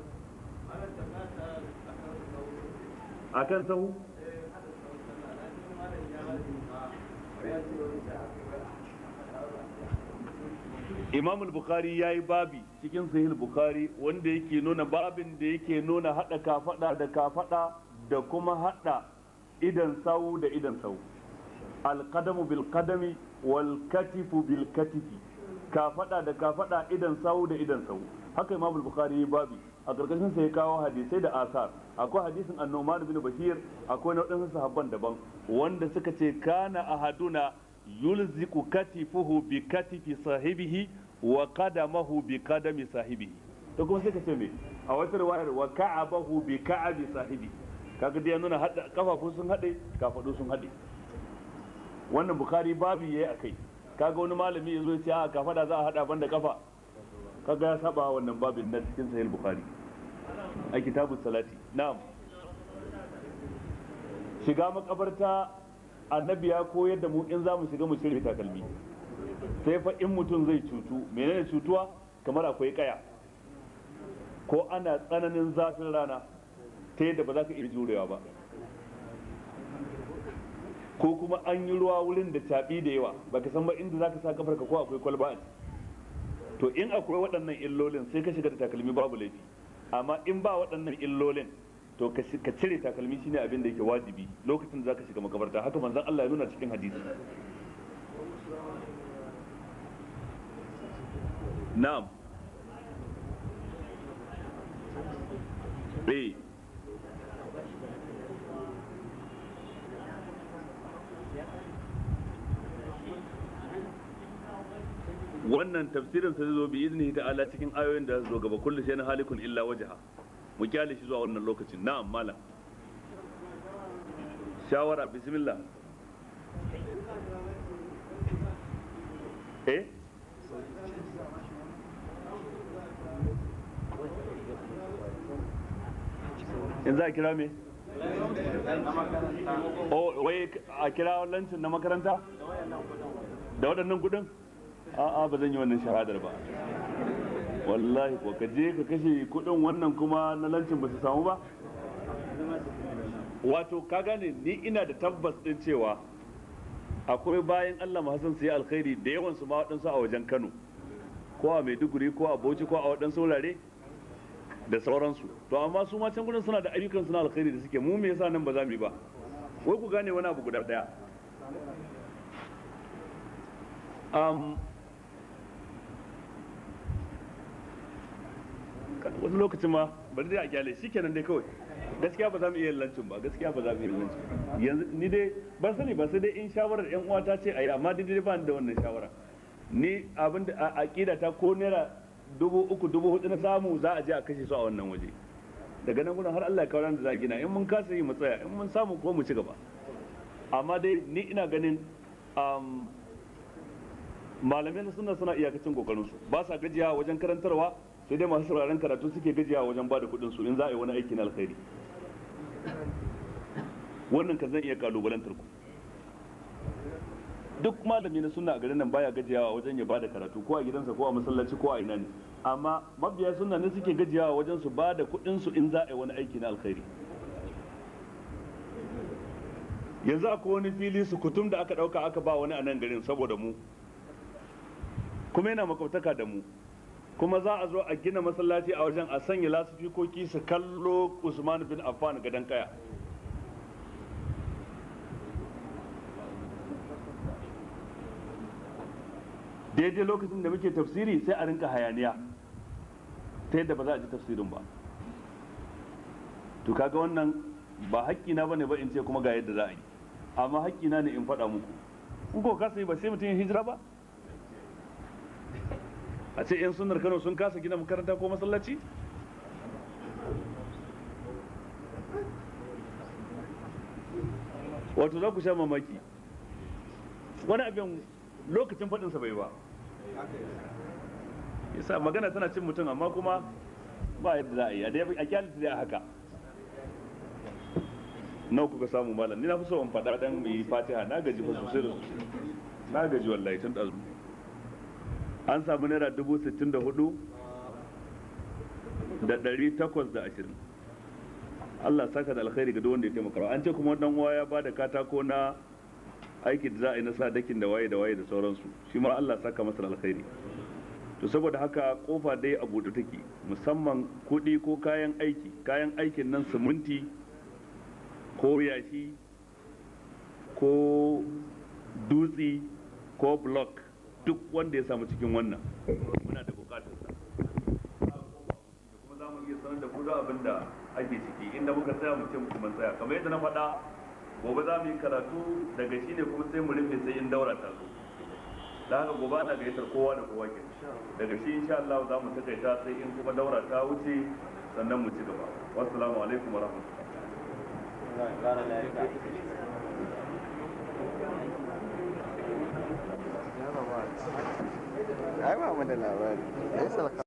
Akan sahu Imam al-Bukhari ya yi babi cikin Sahih al-Bukhari wanda yake nuna babin da yake nuna hada kafada da kafada da kuma hada idan sawu da idan sawu. Al-qadamu bil qadami wal katifu bil katifi. Kafada da kafada, idan sawu da idan sawu. Haka Imam al-Bukhari ya yi babi. A karkashin sa ya kawo hadisai da asar. Akwai hadisin An-Nu'man bin Bashir, akwai na wadansu sahabban daban wanda suka ce kana ahaduna yulziku katifuhu bi katifi sahibihi wa qadamahu bi qadami sahibihi. To kuma sai ka ce me a wata riwayar wa ka'abahu bi ka'abi sahibi. Kaga dai ya nuna hada kafafu sun hade, kafadu sun hade. Wannan Bukhari babu yayi akai. Kaga wani malami yazo ya ce a kafada za a hada banda kafa. Kaga ya saba wannan babin na cikin Sahih Bukhari a kitabus salati. Na'am. Shiga makabarta annabi ya koyar da mu in za mu shiga mu cire takalmi, sai fa in mutum zai cutu. Menene cutuwa? Kamar akwai kaya ko ana tsananin zafin rana ta yadda ba za ka iya jurewa ba, ko kuma an yi ruwa wurin da caɓi da yawa baka san ba inda za ka sa kafarka ko akwai kwalba a ciki. To in akwai waɗannan illolin sai ka shiga da takalmi babu laifi, amma in ba waɗannan illolin to ka cire takalmi shine abin da yake wajibi lokacin da zaka shiga makabarta. Haka manzon Allah ya nuna cikin hadisi. Na'am. Eh. Wannan tafsirin sa zai zo bi iznihi ta'ala cikin ayoyin da zo gaba. Kullu shay'in halikun illa wajha. Mu kyale shi zuwa wannan lokacin. Na'am malam. Shawara bismillah. Eh? In za a kira me? Oh, wai a kira lancin na makaranta? Da waɗannan kuɗin? A'a ba zan yi wannan shahadar ba. Wallahi ko ka je ka kashe kudin wannan kuma na lancin ba su samu ba. Wato ka gane ni ina da tabbas din cewa akwai bayan Allah masu su yi alkhairi da yawan su ma waɗansu a wajen Kano ko a Maiduguri ko a Bauchi ko a waɗansu wurare da sauransu. To amma su ma can gurin suna da ayyukan suna alkhairi da suke, mu me yasa nan ba za mu yi ba? Wai ku gane wani abu guda daya. Wani lokacin ma bari dai a kyale shi kenan dai kawai. Gaskiya ba za mu iya lancin ba, gaskiya ba za mu iya lancin. Yanzu ni dai ban sani ba, sai dai in shawarar yan uwa ta ce ayi, amma dai ba ni da wannan shawara. Ni abin da aqida ta ko naira 3000 4000 na samu za a je a kashe su a wannan waje. Daga nan gurin har Allah ya kawo ran da za a gina. In mun kasa yi mu tsaya, in mun samu ko mu ci gaba. Amma dai ni ina ganin malamai na sunna suna iyakacin kokarin su, ba sa gajiya wajen karantarwa, sai dai masu sauraron karatu suke gajiya wajen ba da kudin su in za a yi wani aiki na alkhairi. Wannan kan zan iya kalubalantar ku. Duk malami na sunna a garin nan baya gajiyawa wajen ya bada karatu ko a gidansa ko a masallaci ko a ina ne, amma mabiya sunna ne suke gajiyawa wajen su bada kudin su in za a yi wani aiki na alkhairi. Yanzu akwai wani fili sukutum da aka dauka aka ba wani a nan garin saboda mu, kuma yana makwabtaka da mu, kuma za a zo a gina masallaci a wajen a sanya lasifikoki su kallo Usman bin Affan gadon kaya. Daidai lokacin da muke tafsiri sai a rinka hayaniya ta yadda ba za a ji tafsirin ba. To kaga wannan ba haƙƙina bane ba in ce kuma ga yadda za a yi, amma haƙƙina ne in faɗa muku. In ko kasa yi ba sai mutum ya hijira ba. A ce 'yan sunnar Kano sun kasa gina makaranta ko masallaci? Wato za ku sha mamaki, wani abin lokacin faɗinsa bai ba, yasa magana tana cin mutum, amma kuma ba yadda za a yi, a kyalita dai a haka. Nawa kuka samu malam? Ni na fi so in faɗa dan mu yi fatiha, na gaji fa sosai da sosai, na gaji wallahi tun ɗazu. An samu ₦64,820. Allah saka da alkhairi ga duk wanda ya taimaka. An ce kuma dan uwa ya bada katako na aiki da za a yi na sa dakin da waye da waye da sauransu, shi ma Allah saka masa alkhairi. To saboda haka kofa dai a buɗe take, musamman kuɗi ko kayan aiki. Kayan aikin nan siminti ko yashi ko dutse ko block, duk wanda ya samu cikin wannan muna da bukatarsa. Kuma za mu iya sanar da ku da abin da ake ciki, inda muka tsaya mu ce muku mun tsaya. Kamar yadda na faɗa, gobe za mu yi karatu daga shi ne kuma sai mu rufe sai in daura ta zo. Da haka gobe ana gayyatar kowa da kowa ke. Daga shi insha Allah za mu takaita sai in kuma daura ta wuce sannan mu ci gaba. Wassalamu alaikum wa rahmatullahi. Ai ba mu da labari.